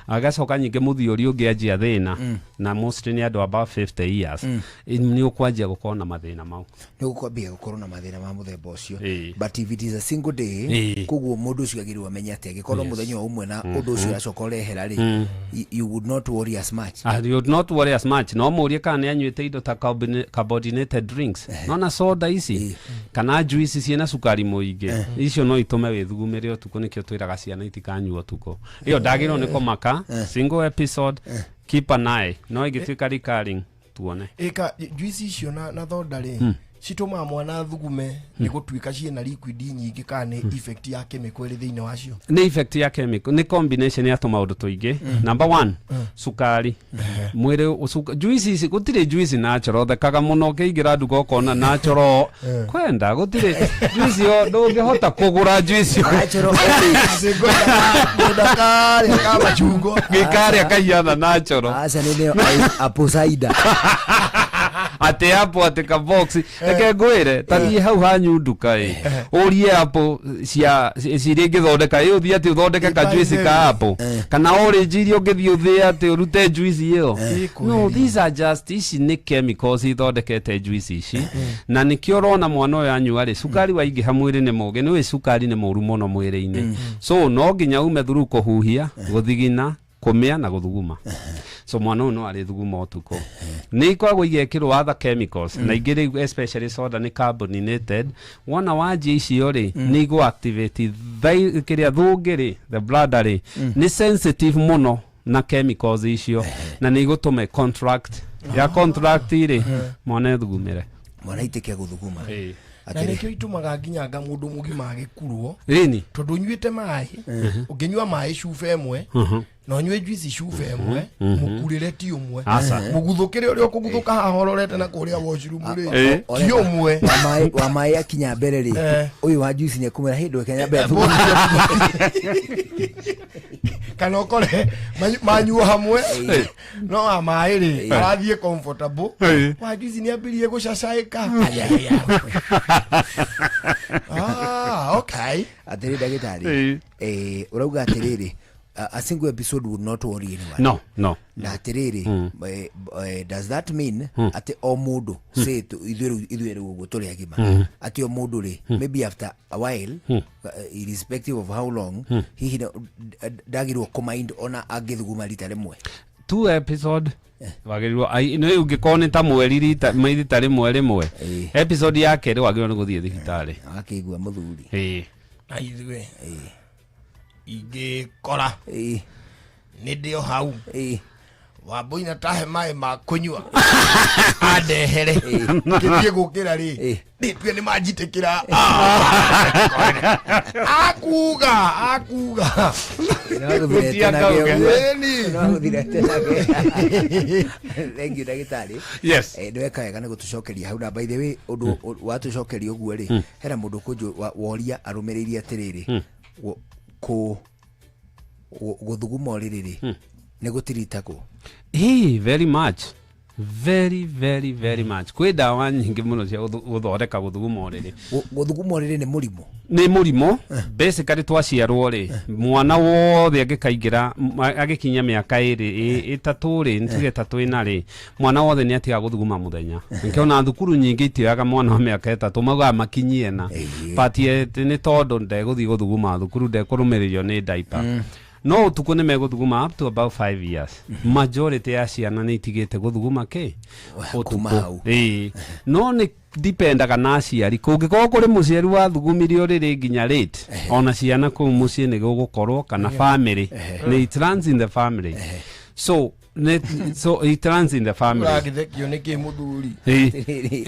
Agacoka nyingĩ mũthiũri ũngĩanjia thĩna, na mostly nĩ andũ above 50 years, nĩ ũkwanjia gũkorwo na mathĩna mau. Nĩ gũkwambia gũkorwo na mathĩna ma mũthemba ũcio. But if it is a single day, koguo mũndũ ũcio agĩrĩirwo amenye atĩ angĩkorwo mũthenya o ũmwe na ũndũ ũcio ũracoka ũrehera rĩ, you would not worry as much. You would not worry as much. No mũrie kana nĩ anyuĩte indo ta carbonated drinks, nona soda ici kana juice ciĩna cukari mũingĩ. Icio no itũme wĩthugumĩre ũtukũ. Nĩkĩo twĩraga ciana itikanyua ũtukũ. Ĩyo ndagĩrĩirwo nĩ kũmaka. Single episode, keep an eye, no ĩngĩtuĩka recurring, tuone. Ĩka juice icio na thonda rĩ, citũmaga mwana athugume nĩ gũtuĩka ciĩna liquid nyingĩ, kana nĩ effect ya chemical ĩrĩ thĩinĩ wacio? Nĩ effect ya chemical, nĩ combination ya tũmaũndũ tũingĩ. Number one, cukari mwĩrĩ juice ici, gũtirĩ juice natural. Thekaga mũno ũkĩingĩra nduka ũkona natural kwenda, gũtirĩ juice yo, ndũngĩhota kũgũra juice yo. Natural. Ngwenda karĩa ka machungwa. Gĩkarĩa kahiana natural. Aca, nĩ nĩyo apple cider. Atĩ apple, atĩ ka box. Reke ngwĩre, ta thiĩ hau hanyu nduka ĩ, ũrie apple cia ciria ingĩthondeka ĩ, ũthiĩ atĩ ũthondeke ka juice ka apple kana orange iria ũngĩthiĩ ũthĩe atĩ ũrute juice ĩyo. No, these are just, ici nĩ chemicals ithondekete juice ici, na nĩkĩo ũrona mwana ũyũ anyua rĩ, cukari waingĩha mwĩrĩ nĩ mũgĩ, nĩ ũĩ cukari nĩ mũru mũno mwĩrĩ-inĩ. So no nginya ume through kũhuhia, gũthigina, kũmĩa na gũthuguma. So mwana ũyũ no arĩthuguma ũtukũ. Nĩ ikoragwo igekĩrwo other chemicals, na ingĩ rĩu especially soda nĩ carbonated. Wona wanjia icio rĩ, nĩ igũ activate kĩrĩa thũngĩ rĩ, the bladder rĩ, nĩ sensitive mũno na chemicals icio, na nĩ igũtũma contract ya contract rĩ, mwana ethugumĩre. Mwana itĩke gũthuguma. Na nĩkĩo itũmaga nginya nga mũndũ mũgima agĩkurwo. Ĩni. Tondũ ũnyuĩte maĩ, ũngĩnyua maĩ cuba ĩmwe na ũnyue juice cuba ĩmwe, mũkurĩre ti ũmwe. Aca. Mũguthũkĩre ũrĩa ũkũguthũka haha ũrorete na kũrĩa washroom rĩ, ti ũmwe. Wa maĩ akinya mbere rĩ, ũyũ wa juice nĩ ekumwĩra hĩndĩ ĩyo Kenya mbere. Kana ũkore manyuo hamwe, no wa maĩ rĩ, arathiĩ comfortable, wa juice nĩ ambĩrĩrie gũcacaĩka. Ah, okay. Kai. Atĩrĩ ndagĩtarĩ, Ĩĩ. Ũrauga atĩrĩrĩ, a single episode would not worry anyone. No, no. Na atĩrĩrĩ, does that mean atĩ o mũndũ, say ithuĩ rĩu ũguo tũrĩ agima, atĩ o mũndũ rĩ, maybe after a while, irrespective of how long, hihi ndagĩrĩirwo kũmind ona angĩthuguma rita rĩmwe? Two episode wagĩrĩirwo nĩ ũngĩkorwo nĩ ta mweri rita rita rĩmwe rĩmwe, episode ya kerĩ wagĩrĩirwo nĩ gũthiĩ thibitarĩ. Akĩigua mũthuri. Ĩĩ. Na ithuĩ ingĩkora nĩ ndĩ o hau, Wambui na tahe maĩ ma kũnyua andehere, ngĩthiĩ gũkĩra rĩ, ndĩtue nĩ manjitĩkĩra akuga akuga. Thank you, ndagĩtarĩ. Yes. Nĩ weka wega nĩ gũtũcokeria hau. Na by the way, ũndũ watũcokeria ũguo rĩ, hena mũndũ kũnjũ woria arũmĩrĩirie atĩrĩrĩ, gũthuguma ũrĩrĩ rĩ, nĩ gũtiritagwo? Hey, very much, very very very much. Kwĩ ndawa nyingĩ mũno cia gũthondeka gũthuguma ũrĩrĩ. Gũthuguma ũrĩrĩ nĩ mũrimũ? Nĩ mũrimũ. Basically, twaciarwo rĩ, mwana wothe angĩkaingĩra agĩkinyia mĩaka 2, 3 rĩ, nĩtuge 3, 4 rĩ, mwana wothe nĩ atigaga gũthuguma mũthenya. Nĩkĩo thukuru nyingĩ itioyaga mwana wa mĩaka 3, maugaga makinyie na but nĩ tondũ ndegũthiĩ gũthuguma thukuru, ndekũrũmĩrĩrio nĩ diaper. No ũtukũ nĩ megũthuguma up to about 5 years. Majority ya ciana nĩ itigĩte gũthuguma kĩ kuma ũtukũ. Hau. Ĩĩ, no nĩ dipendaga na aciari. Kũngĩkorwo kũrĩ mũciari wathugumirie ũrĩrĩ nginya late, ona ciana kũu mũciĩ nĩ gũgũkorwo kana family nĩ, it runs in the family. So so it runs in the family. Ũragĩthekio nĩ kĩ, mũthuri? Ĩĩ. Atĩrĩrĩ,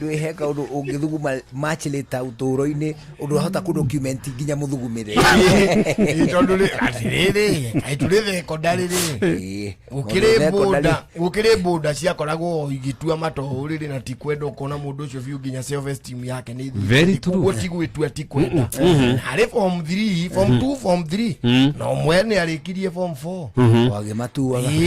ndwĩ he kaũndũ ũngĩthuguma much later ũtũũro-inĩ, ũndũ ũrahota kũ document nginya mũthugumĩre? Ĩĩ, tondũ rĩ, atĩrĩrĩ, kaĩ tũrĩ thekondarĩ rĩ, gũkĩrĩ boda, gũkĩrĩ boda ciakoragwo igĩtua matoo rĩrĩ, na ti kwenda ũkona mũndũ ũcio biũ nginya self esteem yake nĩ Very true. Koguo ti gwĩtua, ti kwenda. Harĩ form 3, form 2, form 3, na ũmwe nĩ arĩkirie form 4. Wagĩmatuaga. Ĩĩ.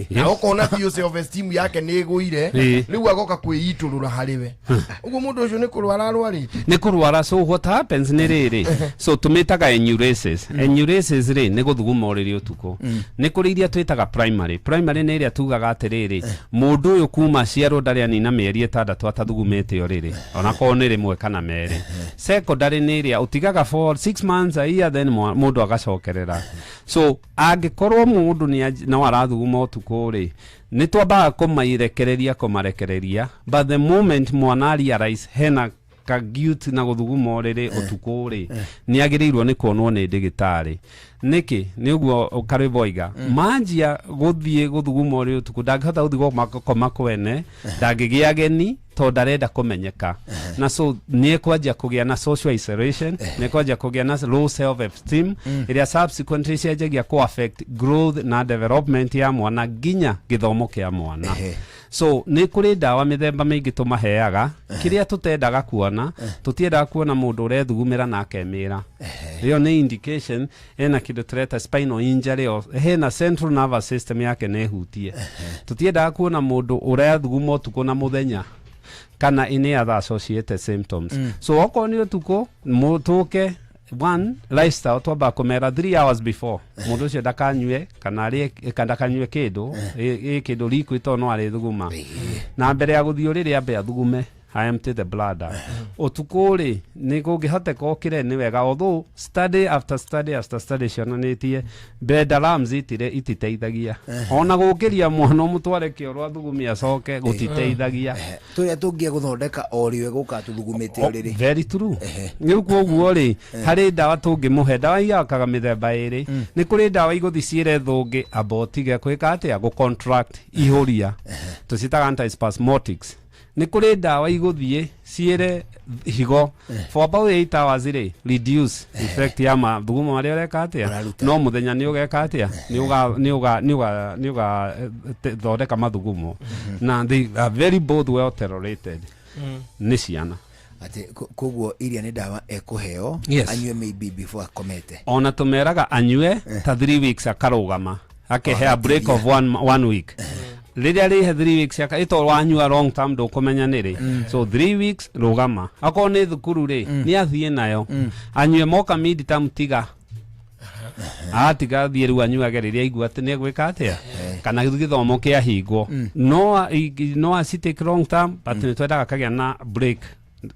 Na ũkona biũ self esteem yake nĩ ĩgũire. Rĩu agoka kwĩitũrũra harĩ we ũguo, mũndũ ũcio nĩ kũrwara arwarĩte. Nĩ kũrwara. So what happens nĩ rĩrĩ, so tũmĩtaga enuresis. Enuresis rĩ, nĩ gũthuguma ũrĩrĩ ũtukũ. Nĩ kũrĩ iria twĩtaga primary. Primary nĩ ĩrĩa tugaga atĩrĩrĩ, mũndũ ũyũ kuma aciarwo ndarĩ anina mĩeri 6 atathugumĩte ũrĩrĩ, onakorwo nĩ rĩmwe kana merĩ. Secondary nĩ ĩrĩa ũtigaga for 6 months, a year, then mũndũ agacokerera. So angĩkorwo mũndũ no arathuguma ũtukũ rĩ, nĩ twambaga kũmairekereria, kũmarekereria, but the moment mwana realize hena ka guilt na gũthuguma ũrĩrĩ ũtukũ rĩ, nĩ agĩrĩirwo nĩ kuonwo nĩ ndĩgĩtarĩ. Nĩkĩ nĩ ũguo Karwĩmbo oiga, manjia gũthiĩ gũthuguma ũrĩrĩ ũtukũ, ndangĩhota gũthiĩ gũkoma kwene, ndangĩgĩa ageni tondũ ndarenda kũmenyeka, na so nĩ ekwanjia kũgĩa na social isolation, nĩ ekwanjia kũgĩa na low self esteem, ĩrĩa subsequently cianjagia kũ affect growth na development ya mwana nginya gĩthomo kĩa mwana. So nĩ kũrĩ ndawa mĩthemba mĩingĩ tũmaheaga. Kĩrĩa tũtendaga kuona, tũtiendaga kuona mũndũ ũrethugumĩra na akemĩra. Ĩyo nĩ indication ena kĩndũ tũreta spinal injury or hena central nervous system yake nĩ hutie. Tũtiendaga kuona mũndũ ũrathuguma ũtukũ na mũthenya kana any other associated symptoms. So okorwo nĩ ũtukũ, tũke one lifestyle, twambaga kũmera 3 hours before mũndũ ũcio ndakanyue kana arĩe kana ndakanyue kĩndũ ĩ kĩndũ liquid, tondũ no arĩthuguma. Na mbere ya gũthiĩ ũrĩrĩ, ambe athugume, I empty the bladder. Ũtukũ rĩ, nĩ kũngĩhoteka ũkĩre nĩ wega, although study after study after study cionanĩtie bed alarms ititeithagia. Ona gũkĩria mwana ũmũtware kĩoro athugumie acoke, gũtiteithagia. Tũrĩa tũngia gũthondeka o rĩo gũka tũthugumĩte ũrĩrĩ. Very true. Rĩu koguo rĩ, harĩ ndawa tũngĩmũhe. Ndawa iyakaga mĩthemba ĩrĩ. Nĩ kũrĩ ndawa igũthi ciĩre thũngĩ amba ũtige kwĩka atĩa, gũ contract ihũria, tũciĩtaga antispasmodics. Nĩ kũrĩ ndawa igũthiĩ ciĩre higo for about 8 hours rĩ, reduce effect ya mathugumo marĩa ũreka atĩa, no mũthenya nĩ ũgeka atĩa, nĩ ũga thondeka mathugumo, na they are very both well tolerated nĩ ciana. Atĩ koguo iria nĩ ndawa ekũheo, anyue maybe before akomete? Ona tũmeraga anyue ta 3 weeks, akarũgama, akehe a break of one week. Rĩrĩa rĩhe 3 weeks yaka ĩto wanyua long term ndũkũmenya nĩ rĩ. So 3 weeks rũgama. Akorwo nĩ thukuru rĩ, nĩ athiĩ nayo. Anyue moka mid term tiga. Atiga thiĩ rĩu anyuage rĩrĩa aigua atĩ nĩ egwĩka atĩa kana gĩthomo kĩahingwo. No no take long term, but nĩ twendaga kagĩa na break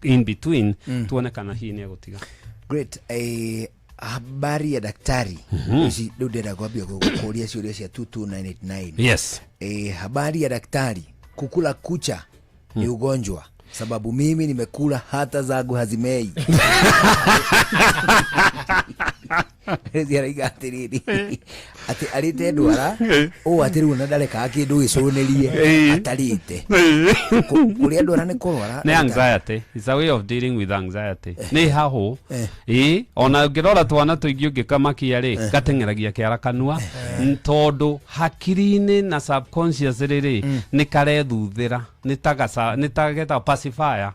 in between, tuone kana hihi nĩ egũtiga. Great. Habari ya daktari. Rĩu ndĩrenda kwambia kũria ciũria cia 22989. Yes. Habari ya daktari, kukula kucha ni ugonjwa? Sababu mimi nimekula hata zangu hazimei. Araiga atĩrĩrĩ, atĩ arĩte ndwara ũũ atĩ rĩu ona ndarekaga kĩndũ gĩcũnĩrie atarĩte. Kũrĩa ndwara nĩ kũrwara? Nĩ anxiety. It's a way of dealing with anxiety. Nĩ hahũ ĩ ona ũngĩrora twana tũingĩ ũngĩkamakia rĩ, gateng'eragia kĩara kanua tondũ hakiri-inĩ na subconscious rĩrĩ nĩ karethuthĩra, nĩ ta gaca, nĩ ta getagwo pacifier,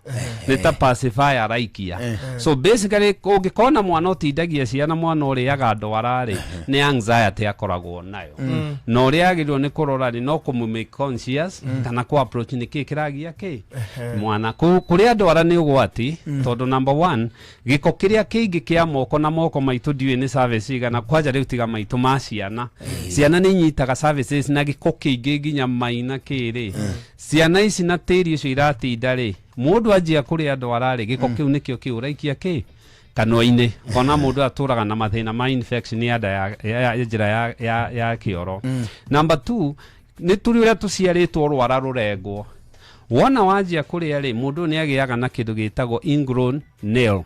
nĩ ta pacifier araikia. So basically ũngĩkona mwana ũtindagia ciana, mwana ũrĩaga ndwara rĩ, nĩ anxiety akoragwo nayo. Na ũrĩa agĩrĩirwo nĩ kũrora rĩ, no kũmũ make conscious kana kũ approach nĩ kĩ kĩragia kĩ mwana. Kũrĩa ndwara nĩ ũgwati tondũ number one, gĩko kĩrĩa kĩingĩ kĩa moko na moko maitũ, ndiũĩ nĩ service igana kwanja rĩu tiga maitũ ma ciana. Ciana nĩ inyitaga services na gĩko kĩingĩ nginya mai na kĩrĩ ciana ici na tĩri ũcio iratinda rĩ. Mũndũ anjia kũrĩa ndwara rĩ, gĩko kĩu nĩkĩo kĩu ũraikia kĩ kanua-inĩ. Kona mũndũ atũraga na mathĩna ma infection ya nda ya njĩra ya kĩoro. Number two, nĩ tũrĩ ũrĩa tũciarĩtwo rwara rũrengwo. Wona wanjia kũrĩa rĩ, mũndũ nĩ agĩaga na kĩndũ gĩtagwo ingrown nail,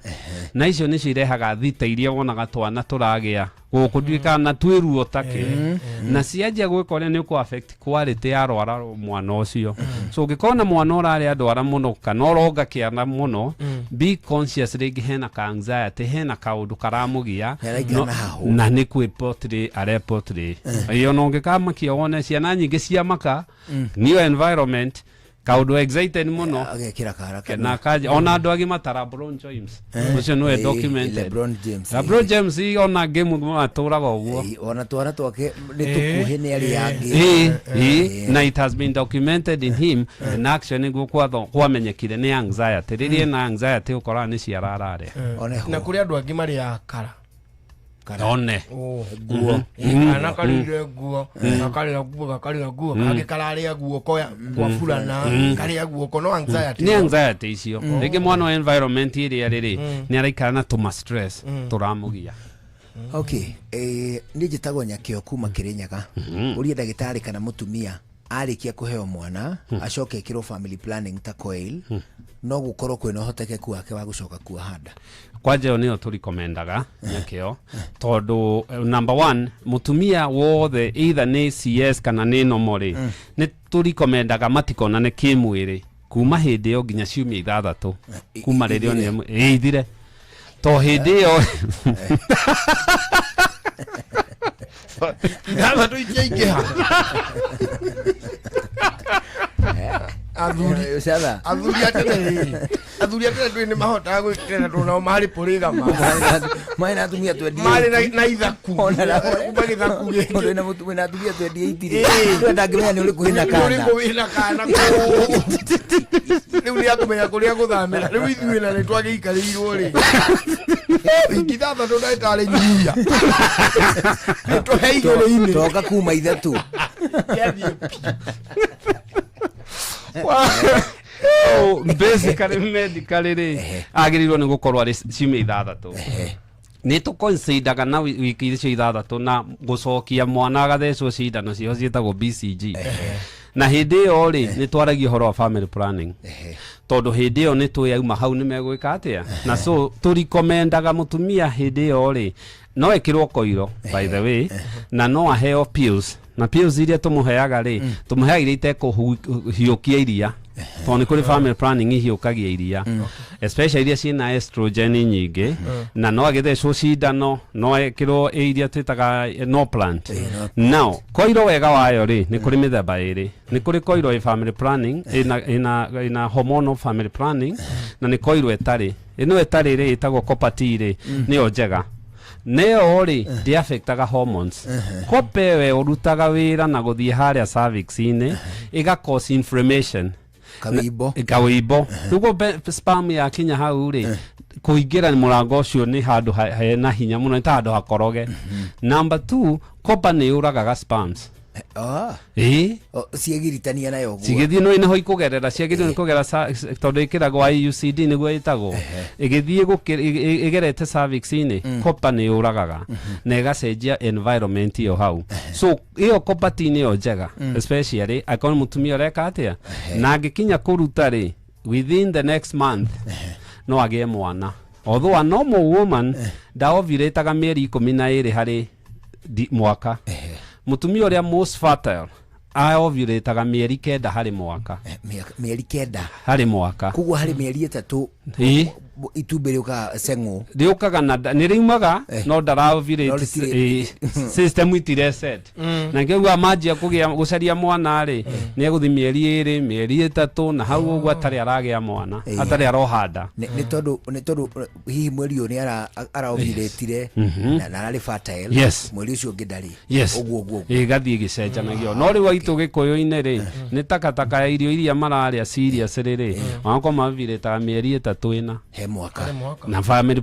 na icio nĩcio irehaga thita iria wonaga twana tũragĩa gũkũ nduĩkaga na twĩ ruo takĩ na cianjia gwĩka ũrĩa nĩ ũkũ affect quality ya rwara mwana ũcio. So ũngĩkorwo na mwana ũrarĩa ndwara mũno kana ũronga kĩana mũno, be conscious rĩngĩ hena ka anxiety, hena kaũndũ karamũgia. Nĩaraikara na hahũ. Na nĩ kwĩ potri arepotri ĩyo, na ũngĩkamakia wone ciana nyingĩ ciamaka new environment, kaũndũ excited mũno, agekĩra kara na kaja ona andũ agima ta LeBron James ũcio nĩwe documented. LeBron James. LeBron James ona game matũraga ũguo. Ona twana twake nĩ tũkuhĩ nĩ arĩa angĩ. Ĩ na it has been documented in him in action nĩguo kwamenyekire nĩ anxiety. Rĩrĩa ena anxiety ũkoraga nĩ ciara ararĩa. Na kũrĩ andũ angĩ marĩaga kara. One. Nguo. Kana karĩire nguo, gakarĩra nguo, gakarĩra nguo, kangĩ kararĩa guoko kwa burana, karĩa guoko no anxiety. Nĩ anxiety icio. Rĩngĩ mwana wa environment ĩrĩa rĩrĩ nĩ araikara na tũma stress tũramũgia. Okay, niĩ njĩtagwo Nyakĩo kuma Kĩrĩnyaga. Ũria ndagĩtarĩ kana mũtumia arĩkia kũheo mwana acoke ĩkĩrwo family planning ta coil, no gũkorwo kwĩna ũhotekeku wake wa gũcoka kuoha nda? Kwanja ĩyo nĩyo tũrikomendaga, Nyakĩo, tondũ number one, mũtumia wothe either nĩ CS kana nĩ normal rĩ, nĩ tũrikomendaga matikonane kĩmwĩrĩ kuma hĩndĩ ĩyo nginya ciumia 6 kuma rĩrĩa Ithire. Ithire to hĩndĩ ĩyo. 6 ingĩaingĩha athuri. Ucatha. Athuri a tene rĩ, athuri a tene ndũĩ nĩ mahotaga gwĩkĩra tondũ nao marĩ polygamy. Marĩ na atumia 28. Marĩ na ithaku. Kuma gĩthaku gĩkĩ. Ona wĩna atumia 28 rĩ, ndũĩ ndangĩmenya nĩ ũrĩkũ wĩna kana. Ũrĩkũ wĩna kana kũũ. Rĩu nĩ akũmenya kũrĩa gũthamĩra. Rĩu ithuĩ na nĩ twagĩikarĩirwo rĩ, wiki 6 ndagĩtarĩ nyia nĩ tũhe igĩrĩ-inĩ. Toka kuma 3. So, basically medically rĩ, agĩrĩirwo nĩ gũkorwo arĩ ciumia 6 nĩ tũconsidaga na wiki icio 6 na gũcokia mwana agathecwo cindano ciho ciĩtagwo BCG, na hĩndĩ ĩyo rĩ nĩ twaragia ũhoro wa family planning tondũ hĩndĩ ĩyo nĩ tũĩ auma hau nĩ megwĩka atĩa. Na so tũrikomendaga mũtumia hĩndĩ ĩyo rĩ no ĩkĩrwo koiro, by the way, na no aheo pills, na pills iria tũmũheaga rĩ, tũmũheaga iria itekũhiũkia iria tondũ nĩ kũrĩ family planning ihiũkagia iria, especially iria ciĩna estrogen nyingĩ. Na no agĩthecwo cindano, no ekĩrwo ĩ iria twĩtaga Norplant. Now koiro wega wayo rĩ, nĩ kũrĩ mĩthemba ĩrĩ. Nĩ kũrĩ koiro ĩ family planning ĩna hormonal family planning, na nĩ koiro ĩtarĩ. Ĩno ĩtarĩ rĩ, ĩtagwo Copper T rĩ, nĩyo njega. Neo rĩ ndĩaffectaga hormones. Copper we ũrutaga wĩra na gũthiĩ harĩa cervix-inĩ, ĩga cause inflammation. Kawĩimbo. Kawĩimbo. Rĩu sperm yakinya hau rĩ, kũingĩra mũrango ũcio nĩ handũ hena hinya mũno, nĩ ta handũ hakoroge. Number 2, copper nĩ yũragaga sperms. Ĩĩ. Ciegiritania nayo ũguo. Cigĩthiĩ no nĩho ikũgerera, ciagĩrĩirwo nĩ kũgera tondũ ĩkĩragwo IUCD nĩguo ĩtagwo, ĩgĩthiĩ ĩgerete cervix-inĩ, copper nĩ yũragaga na ĩgacenjia environment ĩyo hau. So ĩyo copper T nĩyo njega, especially angĩkorwo nĩ mũtumia ũreka atĩa, na angĩkinya kũruta rĩ, within the next month no agĩe mwana. Although a normal woman ndaovulataga mĩeri 12 harĩ mwaka, mũtumia ũrĩa most fertile aovulataga mĩeri 9 harĩ mwaka. Mĩeri 9 harĩ mwaka. Koguo harĩ mĩeri 3 itumbĩ rĩũkaga ceng'ũ. Rĩũkaga na nĩ rĩumaga no ndaraovulate, No rĩtirĩ- system itire set. Na kĩguo manjia kũgĩa gũcaria mwana rĩ, nĩ egũthiĩ mĩeri 2, mĩeri 3, na hau ũguo atarĩ aragĩa mwana, atarĩ arohanda. Nĩ tondũ hihi mweri ũyũ nĩ araovulatire na ararĩ fertile, mweri ũcio ũngĩ ndarĩ. Ũguo ũguo. Ĩgathiĩ ĩgĩcenjanagio. No rĩu aitũ gĩkũyũ-inĩ rĩ, nĩ takataka ya irio iria mararĩa serious rĩ, magakorwo maovulataga mĩeri 3 ĩna he mwaka. Na family